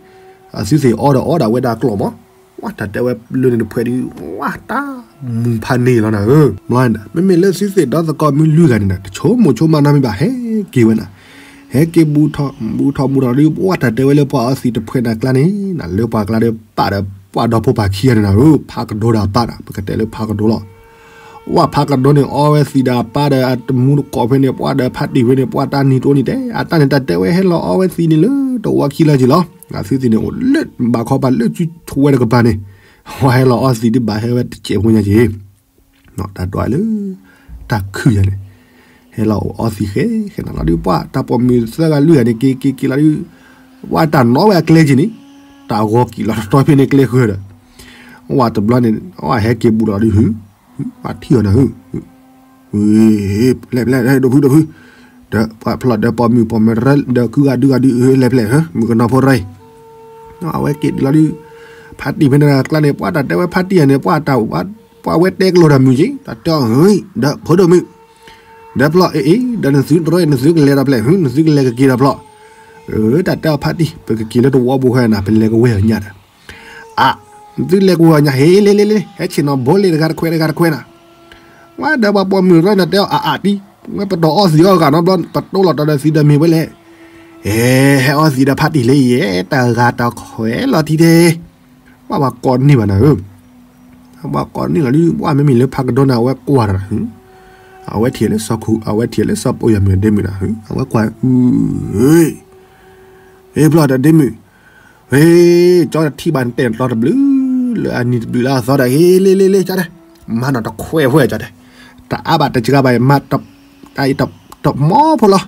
အသုသ့ၣ်အီဒီးအီဒၣ်ဝဲဒၣ်ကျိာ်မး, ဝါတၢ်တဲဝဲလၢန့ၣ်တဖှဲးဒုး ဝါတၢ်မူၤဖးန့ၢ်လီၤနၤဧၢ, မ့မ့ၢ်လၢသုသ့ၣ်ဒီသကိးမုၢ်လွံၢ်ဂၤန့ၣ်နၤ တဆိကမိၣ်ဆိကမးနီတမံၤဘၣ် ဟဲက့ၤဝဲနၤ, ဟဲက့ၤဘူးထီၣ်ဘူးထီၣ်ဘူးထီၣ်ဒီး ဝါတၢ်တဲဝဲလၢပှၤအီသံးတဖှဲးနၤကျါန့ၣ်နၤ လၢပှၤကျါဒီးပာ်ဒီးပှၤဒီဖိပၢ်ခံဂၤန့ၣ်နၤဧၢ, ဖးကဒိဒီးအပၢ်နၤ ပကတဲလၢဖးကဒိလီၤ ဝဲဖးကဒိန့ၣ် အီဝဲသံးဒီးအပၢ်ဒီးအတမူတကိးဖဲန့ၣ် ပှၢ်ဒီးဖါတံၢ်ဖဲန့ၣ် ပှၢ်တၢ်နံၤတအိၣ်န့ၣ်တဲ အတၢ်န့ၣ် တၢ်တဲဝဲဟဲလီၤအီဝဲသံးန့ၣ်လၢတဝီခံလၢက့ၤလီၤ. အသုသ့ၣ်န့ၣ် အိၣ်လၢဘၣ်ခီပၤလၢစုထူဝဲတကပၤန့ၣ် ဝဲဟဲလီၤအီသံးဒ်ဘၣ်ဟဲဝဲတစဲးဖိညါက့ၤ တၢ်ဒွးလၢ တၢ်ခုၣ်ယၤန့ၣ် ဟဲလီၤအီသံးဃဲဃဲနၤလီၤဒုး ပှၢ်တၢ်ပိာ်မုၣ်သၢဂၤလွံၢ်ဂၤန့ၣ် က့ၤက့ၤက့ၤလီၤဒုး ပှၢ်တၢ်နီၣ်ဝဲအကျဲက့ၤန့ၣ် တၢ်ဂီၤကံၣ်လီၤတတီၤဖဲန့ၣ်ကျဲဃၢၤဒီး ဝဲတဘျီန့ၣ် ဝဲဟဲက့ၤဘူးလီၤဒုး ဟု ပှၢ်ထံၣ်အီၤနၤ ဟု ဝဲ ဖျဲၣ်ဖျဲၣ် ဒိးဖုဒိးဖု ဒီးပှၤဖျီၣ်ဒီးပိာ်မုၣ်ပိာ်မၢၤရၢ ဒီးကုဂၤဒုဂၤဒု လဲၤဖျဲၣ် မုၣ်ကနီၤဖိရၢအံၤ, အဝဲက့ၤတုၤလီၤဒုး ဖါတံၢ်ဖဲန့ၣ်တဂၤကျါန့ၣ် ပှၤတၢ်တဲဝဲဖါတံၢ်ယၤန့ၣ် ပှၤတၢ် ပှၤဝဲတဲကလိာ်တၢ်မုၣ်က့ၤ တၢ်တဲအီၤ ဒီးဖိဒိၣ်မုၣ် ဒီးဖျီၣ်အ့ၣ်အ့ၣ် ဒီးနသုတရၢ နသုကလဲၤဒီးဖျဲၣ် နသုကလဲၤကက့ၤဒီးဖျီၣ်, တၢ်တဲအီၤဖါတံၢ် ပကက့ၤလၢတဝီပူၤဃဲနၤ ပလဲၤကဝဲအီၤညါဒီး အါ, နသုလဲၤကဝဲအီၤညါ ဟ့ၣ်လ့လ့လ့လ့ ဟဲဆ့ၣ်နီၤဘိလ့တဂၤတခွဲးတဂၤတခွဲးနၤ, ဝဲဒီးပှၤပိာ်မုၣ်ရၢနၤတဲအီၤ အါအါတံၢ်, ဝဲပတအီသံးအီဂာ်နီတဘျီ ပတိလီၤတီဒီးသံးဒီးမ့ၤဝဲလဲၣ်, အဲ ဟဲအီသံးဒီးဖါတံၢ်လၢယဲ တၢ်ဂၤတၢ်ခွဲးလီၤထံတဲ, ပှၤဘၣ်ကိးန့ၢ်ဘၣ်နၤဧၢ ပှၤကိးန့ၢ်လီၤဒုး ပှၤမ့မ့ၢ်လၢဖးကဒိနၤ အဝဲကွၢ်တၢ်နၤ, အဝဲထံၣ်လၢစီၤခူ အဝဲထံၣ်လၢစီၤပိာ်ယွၤမုၣ်အဒ့မုၣ်နၤ, အဝဲကွၢ်, ဟ့ၣ်ဖျီၣ်ဒီးဒ့မုၣ်, ဟ့ၣ်, ကၠီတထံၣ်ဘၣ်နတဲာ်တဘျုး, လၢအနံၤတဘျုးလၢအသီဒီး ဟ့ၣ်လ့လ့လ့ ကၠီတဲ, မၤနီၢ်တခွဲးဖိကၠီတဲ, တအါဘၣ်တစှၤဘၣ် မၤ တမီဖိလီၤ,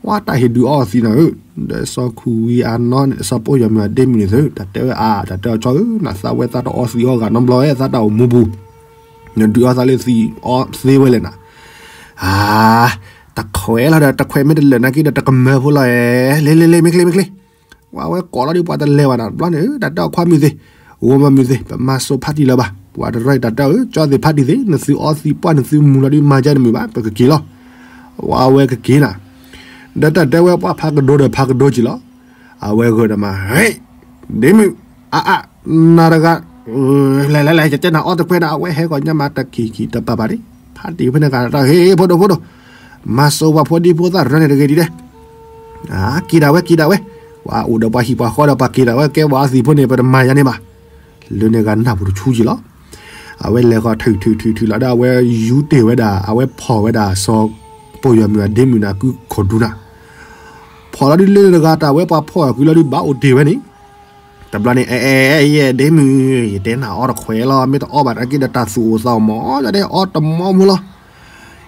ဝဲတၢ်ဟ့ၣ်ဒုးအီသံးနၤဧၢ, ဒီးစီၤခူဝံၤအနီၢ်န့ၣ် စီၤပိာ်ယွၤမုၣ်အဒ့မုၣ်န့ၣ်သု တၢ်တဲဝဲအါ တၢ်တဲအီၤကၠီဧၢ နသးဝဲသးတအီသံးအီဂာ်နီတဘျီဝဲ သးတၢ်အိၣ်မူပူၤ, နဒုးအီသးလၢသံးအီသ့ဝဲလဲၣ်နၤ, အါ, တခွဲးလီၤဒီး တခွဲးမ့ၢ်တလၢာ်နာ်က့ဒီး တကမၢဖိလီၤ, လ့လ့လ့ မ့ၢ်ချ့မ့ၢ်ချ့, ဝဲအဝဲကိးလီၤဒုးပှၤတလဲၤဘၣ်နၤတဘျီန့ၣ် တၢ်တဲအီၤခွါမုၣ်သ့ၣ်, ဂီၤမၤမုၣ်သ့ၣ် ပမၤစိဖါတံၢ်လၢၤဘၣ်, ပှၤတရၢအံၤတၢ်တဲအီၤ ကၠီသ့ၣ်ဖါတံၢ်သ့ၣ် နသုအီသံးပှၢ်နသုမူလီၤဒုးမၤကဲနမုာ်ဘၣ် ပကက့ၤလီၤ, ဝဲအဝဲကက့ၤနၤ, ဒီးတၢ်တဲဝဲပှၤဖးကဒိဒီးဖးကဒိက့ၤလီၤ, အဝဲဂၢၢ်ဒီးမၤ ဟ့ၣ်, ဒ့မုၣ်, အါအါ, နၤတဂၤ, လဲၤလဲၤလဲၤ ယတဲနၤအီတခွဲးဒီး အဝဲဟဲဂီၤညါမးတက့ၤက့ၤတပာ်ဘၣ်န့ၣ်, ဖါတံၢ်ဖဲန့ၣ်ဂၤတၢ် ဟ့ၣ် ဖိဒိၣ်ဖိဒိၣ်, မၤစိပှၤဖိဒံဖိသၣ်ရၢန့ၣ်တဂ့ၤဒ်လဲၣ် က့ၤဒၣ်ဝဲက့ၤဒၣ်ဝဲ, ပှၤအိၣ်ဒီးပှၤဟံၣ်ပှၤဃီဒီးပှၤက့ၤဒၣ်ဝဲ ကဲပှၤအီသံးဖိန့ၣ် ပတမၤယၤန့ၣ်ဘၣ်, လၢန့ၣ်ဂၤနၢ်ပူၤတဆူက့ၤလီၤ, အဝဲလဲၤဃီၤထုးထုးထုးထုးလီၤဒီး အဝဲယူတ့ၢ်ဝဲဒၣ် အဝဲဖီၣ်ဝဲဒၣ် စီၤပိာ်ယွၤမုၣ်အဒ့မုၣ်န့ၣ် ကုခိၣ်ဒူနၤ, ဖီၣ်လီၤဒုးလၢန့ၣ်တဂၤတၢ်ဝဲပှၤဖီၣ်အီၤကွံာ်လီၤဒုးဘၣ်အိၣ်တ့ၢ်ဝဲန့ၣ်, တဘျီန့ၣ် အဲ အဲ အဲ ယဲဒ့မုၣ်, ယတဲနၤအီတခွဲးလီၤ မ့ၢ်တအီဘၣ်တၢ်က့ဒီးတၢ်သူၣ်အိၣ်သးအိၣ်မး ယတဲအီတမီမူလီၤ,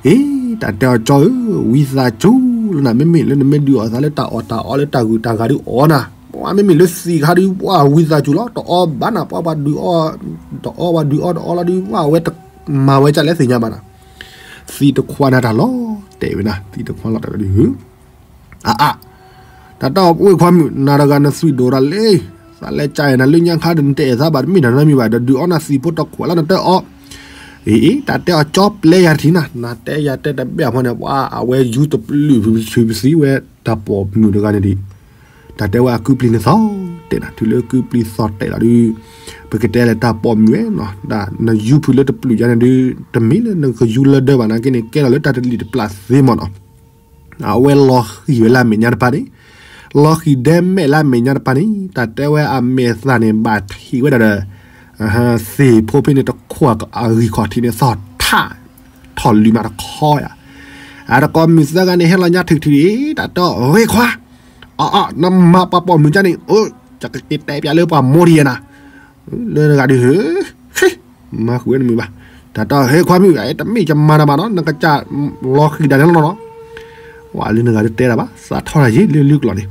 အ့ တၢ်တဲအီၤကၠီဧၢ, ဝံသးစူၤလၢနၤ မ့မ့ၢ်လၢနမ့ၢ်ဒုးအီၣ်သးလၢတၢ်အီၣ်တၢ်အီလၢတၢ်ဂုၤတၢ်ဂၤဒုးအီနၤ, ပှၤမ့မ့ၢ်လၢသံးခါဒုး ပှၤဝံသးစူၤလီၤ တအီဘၣ်နၤ ပှၤပှၤဒုးအီ, တအီပှၤဒုးအီတအီလီၤဒုး ပှၤဝဲမၤဝဲကၢ်လဲၣ်သ့ၣ်ညါဘၣ်နၤ, သံးတခွါနၤတၢ်လီၤတဲာ်ဝဲနၤ သံးတခွါလီၤတဲာ်ဝဲဒုး အါအါ, တၢ်တဲအီၤဝဲခွါမုၣ် နၤတဂၤနသွံၣ်ဒိၣ်တၢ်လံ, သးလဲၤကၢ်အံၤနၤလၢညါခါဒီး နတအဲၣ်သးဘၣ်တမ့ၢ်တၢ်နီတမံၤဘၣ် ဒီးဒုးအီနၤသံးဖိတခွါလီၤနတဲအီၤ, အ့ တၢ်တဲအီၤကၠီပျဲယၤတထံၣ်နၤ နတဲယၤတဲတဘၣ်ဖဲန့ၣ် ပှၤအဝဲယူတပျုာ်ဖုးပသံဝဲတၢ်ပိာ်မုၣ်တဂၤန့ၣ်ဒံး, တၢ်တဲဝဲအကုပျံၤန့ၣ်သီၣ်တဲာ်နၤ တုၤလၢကုပျံၤသီၣ်တဲာ်လီၤဒုး, ပကတဲလၢတၢ်ပိာ်မုၣ်ဝဲနီၤ နယူဖုးလၢတပျုာ်ယါန့ၣ်ဒုး, တမ့ၢ်လၢနကယူလၢဒၢဘၣ်နာ်က့န့ၣ် ကဲထီၣ်လၢတၢ်တလံၣ်တပျၢ်သ့မးနီၤ အဝဲလီၤဃံၤဝဲလၢအမဲာ်ညါတပၤန့ၣ်, လီၤဃံၤဒဲမဲာ်လၢအမဲာ်ညါတပၤန့ၣ် တၢ်တဲဝဲအမဲာ်သၣ်န့ၣ် ဘၣ်ထံးဝဲဒၣ်ဒီး သ့ၣ်ဖိဖဲန့ၣ်တခိၣ်အဂံၢ်ခီၣ်ထံးန့ၣ် သီၣ်ထးထီၣ်လွံၢ်မးတခီယၤ, အတကိးမုၣ်သၢဂၤန့ၣ် ဟဲလီၤညါထုးထုးအံၤ တၢ်တဲအီၤ ဝဲခွါ, အအ နမၤပှၤပိာ်မုၣ်ကၢ်န့ၣ် အိ ယကက့ၤတဲပျးလၢပှၤမိၢ်ဒံးယဲနၤ, လၢတဂၤဒုး ဟ့ မၤဃုာ်ဝဲတမုာ်ဘၣ်, တၢ်တဲအီၤ ဟ့ ခွါမုၣ် တမ့ၢ်ယမၤတၢ်ဘၣ်နီၤ နကစၢ်လီၤဃံၤဒၣ်န့ၣ်လီၤနီၤ, ဝဲလၢနဂၤဒုးတဲတၢ်ဘၣ် သးထီၣ်တၢ်ယံာ်လၢလုၢ်ကျိာ်န့ၣ်,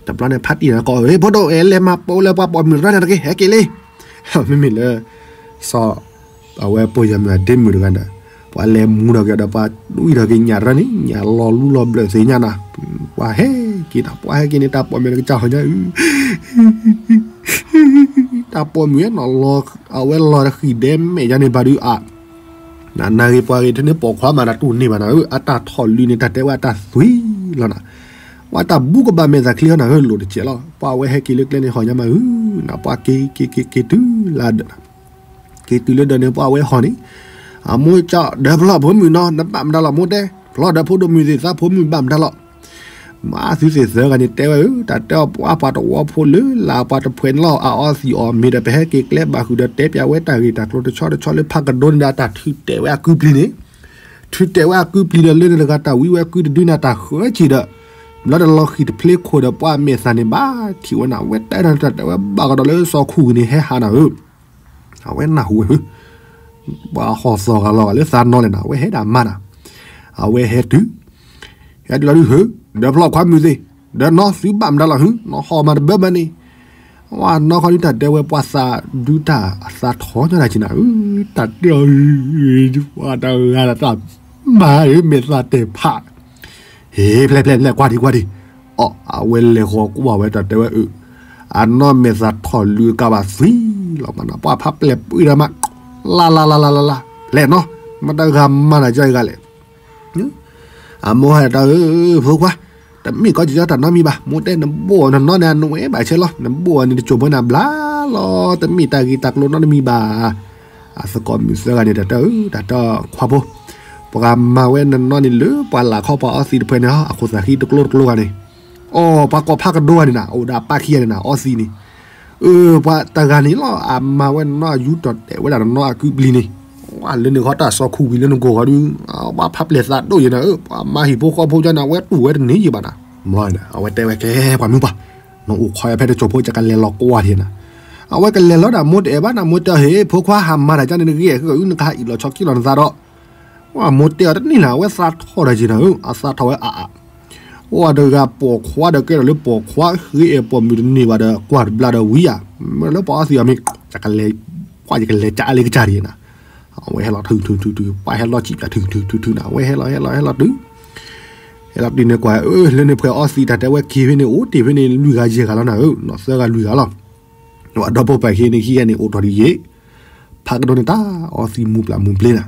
တဘျီန့ၣ် ဖါတံၢ်န့ၣ်ကိး ဟ့ ဖိဒိၣ် အဲ လဲၤမၤပိာ်လၢပှၤပိာ်မုၣ်ရၢန့ၣ်တက့ၢ် ဟဲက့ၤလံ, မ့မ့ၢ်လၢ စီၤ အဝဲပိာ်ယၤမုၣ်အဒ့မုၣ်တဂၤဒီး ပှၤလဲၤမူထီၣ်က့ၤဒီး ပှၤဝံထီၣ်က့ၤညၣ်ရၢန့ၣ် ညၣ်လီၤလူလီၤဘျၢၣ်သ့ၣ်ညါနၤ, ပှၤဟဲက့ၤနၤ ပှၤဟဲက့ၤန့ၣ် တၢ်ပိာ်မုၣ်တကစၢ်ဟီညါအု တၢ်ပိာ်မုၣ်နီၤ အဝဲလီၤတဃံၤဒဲမဲာ်ယါန့ၣ်ဘၣ်ဒုးအါ, နနာ်ဂ့ၤပှၤဂ့ၤ ထဲန့ၣ်ပိာ်ခွါမၤတၢ်တူၢ်န့ၢ်ဘၣ်နၤဧၢ အတၢ်ထီၣ်လွံၢ်န့ၣ် တၢ်တဲဝဲအတၢ်သွံၣ်လီၤနၤ, ပှၤတၢ်ဘူးကဘၣ်မဲာ်သၣ်ချံလီၤနၤဧၢ လိၣ်တစဲးလီၤ ပှၤဝဲဟဲက့ၤလၢကျဲန့ၣ်ဟီညါမးဧု နပှၤက့ၤက့ၤက့ၤက့ၤတုၤလၢဒၢးနၤ က့ၤတုၤလၢဒၢးန့ၣ် ပှၤဝဲဟီန့ၣ်, အမိၢ်ကၠီ ဒီးဖျီၣ်ဖိမုၣ်နီၤ နဘၣ်မတၤလီၤမိၢ်တဲ, ဖျီၣ်ဒီးဖိဒိၣ်မုၣ်သ့ၣ်သးဖိမုၣ်ဘၣ်မတၤလီၤ. မၤသုသ့ၣ်သၢဂၤန့ၣ်တဲဝဲဧၢ, တၢ်တဲအီၤပှၤတဝီဖိလၢလၢပှၤတဖှဲးန့ၣ်လီၤ အအီသံးအီၤ မ့ၢ်ဒီးပဟဲက့ၤကျဲဘၣ်ဃုာ်ဒီးတဲပျးဝဲတၢ်ဂ့ၢ်တၢ်ကျိၤတဆီတဆီလၢဖးကဒိန့ၣ်ဒီး တၢ်ထုးတဲာ်ဝဲအကုပျံၤန့ၣ် ထုးတဲာ်ဝဲအကုပျံၤဒီးလၢန့ၣ်တဂၤတၢ်ဝံဝဲကုတဒုနၤတၢ်ဃၢက့ၤဒီး ဘျီဒီးလီၤဃံၤတဖျ့ခိၣ်ဒီးပှၤမဲာ်သၣ်န့ၣ်ဘၣ်ထံးဝဲနၤ အဝဲတဲတၢ်တၢ်တဲဝဲဘၣ်ကဒီးလၢစီၤခူဂ့ၤန့ၣ်ဟဲဟးနၤဧၢ, အဝဲနၢ်ဟူဝဲဧၢ, ပှၤဟီၣ်သီၣ်ဂၤလီၤဂာ်လၢသးနီၢ်လဲၣ်နၤ အဝဲဟဲဒၣ်မၤနၤ, အဝဲဟဲတုၤ ဟဲတုၤလီၤဒုးဧၢ, ဒီးဖျီၣ်ခွါမုၢ်သ့ၣ်, ဒီးနီၢ်သုဘၣ်မတၤလီၤဟု, နီၢ်ဟီၣ်မၤတဘၢဘၢန့ၣ်, ဝဲနီၢ်ခီဒုးတၢ်တဲဝဲပှၤသးဒုးတၢ်အသးထီၣ်ညီတၢ်က့နၤဧၢ, တၢ်တဲအီၤ ပှၤတဂၤတၢ်မၤဧၢ မဲာ်သၣ်တဲာ်ဖး, ဟ့ၣ်ဖျဲၣ်ဖျဲၣ်ဖျဲၣ် ကွၢ်ဒံကွၢ်ဒံ, အီၣ် အဝဲလဲၤဃီၤကွၢ်ဝဲတၢ်တဲဝဲအၢ, အနီၢ်မဲာ်သးထီၣ်လုၢ်ကါဘၣ်သွံလီၤမးနီၤ ပှၢ်ဖးပျဲၢ်ပှံၢ်တၢ်မး, လၢ်လၢ်လၢ်လၢ်လၢ်လၢ် ဖျဲၣ်နီၤ, မ့ၢ်တဂၤမၤနၤကၢ်အံၤဂၤလဲၣ် အမိၢ်ဟဲတၢ်အၢ ဖိခွါ, တမ့ၢ်ကီၢ်ကၠီတၢ်နီတမံၤဘၣ်, မိၢ်တဲနဘိၣ်နနီၢ်န့ၣ် အနဝဲဘၣ်ဆဲလီၤ, နဘိၣ်န့ၣ်တစိၢ်ဖိန့ၣ်ဘျါလီၤ, တမ့ၢ်တၢ်ဂ့ၢ်တၢ်ကျိၤနီတမံၤဘၣ်. အသကိးမုၣ်သၢဂၤန့ၣ် တၢ်တဲအၢ တၢ်တဲခွါဖိ, ပှၤမၤဝဲနနီၢ်န့ၣ်လၢပှၤလၢခီပှၤအီသံးတဖျၢၣ်န့ၣ် အခိၣ်သးဃံတကျိတကျိဂၤန့ၣ်, အိ ပှၤကိးဖးကဒိဂၤန့ၣ်နၤ အိၣ်ဒီးအပၢ်ခံဂၤန့ၣ်နၤ အီသံးန့ၣ် အၢ ပှၤတဂၤန့ၣ်လီၤ အမၤဝဲနနီၢ်အယူၤ တီၢ်တဲာ်ဝဲဒၣ်နနီၢ်အကုပျံၤန့ၣ်, လၢန့ၣ်ဃီတၢ်စီၤခူၣ်ဝံၤလၢနကိာ်ဃီဒုး, ပှၤဖးပျဲၢ်သးဒိၣ်ယဲနၤဧၢ, ပှၤမၤဟံၣ်ဖိဃီဖိကၠီန့ၣ် အဝဲတူၢ်ဝဲတန့ၢ်ယံၤဘၣ်နၤ, မ့ၢ်အဝဲတဲဝဲကဲ ပှၤမုၢ်ပှၢ်, နအိၣ်ခိးယဖဲတစိၢ်ဖိယကလဲၤလီၤကွၢ်ဒံးနၤ, အဝဲကလဲၤလီၤဒီးမိၢ်တအဲၣ်ဘၣ်နၤ မိၢ်တဲအီၤ ဟ့ၣ် ဖိခွါ ဟးမၤတၢ်ကၠီန့ၣ်တဂ့ၤ ဃုကအုၣ်နကဟးအံၣ်လီၤဆီခံလီၤနသးဒီး မိၢ်တဲအီၤတန့ၢ်နၤ အဝဲသးထီၣ်တၢ်က့ၤနၤဧၢ, အသးထီၣ်ဝဲအါအါ, အိၣ်တဂၤပိာ်ခွါဒီးကဲထီၣ်လၢပိာ်ခွါ ဃ့အဲၣ်ပိာ်မုၣ်တန့ၢ်ဘၣ်ဒီး ကွၢ်တဘျီဒီးဝံၤဧါ, မ့ၢ်လၢပှၤအီသံးအီၤမ့ၢ်, ယကလဲၤကွၢ် ယကလဲၤကၠီလၢကစၢ်ဒံးနၤ, အဝဲဟဲလီၤထုထုထုထု ပှၤဟဲလီၤစံးပၠးထုထုထုထုနၤ အဝဲဟဲလီၤဟဲလီၤဟဲလီၤတုၤ ဟဲလီၤတုၤန့ၣ်ကွၢ် အၢ လၢန့ၣ်ပှၤအီသံးတၢ်တဲဝဲက့ၤဖဲန့ၣ် အိၣ်တ့ၢ်ဖဲန့ၣ် လွံၢ်ဂၤယဲၢ်ဂၤလီၤနၤဧၢ, နီၢ်သၢဂၤလွံၢ်ဂၤလီၤ, ဒီးဖိပၢ်ခံန့ၣ်ခံဂၤန့ၣ် အိၣ်ထီၣ်ဒ်ယဲၢ်, ဖးကဒိန့ၣ်တၢ်အီသံးမူၤပျၢ်မူၤပျ့ၤနၤ,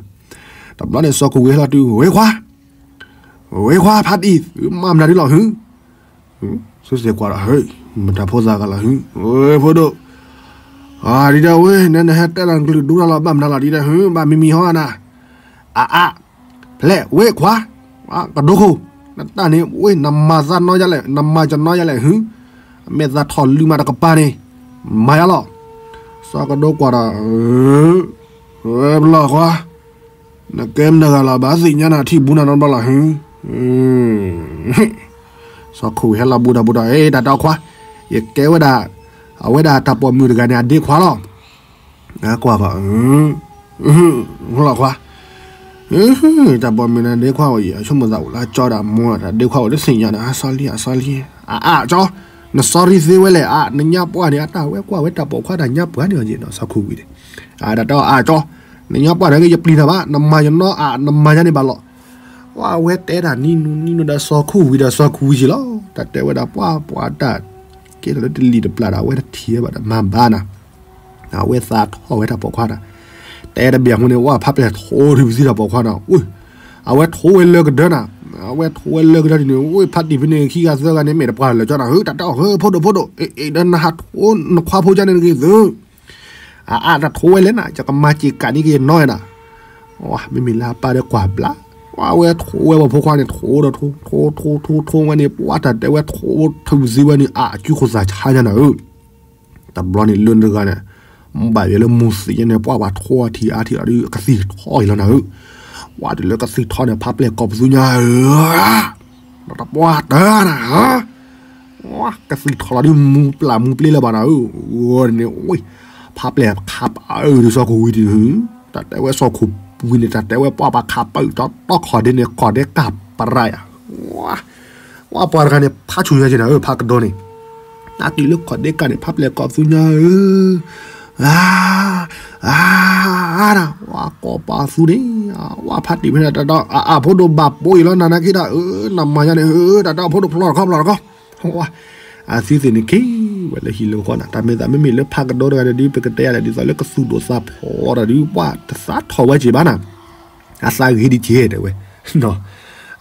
တဘျီန့ၣ်စီၤခူၣ်ဝံၤဟဲလီၤတုၤ ဝ့ခွါ ဝ့ခွါဖးတံၢ် မၤမနုၤဒ်လီၤဟု, စ့ၢ်ကီးကွၢ်ဒီး မတၤဖိသၣ်ဂၤလီၤဟု, ဝ့ဖိဒိၣ်, ဒ်ဒၣ်ဝ့ နနဟဲတဲလီၤနကလုၢ်ဒူတၢ်လီၤ ဘၣ်မနုၤလီၤ ဒ်ဒၣ်ဟု ဘၣ်မံမံဟီနၤ, အအါ, ဖျဲၣ် ဝ့ခွါ, ကဒိခိၣ်, နတၢ်န့ၣ်ဝ့ နမၤသးနီၢ်ယၤလဲၣ် နမၤကနီၢ်ယၤလဲၣ်ဟု, အမဲာ်သးထီၣ်လုၢ်မးတကပၤန့ၣ်, မၤယၤလီၤ, စီၤကဒိကွၢ်ဒီး ဝဲပလီၢ်ခွါ, နကဲမတဂၤလီၤ ဘၣ်သ့ၣ်ညါနၤထံၣ်ဘူးနၤနီတဘျီလီၤဟု, စီၤခိၣ်ဟဲလီၤဘူးဒီးဘူးဒီး တၢ်တဲခွါ, ယကဲဝဲဒၣ်, အဝဲဒၣ်တၢ်ပိာ်မုၣ်တဂၤန့ၣ် အဒ့ခွါလီၤ, ကွၢ်ကီး, လီၢ်ခွါ တၢ်ပိာ်မုၣ်န့ၣ် ဒ့ခွါအိၣ်ယံၤ အဆိကမိၣ်သးအိၣ်လၢကၠီဒီးမိၢ် တၢ်ဒ့ခွါအိၣ်တသ့ၣ်ညါဒီး အ sorry အ sorry အအါကၠီ, န sorry သ့ဝဲလဲၣ် အ နညါပှၢ်န့ၣ် အတၢ်ဝဲကွၢ်ဝဲတၢ်ပိာ်ခွါတၢ်ညါပှၢ်န့ၣ်အီၤက့ၤနီၤ စီၤခိၣ်ဝံၤန့ၣ်, အတၢ်တဲအါကၠီ, နညါပှၢ်န့ၣ်က့ၤ ယပျံၤနၤဘၣ် နမၤယနီၢ်အ နမၤယၤန့ၣ်ဘၣ်လီၤ, ဝဲတဲတၢ်နံၤနူနံၤနူဒီးစီၤခိၣ်ဝံၤဒီးစီၤခိၣ်ဝံၤက့ၤလီၤ, တၢ်တဲဝဲဒၣ်ပှၢ်ပှၢ်တၢ်, ကဲထီၣ်လၢတလံၤတပျၢ်ဒီး အဝဲတထံၣ်ဝဲဘၣ်ဒီးမၤဘၣ်နၤ အဝဲသးထီၣ်ဝဲတၢ်ပိာ်ခွါတၢ်, တဲတဘ့ၣ်အဃိန့ၣ် ဝဲဖးပျဲၢ်ထိၣ်ထူၣ်ပသံတၢ်ပိာ်ခွါနၤ, အဝဲထိၣ်ဝဲလၢကဒၢနၤ, အဝဲထိၣ်ဝဲလၢကဒၢဒ်န့ၣ် ဝဲဖးတံၢ်ဖဲန့ၣ် ခံဂၤသၢဂၤန့ၣ် မ့ၢ်တပှၢ်လၢာ်ကၠီနၤ ဟၢ တၢ်တဲအီၤ ဟၢ ဖိဒိၣ်ဖိဒိၣ် ဒီးနဟးထိၣ်နခွါဖိကၠီန့ၣ်တဂ့ၤသု, အအါတၢ်ထိၣ်ဝဲလဲၣ်နၤ ယကမၤစ့ၢ်ကးန့ၢ်က့ၤယနီၢ်နၤ, မ့မ့ၢ်လၢအပၢ်ဒီးကွၢ်ဘျါ, ဝဲထိၣ်ဝဲပှၤဖိခွါန့ၣ် ထိၣ်ဒီးထိၣ်ထိၣ်ထိၣ်ဝဲန့ၣ် ပှၢ်တၢ်တဲဝဲထိၣ်ထူၣ်ပသံဝဲန့ၣ် အအါကၠူခိၣ်သးဆါညါနၤဧၢ တဘျီန့ၣ်လၢနတဂၤန့ၣ်, ဘၣ်ယဲလၢမူၤသံးညါန့ၣ် ပှၢ်ပှၢ်ထိၣ်အထံအါထံအီၤဒုး ကသံၣ်ထီၣ်အံၤလီၤနၤဧၢ, ဝဲတုၤလၢကသံၣ်ထီၣ်န့ၣ် ဖးပျဲၢ်ကိးပသူညါဧၢ, ဒီးတပှၢ်တၢ်နၤဧၢ, ကသံၣ်ထီၣ်လီၤဒုးမူၤပျၢ်မူၤပျ့ၤလၢၤဘၣ်နၤဧၢ, ဝဲန့ၣ် ဖးပျဲၢ်ခးပၢၢ်ဒုးစီၤခိၣ်ဝံၤဒုး, တၢ်တဲဝဲစီၤခိၣ်ဝံၤန့ၣ် တၢ်တဲဝဲပှၢ်ပှၢ်ခးပၢၢ် တီတီခီၣ်ဒ့န့ၣ် ခီၣ်ဒ့ကၢ်ပရၢ်ယၤ ဝဲပှၤတဂၤန့ၣ် ဖးဆူၣ်ညါက့ၤနၤဧၢ ဖးကဒီးန့ၣ်, တၢ်တုၤလၢခီၣ်ဒ့ကၢ်န့ၣ် ဖးပျဲၢ်ကိးပသူညါဧၢ, အါ, အါ, ဝဲကိးပသူန့ၣ်, ဝဲဖးတံၢ်ဖဲန့ၣ် တၢ်ဒီး အါ အါ ဖိဒိၣ်ဘၣ်ပိာ်အံၤလီၤ နၤနာ်က့ဒီး နမၤညါန့ၣ် တၢ်ဒီးဖိဒိၣ်ဖျီတခီဖျီတခီ, ဝဲ အသံသ့ၣ်န့ၣ်က့ၤ ဝဲလၢဟံၣ်လၢဃီနၤ တၢ်မ့ၢ်သးမ့မ့ၢ်လၢဖးကဒီးတဂၤန့ၣ်ဒုး ပကတဲယၤလဲၣ် ဒ်သိးလၢကသူၣ်ဒိၣ်သးဖျိးတၢ်ဒုး ပှၢ်တသးထီၣ်ဝဲက့ၤဘၣ်နၤ အသးဂ့ၤဒံးက့ၤတဲဝဲ,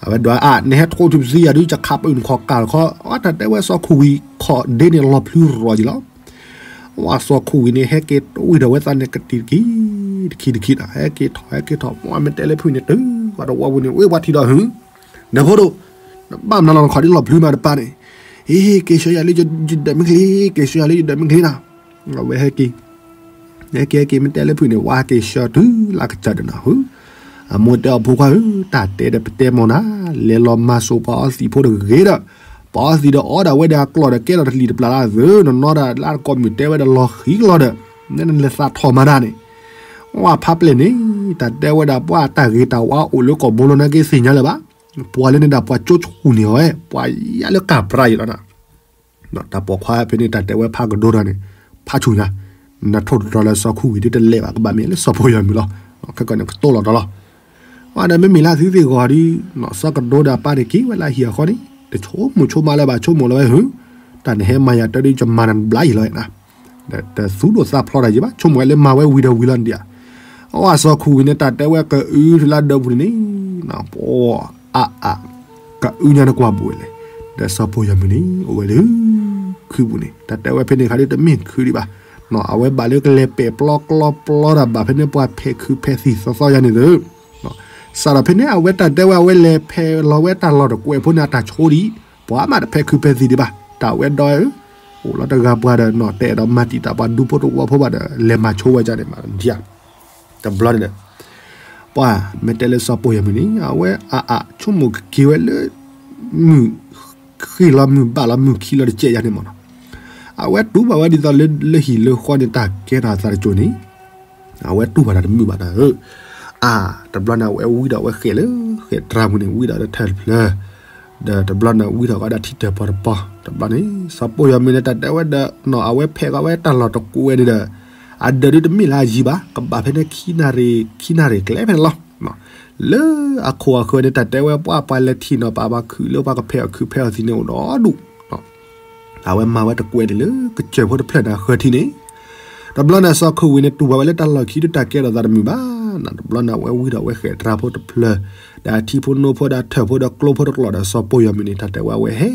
အဝဲဒွးအါ နဟဲထိၣ်ထူၣ်ပသံယၤဒုး ယခးပၢၢ်နခီၣ်ကၢ်တခီ, အတၢ်တဲဝဲစီၤခိၣ်ဝံၤ ခီၣ်ဒ့န့ၣ်လီၤဖျုးရီၣ်က့ၤလီၤ, ဝဲစီၤခိၣ်ဝံၤန့ၣ် ဟဲက့ၤတဝံၤဒီးဝဲသးန့ၣ် ကတံၢ်တကံၢ် တခံတခံဒီး ဟဲက့ၤထီၣ် ဟဲက့ၤထီၣ် ပှၢ်မ့ၢ်တဲလၢဖုၣ်န့ၣ် တုၤဝဲတဝီပူၤန့ၣ် ဝဲပှၤထံၣ်ဒီးဟု ဒီးဖိဒိၣ်, နဘၣ်မနုၤလီၤ နခီၣ်ဒ့လီၤဖျုးမးတပၤန့ၣ်, ဟ့ၣ် က့ၤဆှၢယၤလၢယဒၢးမ့ၢ်ချ့, က့ၤဆှၢယၤလၢယဒၢးမ့ၢ်ချ့နၤ, အဝဲဟဲက့ၤ ဟဲက့ၤဟဲက့ၤ မ့ၢ်တဲလၢဖုၣ်န့ၣ် ဝဲဟဲက့ၤဆှၢတုၤလၢကစၢ်ဒၢးနၤဟု, အမိၢ်တဲအီၤဖိခွါဧၢ, တၢ်တဲဒီးပတဲမ့ၢ်နၤ, လဲၤလီၤမၤစိာ်ပှၤအီသံးဖိတဂ့ၤဒီး, ပှၤအီသံးဒီးအီၣ်ဒၣ်ဝဲဒီးအကျီၢ်ဒီးကဲထီၣ်တလံၤတပျၢ်လၢအသုး, နနီၢ်ဒၣ်လၢအတကိးမုၣ်တဲဝဲဒီးလီၤဃံၤလီၤဒီး, နလဲၤသးထီၣ်မၤတၢ်န့ၣ်, ဝဲဖးပျဲၢ်န့ၣ်, တၢ်တဲဝဲဒၣ်ပှၤတၢ်ဂ့ၤတၢ်ဝါအိၣ်လၢကီၢ်ဘိလိၤနာ်က့သ့ၣ်ညါလၢၤဘၣ်, ပှၤလၢန့ၣ်ဒၣ်ပှၤကၠိဆူၣ်န့ၢ်အီၤဝဲ, ပှၤယါလၢကၢ်ပြၤယံၤလီၤနၤ တၢ်ပိာ်ခွါဖဲန့ၣ်တၢ်တဲဝဲဖးကဒိတၢ်န့ၣ်, ဖးဆူၣ်ညါ, နထိၣ်တတြီၤလၢစီၤခူၣ်ဝံၤဒ်တလဲၤဘၣ်ကဘၣ်မ့ၢ်လၢစီၤဖိယီၤမုၢ်လီၤ, ခဲကီန့ၣ်ကတိၤလီၤတၢ်လီၤ, ဒီးမ့မ့ၢ်လၢအသုသ့ၣ်ဂီၤဒီး စီၤကဒိဒီးအပၢ်န့ၣ်က့ၤဝဲလၢအဟံၣ်အဃီန့ၣ် တဆိကမိၣ်ဆိကမးလၢၤဘၣ် ဆိကမိၣ်လၢၤဝဲဧၢ, တၢ်နဟဲမၤယၤတၢ်ဒုး ယမၤနၤတဘျါအံၤလီၤနၤ, ဒီးတသူၣ်ဒိၣ်သးဖျိးတၢ်ယံၤဘၣ် ဆိကမိၣ်ဝဲလၢမၤဝဲဝံၤဒီးဝံၤလီၤဒံးဧါ. အဝဲစီၤခိၣ်ဝံၤန့ၣ် တၢ်တဲဝဲကအုထီၣ်လၢဒၢးပူၤန့ၣ်န့ၣ် ပှၤအါအါ ကအုညါနကွၢ်ဘူးဝဲလဲၣ်, ဒီးစီၤပိၢ်ယီၤမုၢ်န့ၣ် အိၣ်ဝဲလၢ ခုးပူၤန့ၣ် တၢ်တဲဝဲဖဲန့ၣ်ခါဒ်တမ့ၢ်ခုးဒံးဘၣ်, အဝဲဘၣ်လၢကလဲၤပဲာ်ပျီကျီပျီတၢ်ဘၣ်ဖဲန့ၣ် ပှၤဖဲးခုးဖဲးသံၣ်သီသီယါန့ၣ်သၢ စးထီၣ်ဖဲန့ၣ် အဝဲတၢ်တဲဝဲအဝဲလဲၤဖဲးလီၤဝဲတၢ်လီၢ်တကွဲးဖိန့ၣ် အတၢ်ဆိဒံး, ပှၤမးတဖဲးခုးဖဲးသံၣ်ဒံးဘၣ်, တၢ်ဝဲဒီး အိၣ်လီၤတဂၤပှၤဒီးနီၣ်တဲဒီးမၤတံာ်တာ်ပှၤဒူဖိတဝီဖိဘၣ်ဒီး လဲၤမၤဆိဝဲဒ်န့ၣ်မးဒံးဧါ. တဘျီန့ၣ်ဒီး ပှၤမ့ၢ်တဲလၢစီၤပိၢ်ယီၤမုၢ်န့ၣ် အဝဲအါအါဆိကမိၣ်ကက့ၤဝဲလၢ မုၢ် ဃ့ၢ်လီၤမုၢ်ဘၣ်လီၤမုၢ်ခံလီၤတကဲးယါန့ၣ်မးနီၤ, အဝဲတူၢ်ဘၣ်ဝဲဒ်သိးလၢဟံၣ်လၢဃီန့ၣ် တၢ်ကဲထီၣ်အသးတကၠိၤန့ၣ် အဝဲတူၢ်ဘၣ်တၢ်တမုာ်ဘၣ်နၤဧၢ, အါ တဘျီန့ၣ် အဝဲဝံဒီးအဝဲဃဲးလၢ ဃဲးတြၤပူၤန့ၣ် ဝံဒီးတထၢၣ်တဖျၢၣ် ဒီးတဘျီန့ၣ် ဝံထီၣ်ကီးဒၣ်ထံတၢၢ်ပီၢ်တပီၢ်, တဘျီန့ၣ် စီၤပိၢ်ယီၤမုၢ်န့ၣ် တၢ်တဲဝဲဒီးနီၤ အဝဲဖဲးကီးဝဲတၢ်လီၢ်တကွဲးန့ၣ်ဒီး အဒၢးဒ်တမ့ၢ်လၢအယံၤဘၣ် ကဘၣ်ဖဲန့ၣ် ခံနၣ်ရံၣ် ခံနၣ်ရံၣ်ကျဲဖဲန့ၣ်လီၤ. လၢအခိၣ်အဃၢၤန့ၣ် တၢ်တဲဝဲပှၤပှၤလဲၤထံၣ်နီၤ ပှၤဘၣ်ခုးလၢပှၤကဖဲးအီၣ်ခုးဖဲးအီၣ်သံၣ်န့ၣ် အိၣ်ဒီဒူၣ် အဝဲမၤဝဲတကွဲးန့ၣ်လၢကစၢၢ်ဖိတဖျၢၣ်န့ၣ်အဃၢၤထံန့ၣ်, တဘျီန့ၣ် စီၤခိၣ်ဝံၤန့ၣ် တူၢ်ဘၣ်ဝဲလၢတၢ်လီၢ်ခံဒုးတၢ်ကဲထီၣ်သးတမုာ်ဘၣ်, တဘျီန့ၣ် အဝဲဝံဒီးအဝဲဃဲးတြၤဖိတဖျၢၣ်, ဒီးအထံဖိနိဖိဒီးအထၢၣ်ဖိဒီးကျိဖိတကျိာ်ဒီး စီၤပိၢ်ယီၤမုၢ်န့ၣ် တၢ်တဲဝဲအဝဲဟဲ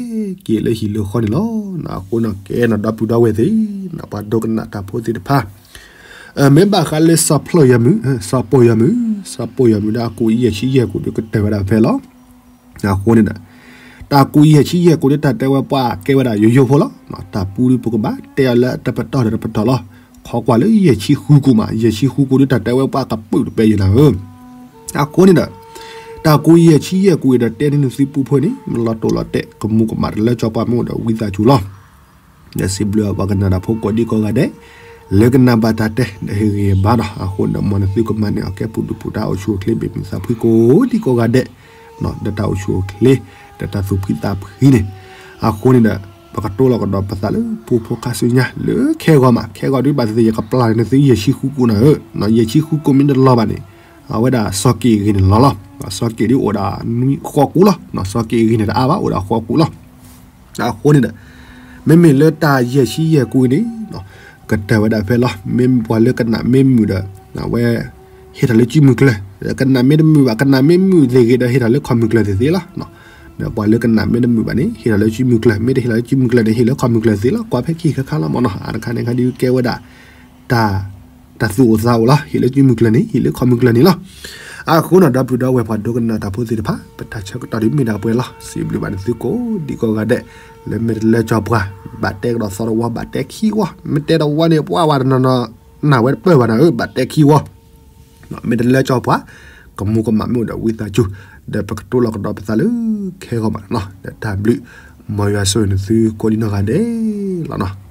က့ၤလၢဟံၣ်လၢဃီန့ၣ်လီၤ. အဃိန့ၣ်ကဲနီၤ ဒီပုၢ်ဒီဝဲၢ်သ့ၣ်, ပှၤဒိကနၣ်တၢ်ဖိသ့ၣ်တဖၣ် မ့ၢ်ဘၣ်ဃးလၢစီၤဖျၢၣ်ယီၤမုၢ်, စီၤပိၢ်ယီၤမုၢ်, စီၤပိၢ်ယီၤမုၢ်ဒီးအကူးယဲၢ်ဆံယဲၢ်ကူးဒီးကတၢၢ်ဝဲဒၣ်ဖဲလီၤ. အဃိန့ၣ်ဒီး တၢ်ကူးယဲၢ်ဆံယဲၢ်ကူးဒီးတၢ်တဲဝဲပှၤကဲဝဲဒၣ်ယိယိဖိလီၤ. တၢ်ပူဒီးပကဘၣ်တဲအီၤလၢတပတီၢ်ဒီးတပတီၢ်လီၤ. ခီကွၢ်လၢယဲၢ်ဆံဃုကူးမး ယဲၢ်ဆံဃုကူးဒီးတၢ်တဲဝဲပှၤကပုာ်တပဲယဲၢ်နၤဧၢ. အဃိန့ၣ်ဒီး တၢ်ကူးယဲၢ်ဆံယဲၢ်ကူးအံၤဒီးတဲန့ၢ်နသုပူဖိန့ၣ် မ့ၢ်လီၤတိၢ်လီၤတဲာ် ကမူၤကမၣ်တလၢကၠီပှၤမ့ၢ်အိၣ်ဒီးဝံသးစူၤလီၤ. ဒီးစံးဘျုးအပှၤကနၣ်တၢ်ဖိကိးဒံကိးဂၤဒဲး, လၢကနၣ်ဘၣ်တၢ်တဲ ဒီးဟ့ၣ်ဂံၢ်ဘါဒီး အဃိန့ၣ် မ်နသုကမၤန့ၢ်အီၤကဲပူၤဒုၣ်ပူၤဒါအိၣ်ဆူၣ်အိၣ်ချ့ဘၣ်မုာ်သးဖှံကိးဒံကိးဂၤဒဲး, ဒီးတၢ်အိၣ်ဆူၣ်အိၣ်ချ့ ဒီးတၢ်သူၣ်ဖှံသးဖှံန့ၣ်, အဃိန့ၣ်ဒီး ပကတိၤလီၤကဒီးပသးလၢပူဖိခါဆူညါလၢခဲဂီၤမး ခဲဂီၤဒုးဘၣ်သ့ၣ်သ့ၣ် ယကပျၢ်န့ၢ်သုယဲၢ်ဆံဃုကူးနၤဧၢ, ယဲၢ်ဆံဃုကူးမ့ၢ်တလီၤဘၣ်န့ၣ် အဝဲဒၣ်စီၤက့ၣ်ဂ့ၤန့ၣ်လီၤလီၤ. စီၤက့ၣ်ဒ်အိၣ်ဒၣ်ဃိးကူးလီၤ. စီၤက့ၣ်ဂ့ၤန့ၣ်တအါဘၣ် အိၣ်ဒၣ်ဃိးကူးလီၤ. အဃိန့ၣ်ဒီး မ့မ့ၢ်လၢတၢ်ယဲၢ်ဆံယဲၢ်ကူးအံၤန့ၣ် ကတၢၢ်ဝဲဒၣ်ဖဲလီၤ. မ့မ့ၢ်ပှၤလၢကနၣ်မ့ၢ်မုာ်ဒီး အဝဲ ဟ့ၣ်ထီၣ်လၢကုမုၢ်ကျၢၢ်, ကနၣ်မ့ၢ်တမုာ်ဘၣ် ကနၣ်မ့ၢ်မုာ်သ့ၣ်ဂ့ၤဒီး ဟ့ၣ်ထီၣ်လၢခီၣ်မုၢ်ကျၢၢ်သ့ၣ်သ့လီၤ. ဒီးပှၤလၢကနၣ်မ့ၢ်တမုာ်ဘၣ်န့ၣ် ဟ့ၣ်ထီၣ်လၢကုမုၢ်ကျၢၢ်, မ့ၢ်တဟ့ၣ်လီၤလၢကုမုၢ်ကျၢၢ်န့ၣ် ဟ့ၣ်လၢခီၣ်မုၢ်ကျၢၢ်သ့လီၤ. ကွၢ်ဖဲခံခါခါလီၤမ့ၢ်နီၤ. အါတခါန့ၣ်ခါဒုးကဲဝဲဒၣ် တၢ် တၢ်သူၣ်အိၣ်သးအိၣ်လီၤ. ဟ့ၣ်လၢကုမုၢ်ကျၢၢ်န့ၣ် ဟ့ၣ်လၢခီၣ်မုၢ်ကျၢၢ်န့ၣ်လီၤ. အဃိန့ၣ်ဒီပုၢ်ဒီဝဲၢ်ပှၤဒိကနၣ်တၢ်ဖိသ့ၣ်တဖၣ် ပတၢ်ဆၢကတီၢ်ဒ်မ့ၢ်ဒၣ်ပှဲၤလီၤ. စံးဘျုးဘၣ်နသုကိးဒံကိးဂၤဒဲး, လၢမ့ၢ်တလၢကၠီပှၤ ဘၣ်တဲကဒီးသီတဝီ ဘၣ်တဲခံဝီ, မ့ၢ်တဲတဝီန့ၣ် ပှၤဝဲတနီၤနီၤ နၢ်ဝဲတပၢၢ်ဘၣ်နၤဧၢ, ဘၣ်တဲခံဝီ မ့ၢ်တလၢကၠီပှၤ ကမူၤကမၣ်မ့ၢ်အိၣ်ဒီးဝံသးစူၤ, ဒီးပကတိၤလီၤကဒီးပသးလၢခဲဂီၤမးနီၤ. ဒီးတၢ်ဘျုးမ်ယွၤဆိၣ်ဂ့ၤနသုကိးဒံနီၢ်ဂၤဒဲးလီၤနီၤ.